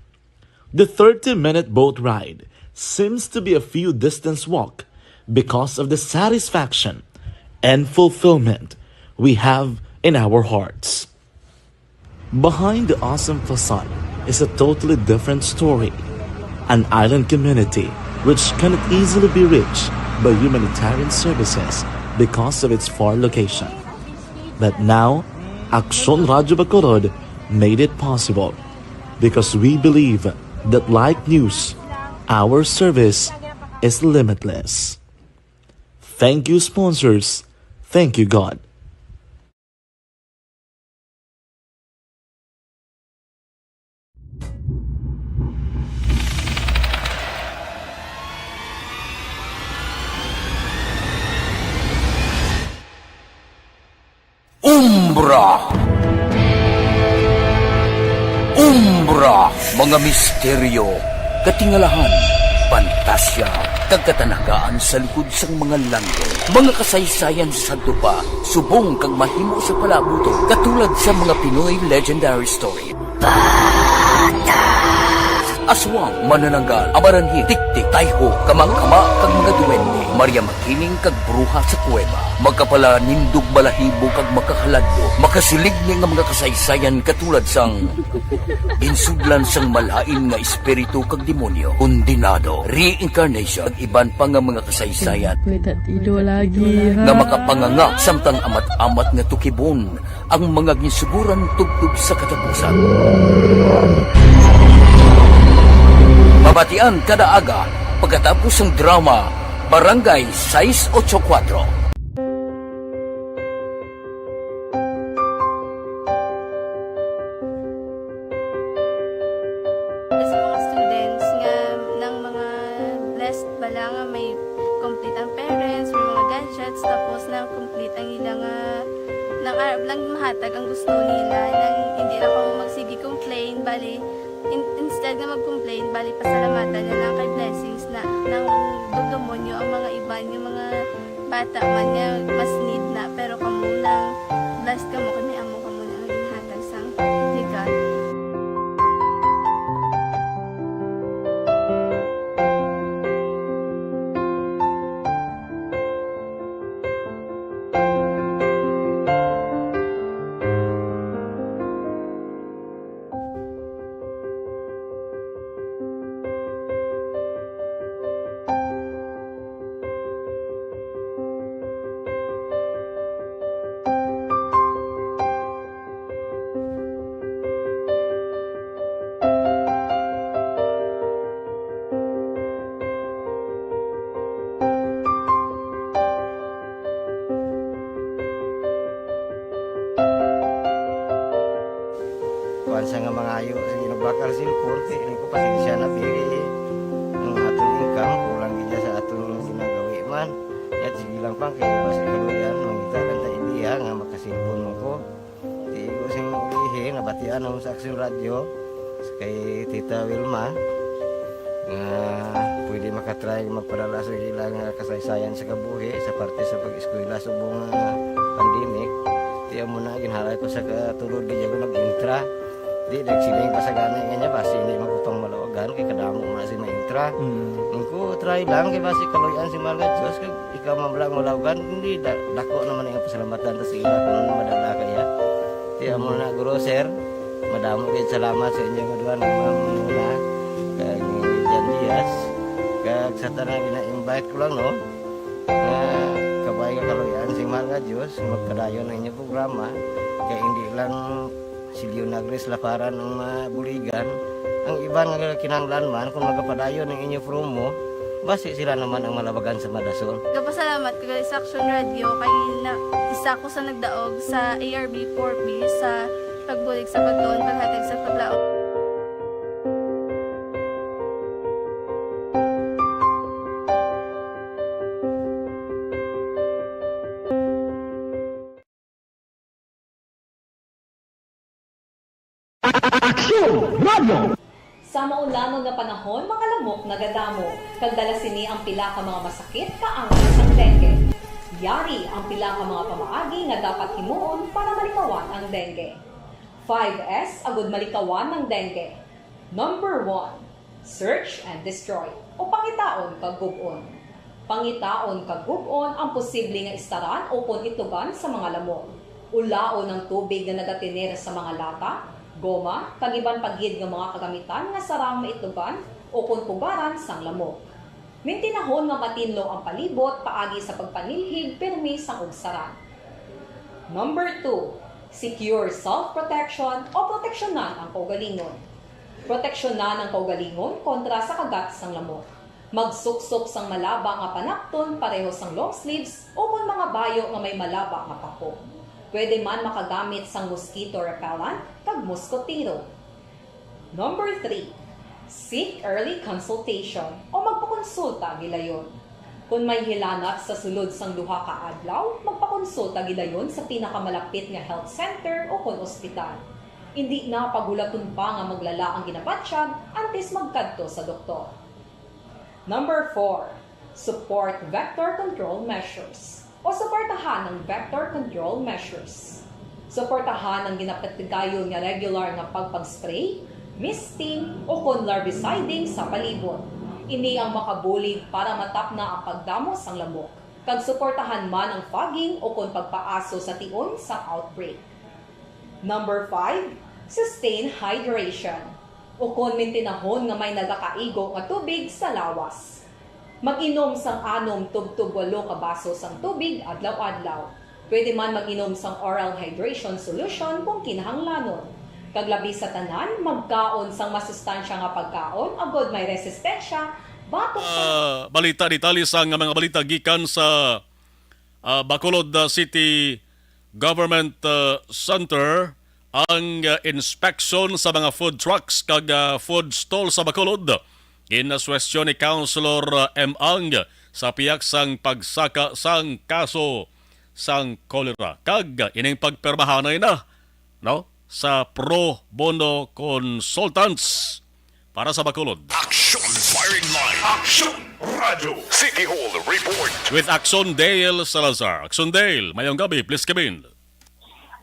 The thirty-minute boat ride seems to be a few distance walk because of the satisfaction and fulfillment we have in our hearts. Behind the awesome facade is a totally different story. An island community which cannot easily be reached by humanitarian services because of its far location. But now, Aksyon Radyo Bacolod made it possible because we believe that, like news, our service is limitless. Thank you, sponsors. Thank you, God. Umbra. Umbra, mga misteryo, katingalahan, pantasya, kag katanagaan sa likod sang mga landong. Mga kasaysayan sa sadto pa, subong kag mahimo sa palabuton, katulad sa mga Pinoy legendary story. Aswang, manananggal, amaranhit, tiktik, tayho, kamakama, kag mga duwende, Maria Makiling, kag bruha sa kuweba. Makapalanindog, balahibo, kag makahaladlok. Makasiling ni nga mga kasaysayan katulad sang ginsudlan sang malain nga espiritu kag demonyo, kondenado, reincarnation, kag iban pa nga mga kasaysayan May tatido lagi, ha? nga makapanganga samtang amat-amat nga tukibon ang mga ginsuguran tubtob sa katapusan. Mabatian kada aga pagkatapos sang drama Barangay sais ocho kuwatro. Sa mga students nga nang mga blessed bala nga may complete ang parents, may mga gadgets, tapos na complete ang ila nga nang arab lang mahatag ang gusto nila, nang hindi lang kamo magsige complain, bali, in-, instead nga mag-complain, bali, pasalamatan na lang kay blessings na nang dudumonyo ang mga iban nga mga bata man nga mas need na, pero kamo lang, blessed kamo kay may amo kamo na nga ginhatag sang ni God. Kuwan sa nga mangayo, sige, nagbakal cellphone, kay ko pasensya na, pili ang aton income, kulang gid sa aton ginagawi man. Yat, sige lang pa, kay basi kaluyan, mangita lang ta idea nga makasilpon mo ko. Di ko sing ulihi, nabatian ako sa Aksyon Radyo, kay Tita Wilma, nga pwede makatry magpadala sa ila nga kasaysayan sa kabuhi sa parte sa pag-eskwela subong nga pandemic. Di amo na, ginhalay ko sa katulod, di ako nag-intra. Di, nagsiling pa sa gani nga niya, basi hindi magkupang malawagan, kay kadamo mo na si maintra. Mm. Ang ko, try lang, kay basi kaluyan si Mahal nga Diyos, kag ikaw man lang malawagan, hindi, da-, dako naman ang pasalamatan ta sa ila kung madala kaya. Di amo na, Guro, Sir, madamo gid salamat sa inyo nga duha nga mga muna, kag ni Jan Diaz, kag sa tanan gina-invite ko lang, no, nga kabay nga kaluyan sing Mahal nga Diyos, magpadayon ang inyong programa, kay hindi lang si Leonagris Laparan ang mabuligan. Ang iban nga kinahanglan man, kung magapadayon ang inyo promo, Basi sila naman ang malabagan sa madasol. Gapasalamat ko gali sa Action Radio kay na isa ko sa nagdaog sa A R B four B sa pagbulig sa pagtuon, paghatag sa paglaom. Aksyon Radio! Sa maulamon nga panahon, mga lamok nagadamo, kag dala sini ang pila ka mga masakit kaangay sang dengue. Yari ang pila ka mga pamaagi nga dapat himuon para malikawan ang dengue. Five S agud malikawan ang dengue. Number one, search and destroy, o pangitaon kag gub-on. Pangitaon kag gub-on ang posible nga istaran ukon itugan sa mga lamok. Ulaon ang tubig nga nagatener sa mga lata, goma, kag iban pa gid nga mga kagamitan nga sarang maitugan ukon pugaran sang lamok. Mintinahon nga matinlo ang palibot paagi sa pagpanilhig pirmi sang ugsaran. Number two, secure self-protection o proteksyonan ang kaugalingon. Proteksyonan ang kaugalingon kontra sa kagat sang lamok. Magsuksok sang malaba nga panapton pareho sang long sleeves ukon mga bayo nga may malaba nga pako. Pwede man makagamit sang mosquito repellent kag muskotero. Number three, seek early consultation o magpakonsulta gilayon. Kon may hilanat sa sulod sang duha ka adlaw, magpakonsulta gilayon sa pinakamalapit nga health center ukon ospital. Indi na paghulaton pa nga maglala ang ginabatyag antes magkadto sa doktor. Number four, support vector control measures o suportahan ang vector control measures. Suportahan ang ginapatigayon nga regular nga pagpag-spray, misting, ukon larviciding sa palibot. Ini ang makabulig para matapna ang pagdamo sang lamok, kag suportahan man ang fogging ukon pagpaaso sa tion sang outbreak. Number five, sustain hydration, ukon mintinahon nga may nagakaigo nga tubig sa lawas. Mag-inom sang anom tubtob walo ka baso sang tubig adlaw-adlaw. Pwede man mag-inom sang oral hydration solution kung kinahanglanon. Kag labi sa tanan, magkaon sang masustansya nga pagkaon agod may resistensya batok sa Ah, balita, detalye sang mga balita gikan sa ah, Bacolod ah, City Government ah, Center ang ah, inspeksyon sa mga food trucks kag ah, food stall sa Bacolod. Ginaswestyon ni Councilor ah, M. Ang sa pihak sang pagsaka sang kaso sang kolera kag ah, ining pagpermahanay na, no, sa pro bono consultants para sa Bacolod. Action Firing Line. Action Radio. City Hall Report. With Action Dale Salazar. Action Dale, mayong gabi, please come in.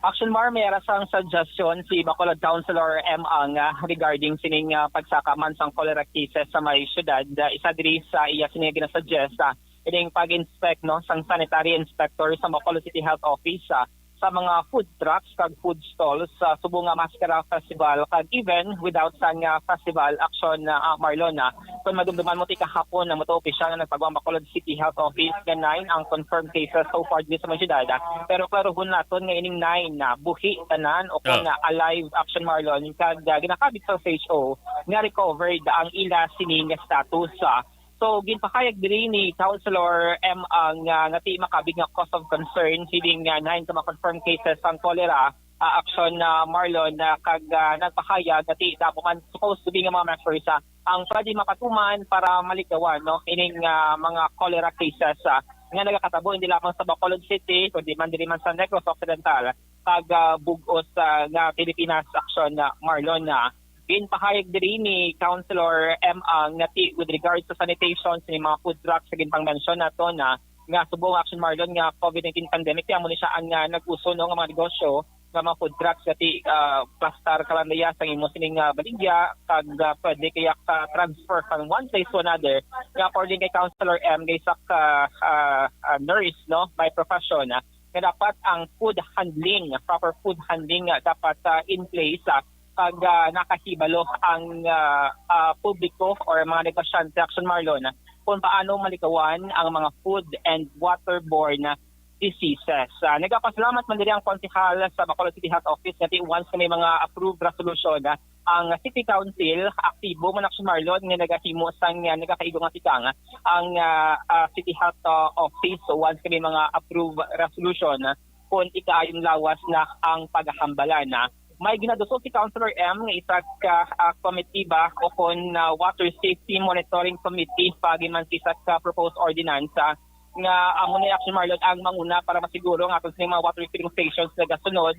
Action Mar, may ara sang suggestion si Bacolod Councilor M. Ang ah, regarding sining ah, pagsaka man sang cholera cases sa may syudad. Ah, isa diri sa iya sini nga ginasuggest ah, ining pag-inspect, no, sang sanitary inspector sa Bacolod City Health Office ah, sa mga food trucks kag food stalls sa subong nga Maskara Festival kag even without sang ah, festival. Action ah, Marlon, ah, kung madumduman mo, ti kahapon na mo to opisyal nga nagpagawa ang Bacolod City Health Office nga nine ang confirmed cases so far diri sa mga syudad, ah. Pero klarohon naton nga ining nine na buhi tanan o kung Ah. ah, alive. Action Marlon, kag ah, ginakabig sa C H O nga recovered ang ila sini nga status, ah. So, ginpahayag diri ni Councilor M. Ang ah, nga ti makabig nga cause of concern sining ah, nine ka mga confirmed cases sang cholera. Ah, Action ah, Marlon, ah, kag ah, nagpahayag nga ti damo man supposed to be nga mga measures ah, ang pwede mapatuman para malikawan, no, ining ah, mga cholera cases ah, nga nagakatabo hindi lamang sa Bacolod City kundi man diri man sa Negros Occidental kag ah, bug-os ah, nga Pilipinas. Action ah, Marlon, ah. Ginpahayag diri ni Councilor M. Ang nga ti with regards sa sanitation sa mga food trucks sa ginpang-mention nato na nga subong. Action Marlon, nga COVID nineteen pandemic, kaya mo ni siya ang ah, nag-uso, no, nga mga negosyo nga mga food trucks nga ti ah, plastar kalandaya sa imo sining ah, baligya kag ah, pwede kaya ka transfer from one place to another. Nga according kay Councilor M, kay sa ka ah, ah, nurse, no, by profession, ah, nga dapat ang food handling, proper food handling, ah, dapat ah, in place, ah, kag ah, nakahibalo ang ah, ah, publiko or mga negosyante. Action Marlon, kung paano malikawan ang mga food and waterborne diseases. Ah, nagapasalamat man diri ang konsehal sa Bacolod City Health Office nga ti once nga may mga approved resolution ah, Ang City Council, aktibo man, Action Marlon, nga nagahimo sang, ah, nagakaigo nga tikang ang, ah, ah, City Health, ah, Office once kami mga approve resolution kung ikaayon lawas na ang paghambalan. May ginadusol si Councilor M nga isa ka, ah, komitiba o kon, ah, Water Safety Monitoring Committee paagi man sa isa ka proposed ordinance, ah, nga amo ni Action Marlon ang manguna para masiguro nga aton sa mga water filling stations nagasunod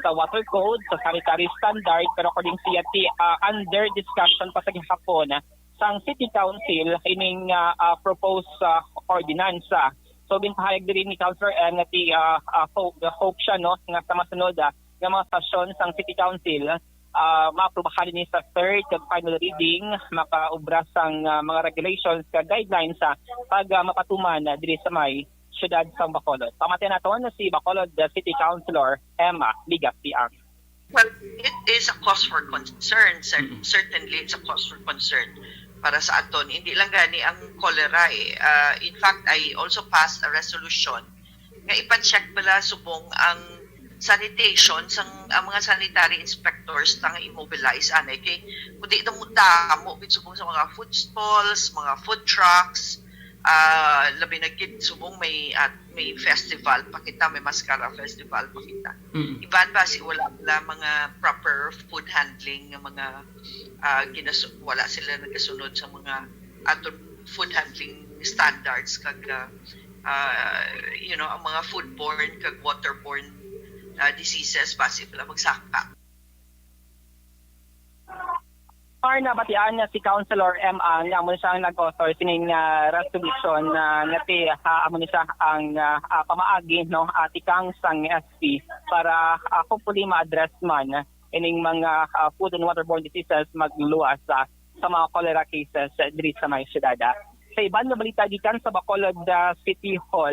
sa water code, sa sanitary standard, pero according siya ti, ah, under discussion pa sa gihapon sang City Council ining, ah, ah, proposed, ah, ordinance. So, ginpahayag diri ni Councilor N nga ti, ah, ah, hope, hope siya, no, nga sa masunod, ah, nga mga sesyon sang City Council, ah, maaprubahan ni sa third kag final reading, makaobra sang, ah, mga regulations kag guidelines, ah, pag, ah, mapatuman, ah, diri sa may siyudad sang Bacolod. Pamatian naton si Bacolod, ah, City Councilor Emma Legaspi ang. Well, it is a cause for concern. Cer- Mm-mm. Certainly, it's a cause for concern para sa aton. Hindi lang gani ang cholera eh. Uh, in fact, I also passed a resolution nga ipa-check pala subong ang sanitation sang ang mga sanitary inspectors nga i-mobilize anay kay kundi na mo damo gid subong sa mga food stalls, mga food trucks, ah labi na gid subong may at may festival pa kita, may Mascara Festival pa kita. Mm. Iban ba si wala pala mga proper food handling nga mga ah, ginasu- wala sila nagasunod sa mga aton food handling standards kag ah, ah, you know ang mga foodborne kag waterborne ah, diseases basi pala magsaka. Or nabatian nga si Councilor M. Ang nga mo siyang nag-author sining ah, resolution na nga ti ha amo ni siya ang ah, ah, pamaagi no ah, tikang sang S P para ah, hopefully ma-address man ining mga ah, food and waterborne diseases magluwas ah, sa mga cholera cases ah, diri sa may syudad. Ah. Sa iban nga balita gikan sa Bacolod ah, City Hall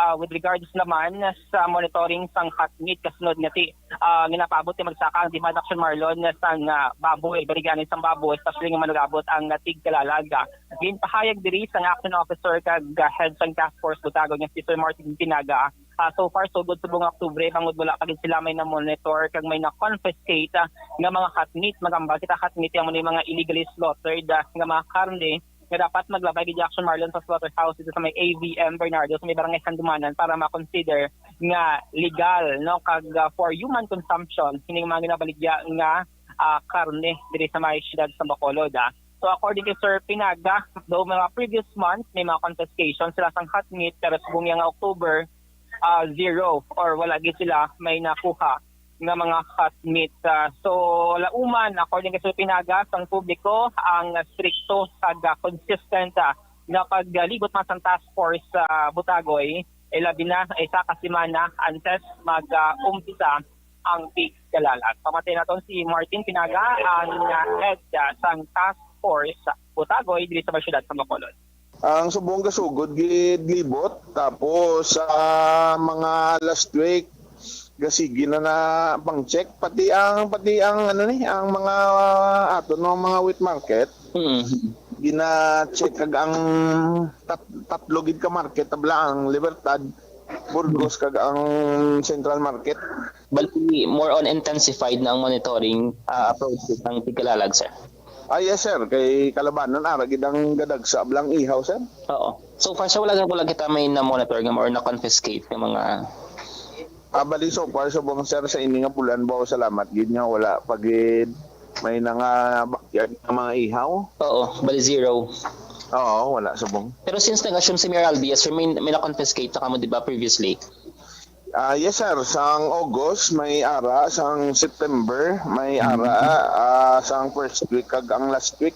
ah, with regards naman sa monitoring sang hot meat kasunod nga ti ah, ginapaabot ni magsaka ang Demand Action Marlon sang ah, baboy, baligyanan sang baboy, especially nga manugabot ang ah, tigkalalag. Ah, ginpahayag diri sang action officer kag ah, head sang task force Butago nga si Sir Martin Pinaga. Ah, so far, sugod subong Oktubre, bangod wala pa gid sila may na-monitor kag may na-confiscate ah, nga mga hot meat. Magambal kita hot meat, yung mga illegally slaughtered ah, nga mga karne nga dapat maglabay gid Action Marlon sa slaughterhouse dito sa may A V M Bernardo sa may barangay Sandumanan para ma-consider nga legal no kag ah, for human consumption kining mga ginabaligya nga ah, karne diri sa may siyudad sa Bacolod. Ah. So according kay Sir Pinaga, though mga previous months may mga confiscation sila sang hot meat pero subong nga October ah, zero or wala gid sila may nakuha nga mga hot meat. Ah, so lauman, according kay Sir Pinaga, sang publiko ang strikto kag ah, consistent ah, nga paglibot man sang task force sa Butagoy, eh, labi na isa ka semana antes mag-umpisa ang tigkalalag. Pamatay naton si Martin Pinaga, ang ah, head ah, sang task force sa Butagoy diri sa may siyudad sa Bacolod. Ang subong gasugod gid libot, tapos sa mga last week gasigi na na pang check pati ang pati ang ano ni ang mga ato no mga wet market Mm. gina-check kag ang tat, tatlo gid ka market tabla ang Libertad, Burgos kag ang Central Market. Bali, more on intensified na ang monitoring ah, approach ng tigkalalag, sir. Ah, yes sir, kay kalabanan ara gid ang gadagsa blang ihaw sir. Oo. So far, sir, wala, wala kita may na-monitor nga or na-confiscate nga mga Ah, bali so far subong sir sa ini nga bulan ba salamat gid nga wala pa gid may na nga backyard nga mga ihaw. Oo, bali zero. Oo, wala subong. Pero since nag-assume si Mayor Albias, sir, may, may na-confiscate na kamo, di ba, previously? Ah, yes sir, sang August may ara, sang September may ara, ah, sang first week kag ang last week.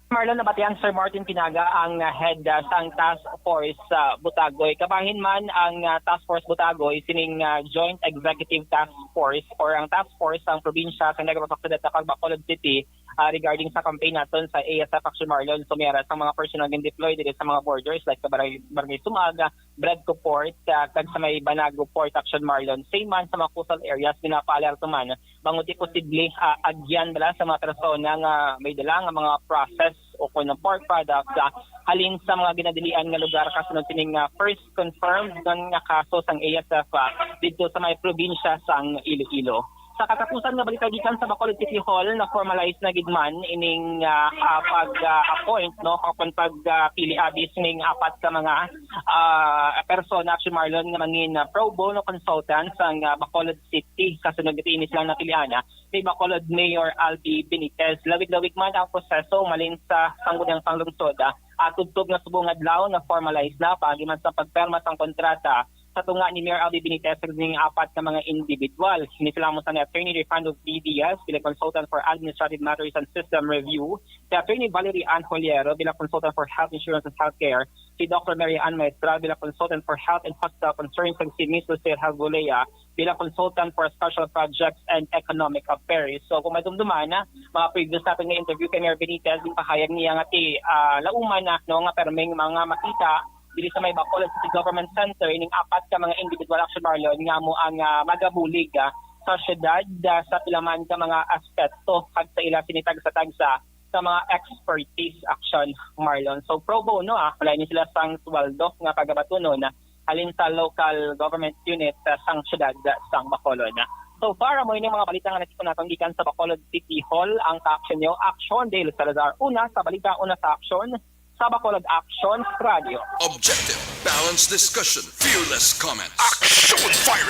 Marlon, nabatian Sir Martin Pinaga ang ah, head ah, sang task force sa Butagoy. Kabahin man ang ah, task force Butagoy sining ah, joint executive task force or ang task force sang probinsya sa Negros Occidental kag Bacolod City ah, regarding sa campaign naton sa A S F Action Marlon. So may ara sang mga personnel nga deploy diri sa mga borders like sa Barangay, Barangay Sumaga, Bradco Port, ah, kag sa may Banago Port Action Marlon. Same man sa mga coastal areas, ginapaalerto man bangod di posible ah, agyan bala sa mga persona nga may dala nga mga process o kun pork products ah, halin sa mga ginadilian nga lugar kasunod sining ah, first confirmed nga kaso sang A S F ah, didto sa may probinsya sang Iloilo. Sa katapusan nga balita gikan sa Bacolod City Hall, na-formalize na gid man ining, ah, ah, pag, ah, appoint, no, o kon pag, ah, pili abi sining apat ka mga, ah, persona, Action Marlon, nga mangin, ah, pro bono consultant sang, ah, Bacolod City. Kasunod nito, ini silang napilian, ah, ni Bacolod Mayor Albi Benitez. Lawig-lawig man ang proseso malin sa Sangguniang Panglungsod, ah, ah, tubtob nga subong adlaw na-formalize na paagi man sa pagpirma sang kontrata sa tunga ni Mayor Albi Benitez ning apat ka mga individual. Ini sila amo sa ni Attorney Rayfando V. Diaz bilang Consultant for Administrative Matters and System Review, si Attorney Valerie Ann Holiero bilang Consultant for Health Insurance and Healthcare, si Doctor Mary Ann Maestral bilang Consultant for Health and Hospital Concerns, kag si Miss Lucille Halgulea bilang Consultant for Special Projects and Economic Affairs. So, kung madumduman, ah, mga previous natin nga interview kay Mayor Benitez, ginpahayag niya nga ti, ah, lauman na, no, nga perming mga makita diri sa may Bacolod City Government Center ining apat ka mga individual, Action Marlon, nga amo ang, ah, magabulig, ah, sa syudad, ah, sa pila man ka mga aspeto kag sa ila sini tagsa-tagsa sa mga expertise, Action Marlon. So, pro bono, ah, wala ni sila sang sweldo nga pagabatunon, ah, halin sa local government unit, ah, sang syudad, ah, sang Bacolod. So far, amo ini mga balita nga natipon naton gikan sa Bacolod City Hall. Ang kaaksyon niyo, Action Dale Salazar, una sa balita, una sa aksyon, sa Bacolod Action Radio. Objective, balanced discussion, fearless comments. Action fire!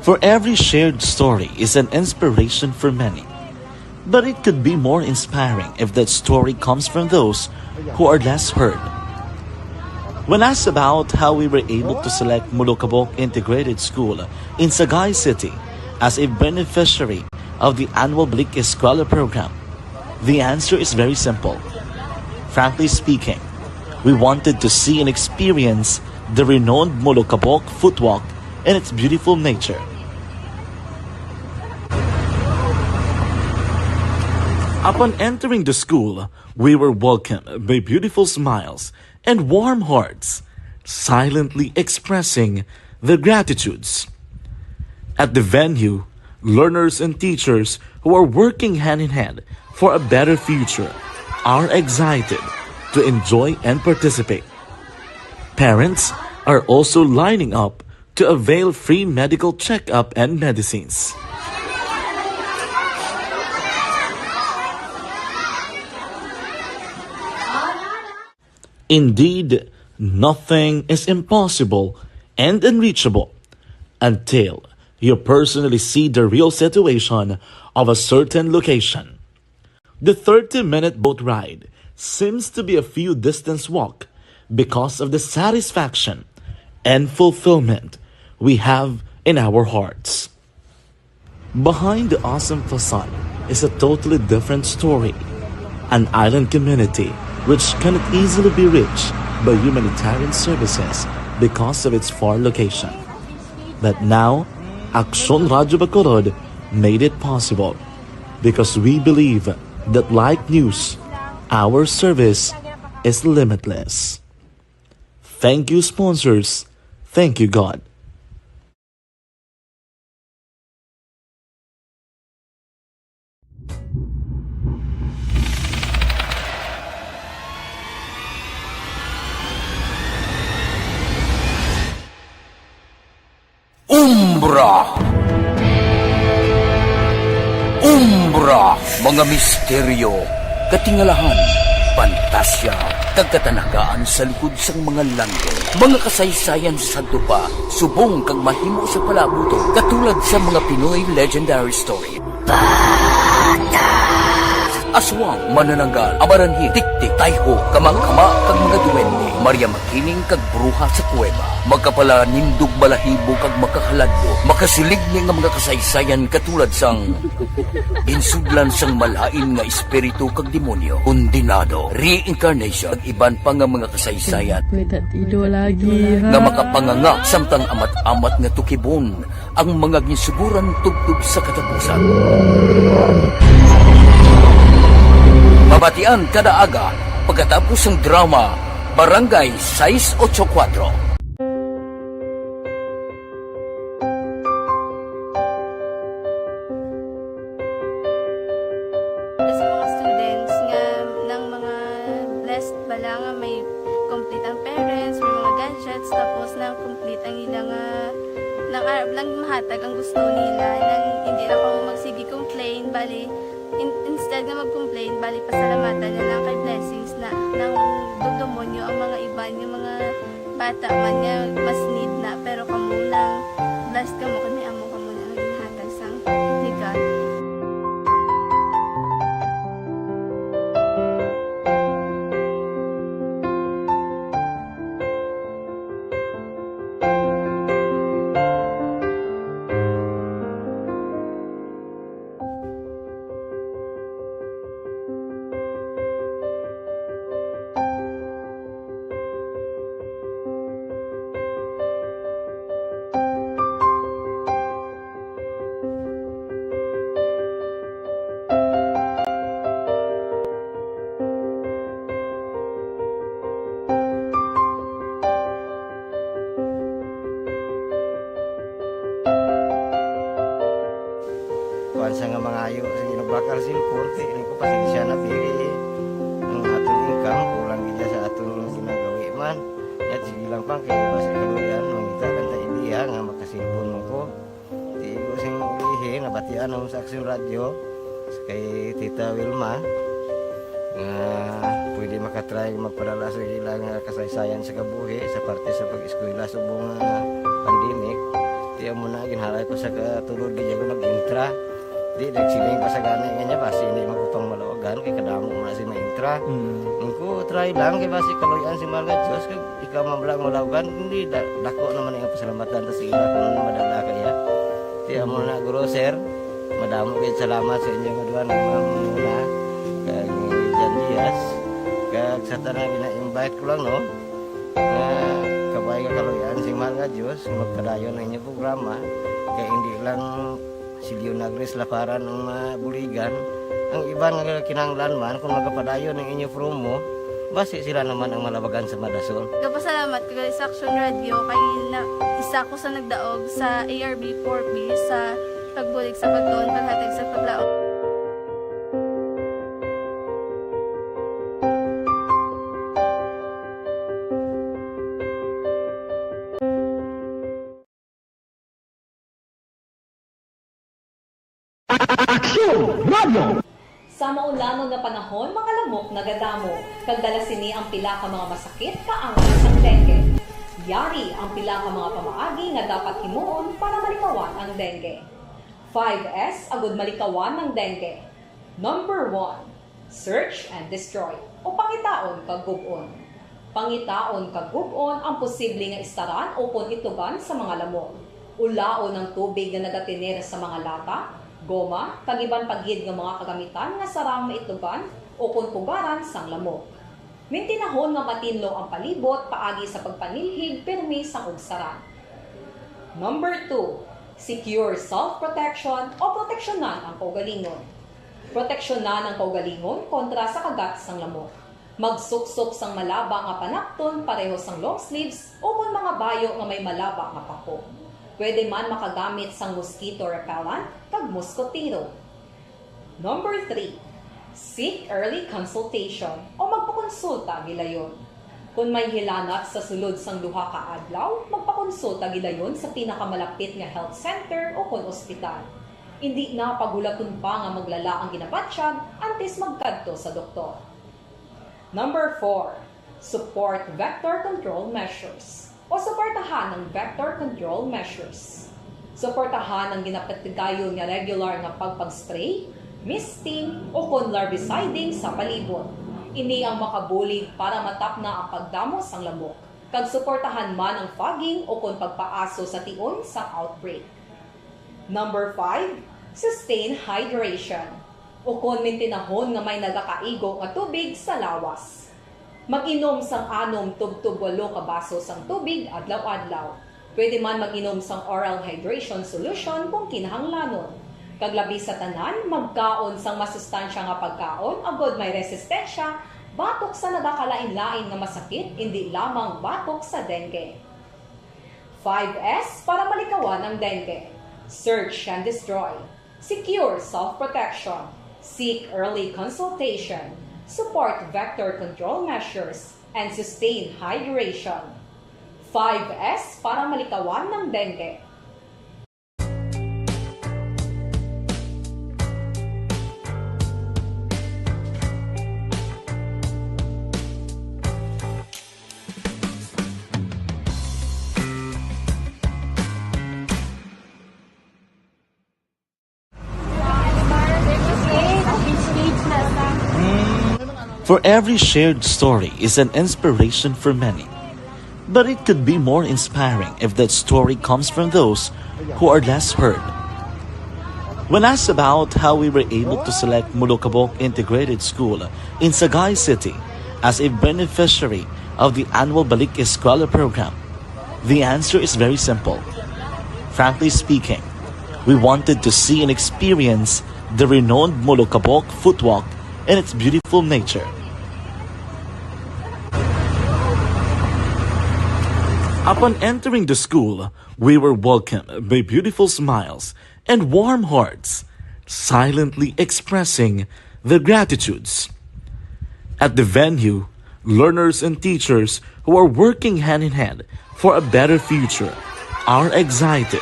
For every shared story is an inspiration for many. But it could be more inspiring if that story comes from those who are less heard. When asked about how we were able to select Molokabok Integrated School in Sagay City as a beneficiary of the annual Balik Eskwela program, the answer is very simple. Frankly speaking, we wanted to see and experience the renowned Molokabok Footwalk and its beautiful nature. Upon entering the school, we were welcomed by beautiful smiles and warm hearts, silently expressing their gratitudes. At the venue, learners and teachers who are working hand in hand for a better future are excited to enjoy and participate. Parents are also lining up to avail free medical checkup and medicines. Indeed, nothing is impossible and unreachable until you personally see the real situation of a certain location. The thirty-minute boat ride seems to be a few distance walk because of the satisfaction and fulfillment we have in our hearts. Behind the awesome facade is a totally different story, an island community which cannot easily be reached by humanitarian services because of its far location. But now, Aksyon Radyo Bacolod made it possible because we believe that like news, our service is limitless. Thank you, sponsors. Thank you, God. Umbra. Umbra, mga misteryo, katingalahan, pantasya, kag katanagaan sa likod sang mga landong. Mga kasaysayan sa sadto pa, subong kag mahimo sa palaabuton, katulad sa mga Pinoy legendary story. Aswang, manananggal, amaranhit, tiktik, tayho, kamangkama, kag mga duwende, Maria Makiling kag bruha sa kuweba, makapalanindog balahibo kag makahaladlok, makasiligni nga mga kasaysayan katulad sang ginsudlan sang malain nga espiritu kag demonyo, kondenado, reincarnation, kag iban pa nga mga kasaysayan Pwede ido lagi, ha? nga makapanganga samtang amat-amat nga tukibon ang mga ginsuguran tubtob sa katapusan. Mabatian kada aga pagkatapos sang drama, Barangay sais ocho kuwatro. Sa mga students nga nang mga blessed bala nga may complete ang parents, may mga gadgets, tapos nang complete ang ila nga nang arab lang mahatag ang gusto nila, nang hindi na kamo magsige complain, bali in, instead nga mag-complain, bali pasalamatan na lang kay blessings na nang dumdumo nyo ang mga iban nga mga bata man nga mas need na, pero kamo nang blessed kamo kay may amo kamo na nga ginhatag sang ni God. Kuan sa nga mangayo sa ginubakal cellphone, kay ini ko pasensya na, pili ang aton income, kulang gid sa aton ginagawi man. Yat, sige lang pang, kay basi kaluyan, mangita lang ta idea nga makasilpon mo ko. Di ko sing ilihi, nabatian ako sa Aksyon Radyo, kay Tita Wilma, nga pwede makatry magpadala sa ilang kasaysayan sa kabuhi sa parte sa pag-eskwela subong nga pandemic. Di amo na, ginhalay ko sa katulod, di ako nag-intra. Di, nagsiling pa sa gani nga niya, basi hindi man ko pang malawagan, kay kadamo man si ma-intra. Mm. Ang ko, try lang, kay basi kaluyan si Mahal nga Diyos, kag ikaw man lang malawagan, hindi, da, dako naman ang pasalamatan ta sa ila kung ano madala kaya. Di, amo na, guro, sir, madamo kayo salamat sa inyo nga duha, ni Ma'am Muna, kag ni Jan Diaz, kag sa tanan gina-invite ko lang, no, nga kabay nga kaluyan si Mahal nga Diyos, magpadayon ang inyong programa, kay hindi lang si Leonagris Laparan ang mabuligan. Ang iban nga kinahanglan man, kung magapadayon ang inyo promo, basi sila naman ang malabagan sa madason. Gapasalamat ko gali sa Action Radio kay na, isa ko sa nagdaog sa A R B four B sa pagbulig sa pagtuon, paghatag sa paglaom. Aksyon Radio! Sa maulanon nga panahon, mga lamok nagadamo, kag dala sini ang pila ka mga masakit kaangay sang dengue. Yari ang pila ka mga pamaagi nga dapat himuon para malikawan ang dengue. Five S agud malikawan ang dengue. Number one, search and destroy, o pangitaon kag gub-on. Pangitaon kag gub-on ang posible nga istaran ukon itugan sa mga lamok. Ulaon ang tubig nga nagatener sa mga lata, goma, kag iban pa gid nga mga kagamitan nga sarang maitugan ukon pugaran sang lamok. Mintinahon nga matinlo ang palibot paagi sa pagpanilhig pirmi sang ugsaran. Number two, secure self-protection o proteksyonan ang kaugalingon. Proteksyonan ang kaugalingon kontra sa kagat sang lamok. Magsuksok sang malaba nga panakton pareho sang long sleeves ukon mga bayo nga may malaba nga pako. Pwede man makagamit sang mosquito repellent kag moskotero. Number three, seek early consultation o magpakonsulta gilayon. Kon may hilanat sa sulod sang duha ka adlaw, magpakonsulta gilayon sa pinakamalapit nga health center ukon ospital. Indi na paghulaton pa nga maglala ang ginabatyag antes magkadto sa doktor. Number four, support vector control measures o suportahan ang vector control measures. Suportahan ang ginapatigayon nga regular nga pagpag-spray, misting, ukon larviciding sa palibot. Ini ang makabulig para matapna ang pagdamo sang lamok, kag suportahan man ang fogging ukon pagpaaso sa tion sang outbreak. Number five, sustain hydration. Ukon mintinahon nga may nagakaigo nga tubig sa lawas. Mag-inom sang anom tubtob walo ka baso sang tubig adlaw-adlaw. Pwede man mag-inom sang oral hydration solution kung kinahanglanon. Kag labi sa tanan, magkaon sang masustansya nga pagkaon agod may resistensya Batok sa nagakalain-lain nga masakit, indi lamang batok sa dengue. Five S para malikawan ang dengue. Search and destroy. Secure self-protection. Seek early consultation. Support vector control measures and sustain hydration. Five S para malikawan ng dengue. For every shared story is an inspiration for many. But it could be more inspiring if that story comes from those who are less heard. When asked about how we were able to select Molokabok Integrated School in Sagay City as a beneficiary of the annual Balik Eskwela program, the answer is very simple. Frankly speaking, we wanted to see and experience the renowned Molokabok footwalk and its beautiful nature. Upon entering the school, we were welcomed by beautiful smiles and warm hearts, silently expressing their gratitudes. At the venue, learners and teachers who are working hand in hand for a better future are excited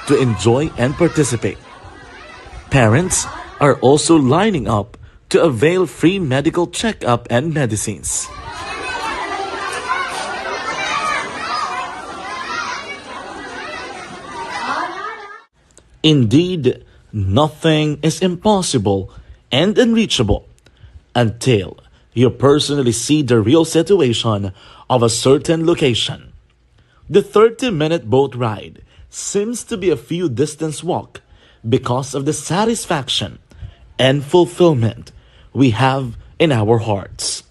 to enjoy and participate. Parents are also lining up to avail free medical checkup and medicines. Indeed, nothing is impossible and unreachable until you personally see the real situation of a certain location. The thirty-minute boat ride seems to be a few distance walk because of the satisfaction and fulfillment we have in our hearts.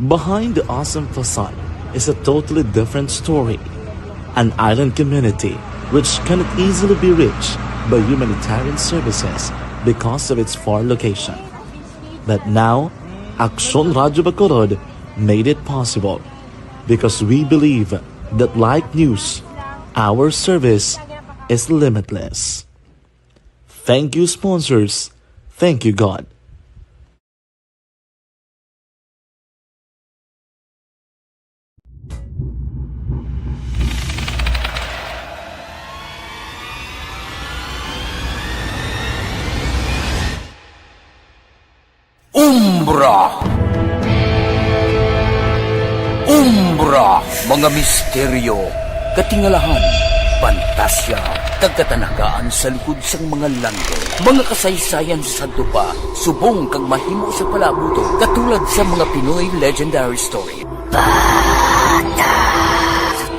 Behind the awesome facade is a totally different story, an island community which cannot easily be reached by humanitarian services because of its far location. But now, Aksyon Radyo Bacolod made it possible because we believe that like news, our service is limitless. Thank you, sponsors. Thank you, God. Umbra. Umbra, mga misteryo, katingalahan, pantasya, kag katanagaan sa likod sang mga langit. Mga kasaysayan sa sadto pa, subong kag mahimo sa palaabuton, katulad sa mga Pinoy legendary story.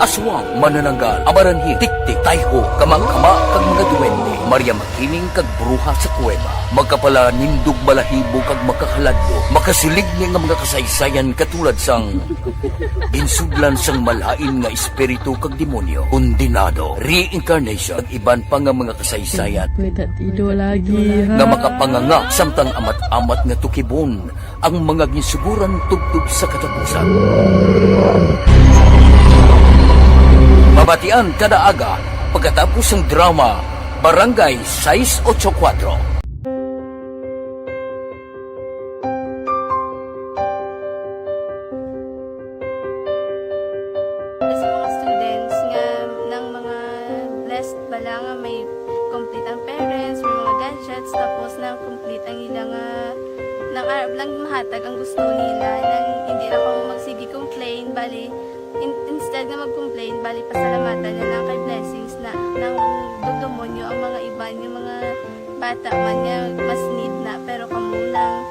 Aswang, manananggal, amaranhit, tiktik, tayho, kamangkama, kag mga duwende, Maria Makiling kag bruha sa kuweba, makapalanindog balahibo kag makakaladlok, makasiligni nga mga kasaysayan katulad sang ginsudlan sang malain nga espiritu kag demonyo, kondenado, reincarnation, kag iban pa nga mga kasaysayan Nagkatido lagi, ha? Nga makapanganga samtang amat-amat nga tukibon ang mga ginsuguran tubtob sa katapusan. Mabatian kada aga pagkatapos sang drama Barangay sais ocho kuwatro. Sa mga students nga nang mga blessed bala nga may complete ang parents, may mga gadgets, tapos nang complete ang ila nga, nang arab lang mahatag ang gusto nila, nang hindi na kamo magsige complain, bali, in-, instead nga mag-complain, bali, pasalamatan na lang kay blessings na, nang dugdumon nyo ang mga iban, yung mga bata man nga mas need na, pero kamo nang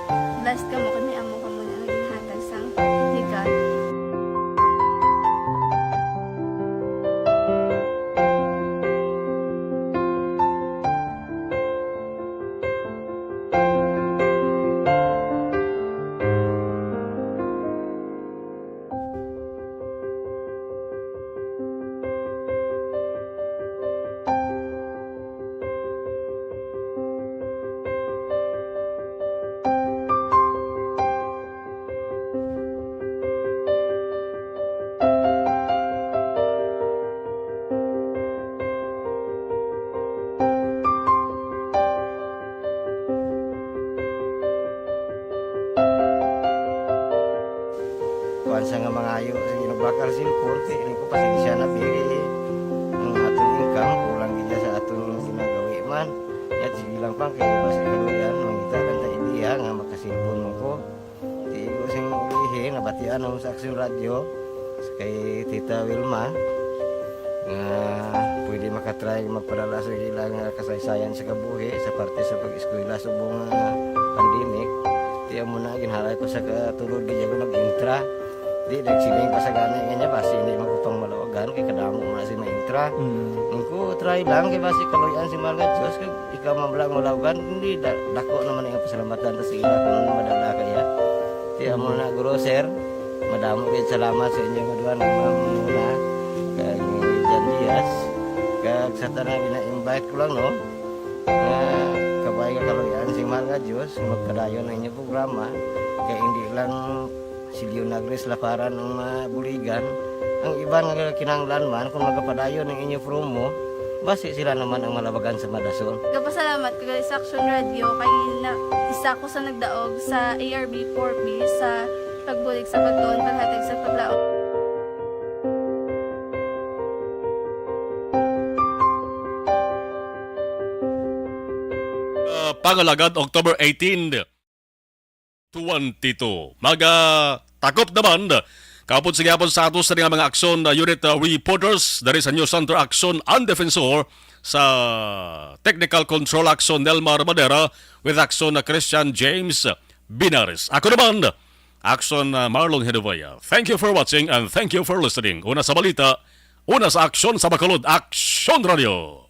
blessed kamo kay may amo kamo na nga ginhatag sang ni God. Ayo, sige, nagbakal cellphone, ti, ini ko, pasensya na, biri. Ang aton income, kulang gid sa aton ginagawi man. Yat, sige lang, pang, kay basi kaluyan, mangita lang ta idea nga makasilpon mo ko. Ti, ko sing ulihi, nabatian ako sa Aksyon Radio, sa kay Tita Wilma, nga pwede makatry magpadala sa ilang, ah, kasaysayan sa kabuhi sa parte sa pag-eskwela subong, ah, pandemic. Ti, amo na, ginhalay ko sa katulod, di ako nag-intra. Di, nagsiling pa sa gani nga niya, basi hindi man ko pang malawagan, kay kadamo mo na si maintra. Mm. Ang ko, try lang, kay basi kaluyan si mahal nga Diyos, kay ikaw man lang malawagan, hindi, da-, dako naman ang pasalamatan ta sa ila kung ano madala kaya. Ti, amo na, guro, sir, madamo kayo salamat sa inyo nga duha, nga ma'am Muna, kag Jan Diaz, kag sa tanan, gina-invite ko lang, no, nga kabay nga kaluyan si mahal nga Diyos, magpadayon ang inyong programa, kay hindi lang si Leonagris Laparan ang mabuligan. Ang iban nga kinahanglan man, kung magapadayon ang inyo promo, basi sila naman ang malabagan sa madason. Gapasalamat ko gali sa Action Radio kay na, isa ko sa nagdaog sa A R B four B sa pagbulig sa pagtuon, paghatag sa paglaom. Ah, Pangalagad, October eighteen, twenty-two. Magatakop naman, kapon sa gihapon sa ato sa nga mga aksyon, uh, unit, uh, reporters dari sa News Center Aksyon and Defensor, sa Technical Control Aksyon Nelmar Madera, with aksyon na Christian James Binares. Ako naman, aksyon, uh, Marlon Hedovaya. Thank you for watching and thank you for listening. Una sa balita, una sa aksyon sa Bacolod, Aksyon Radio.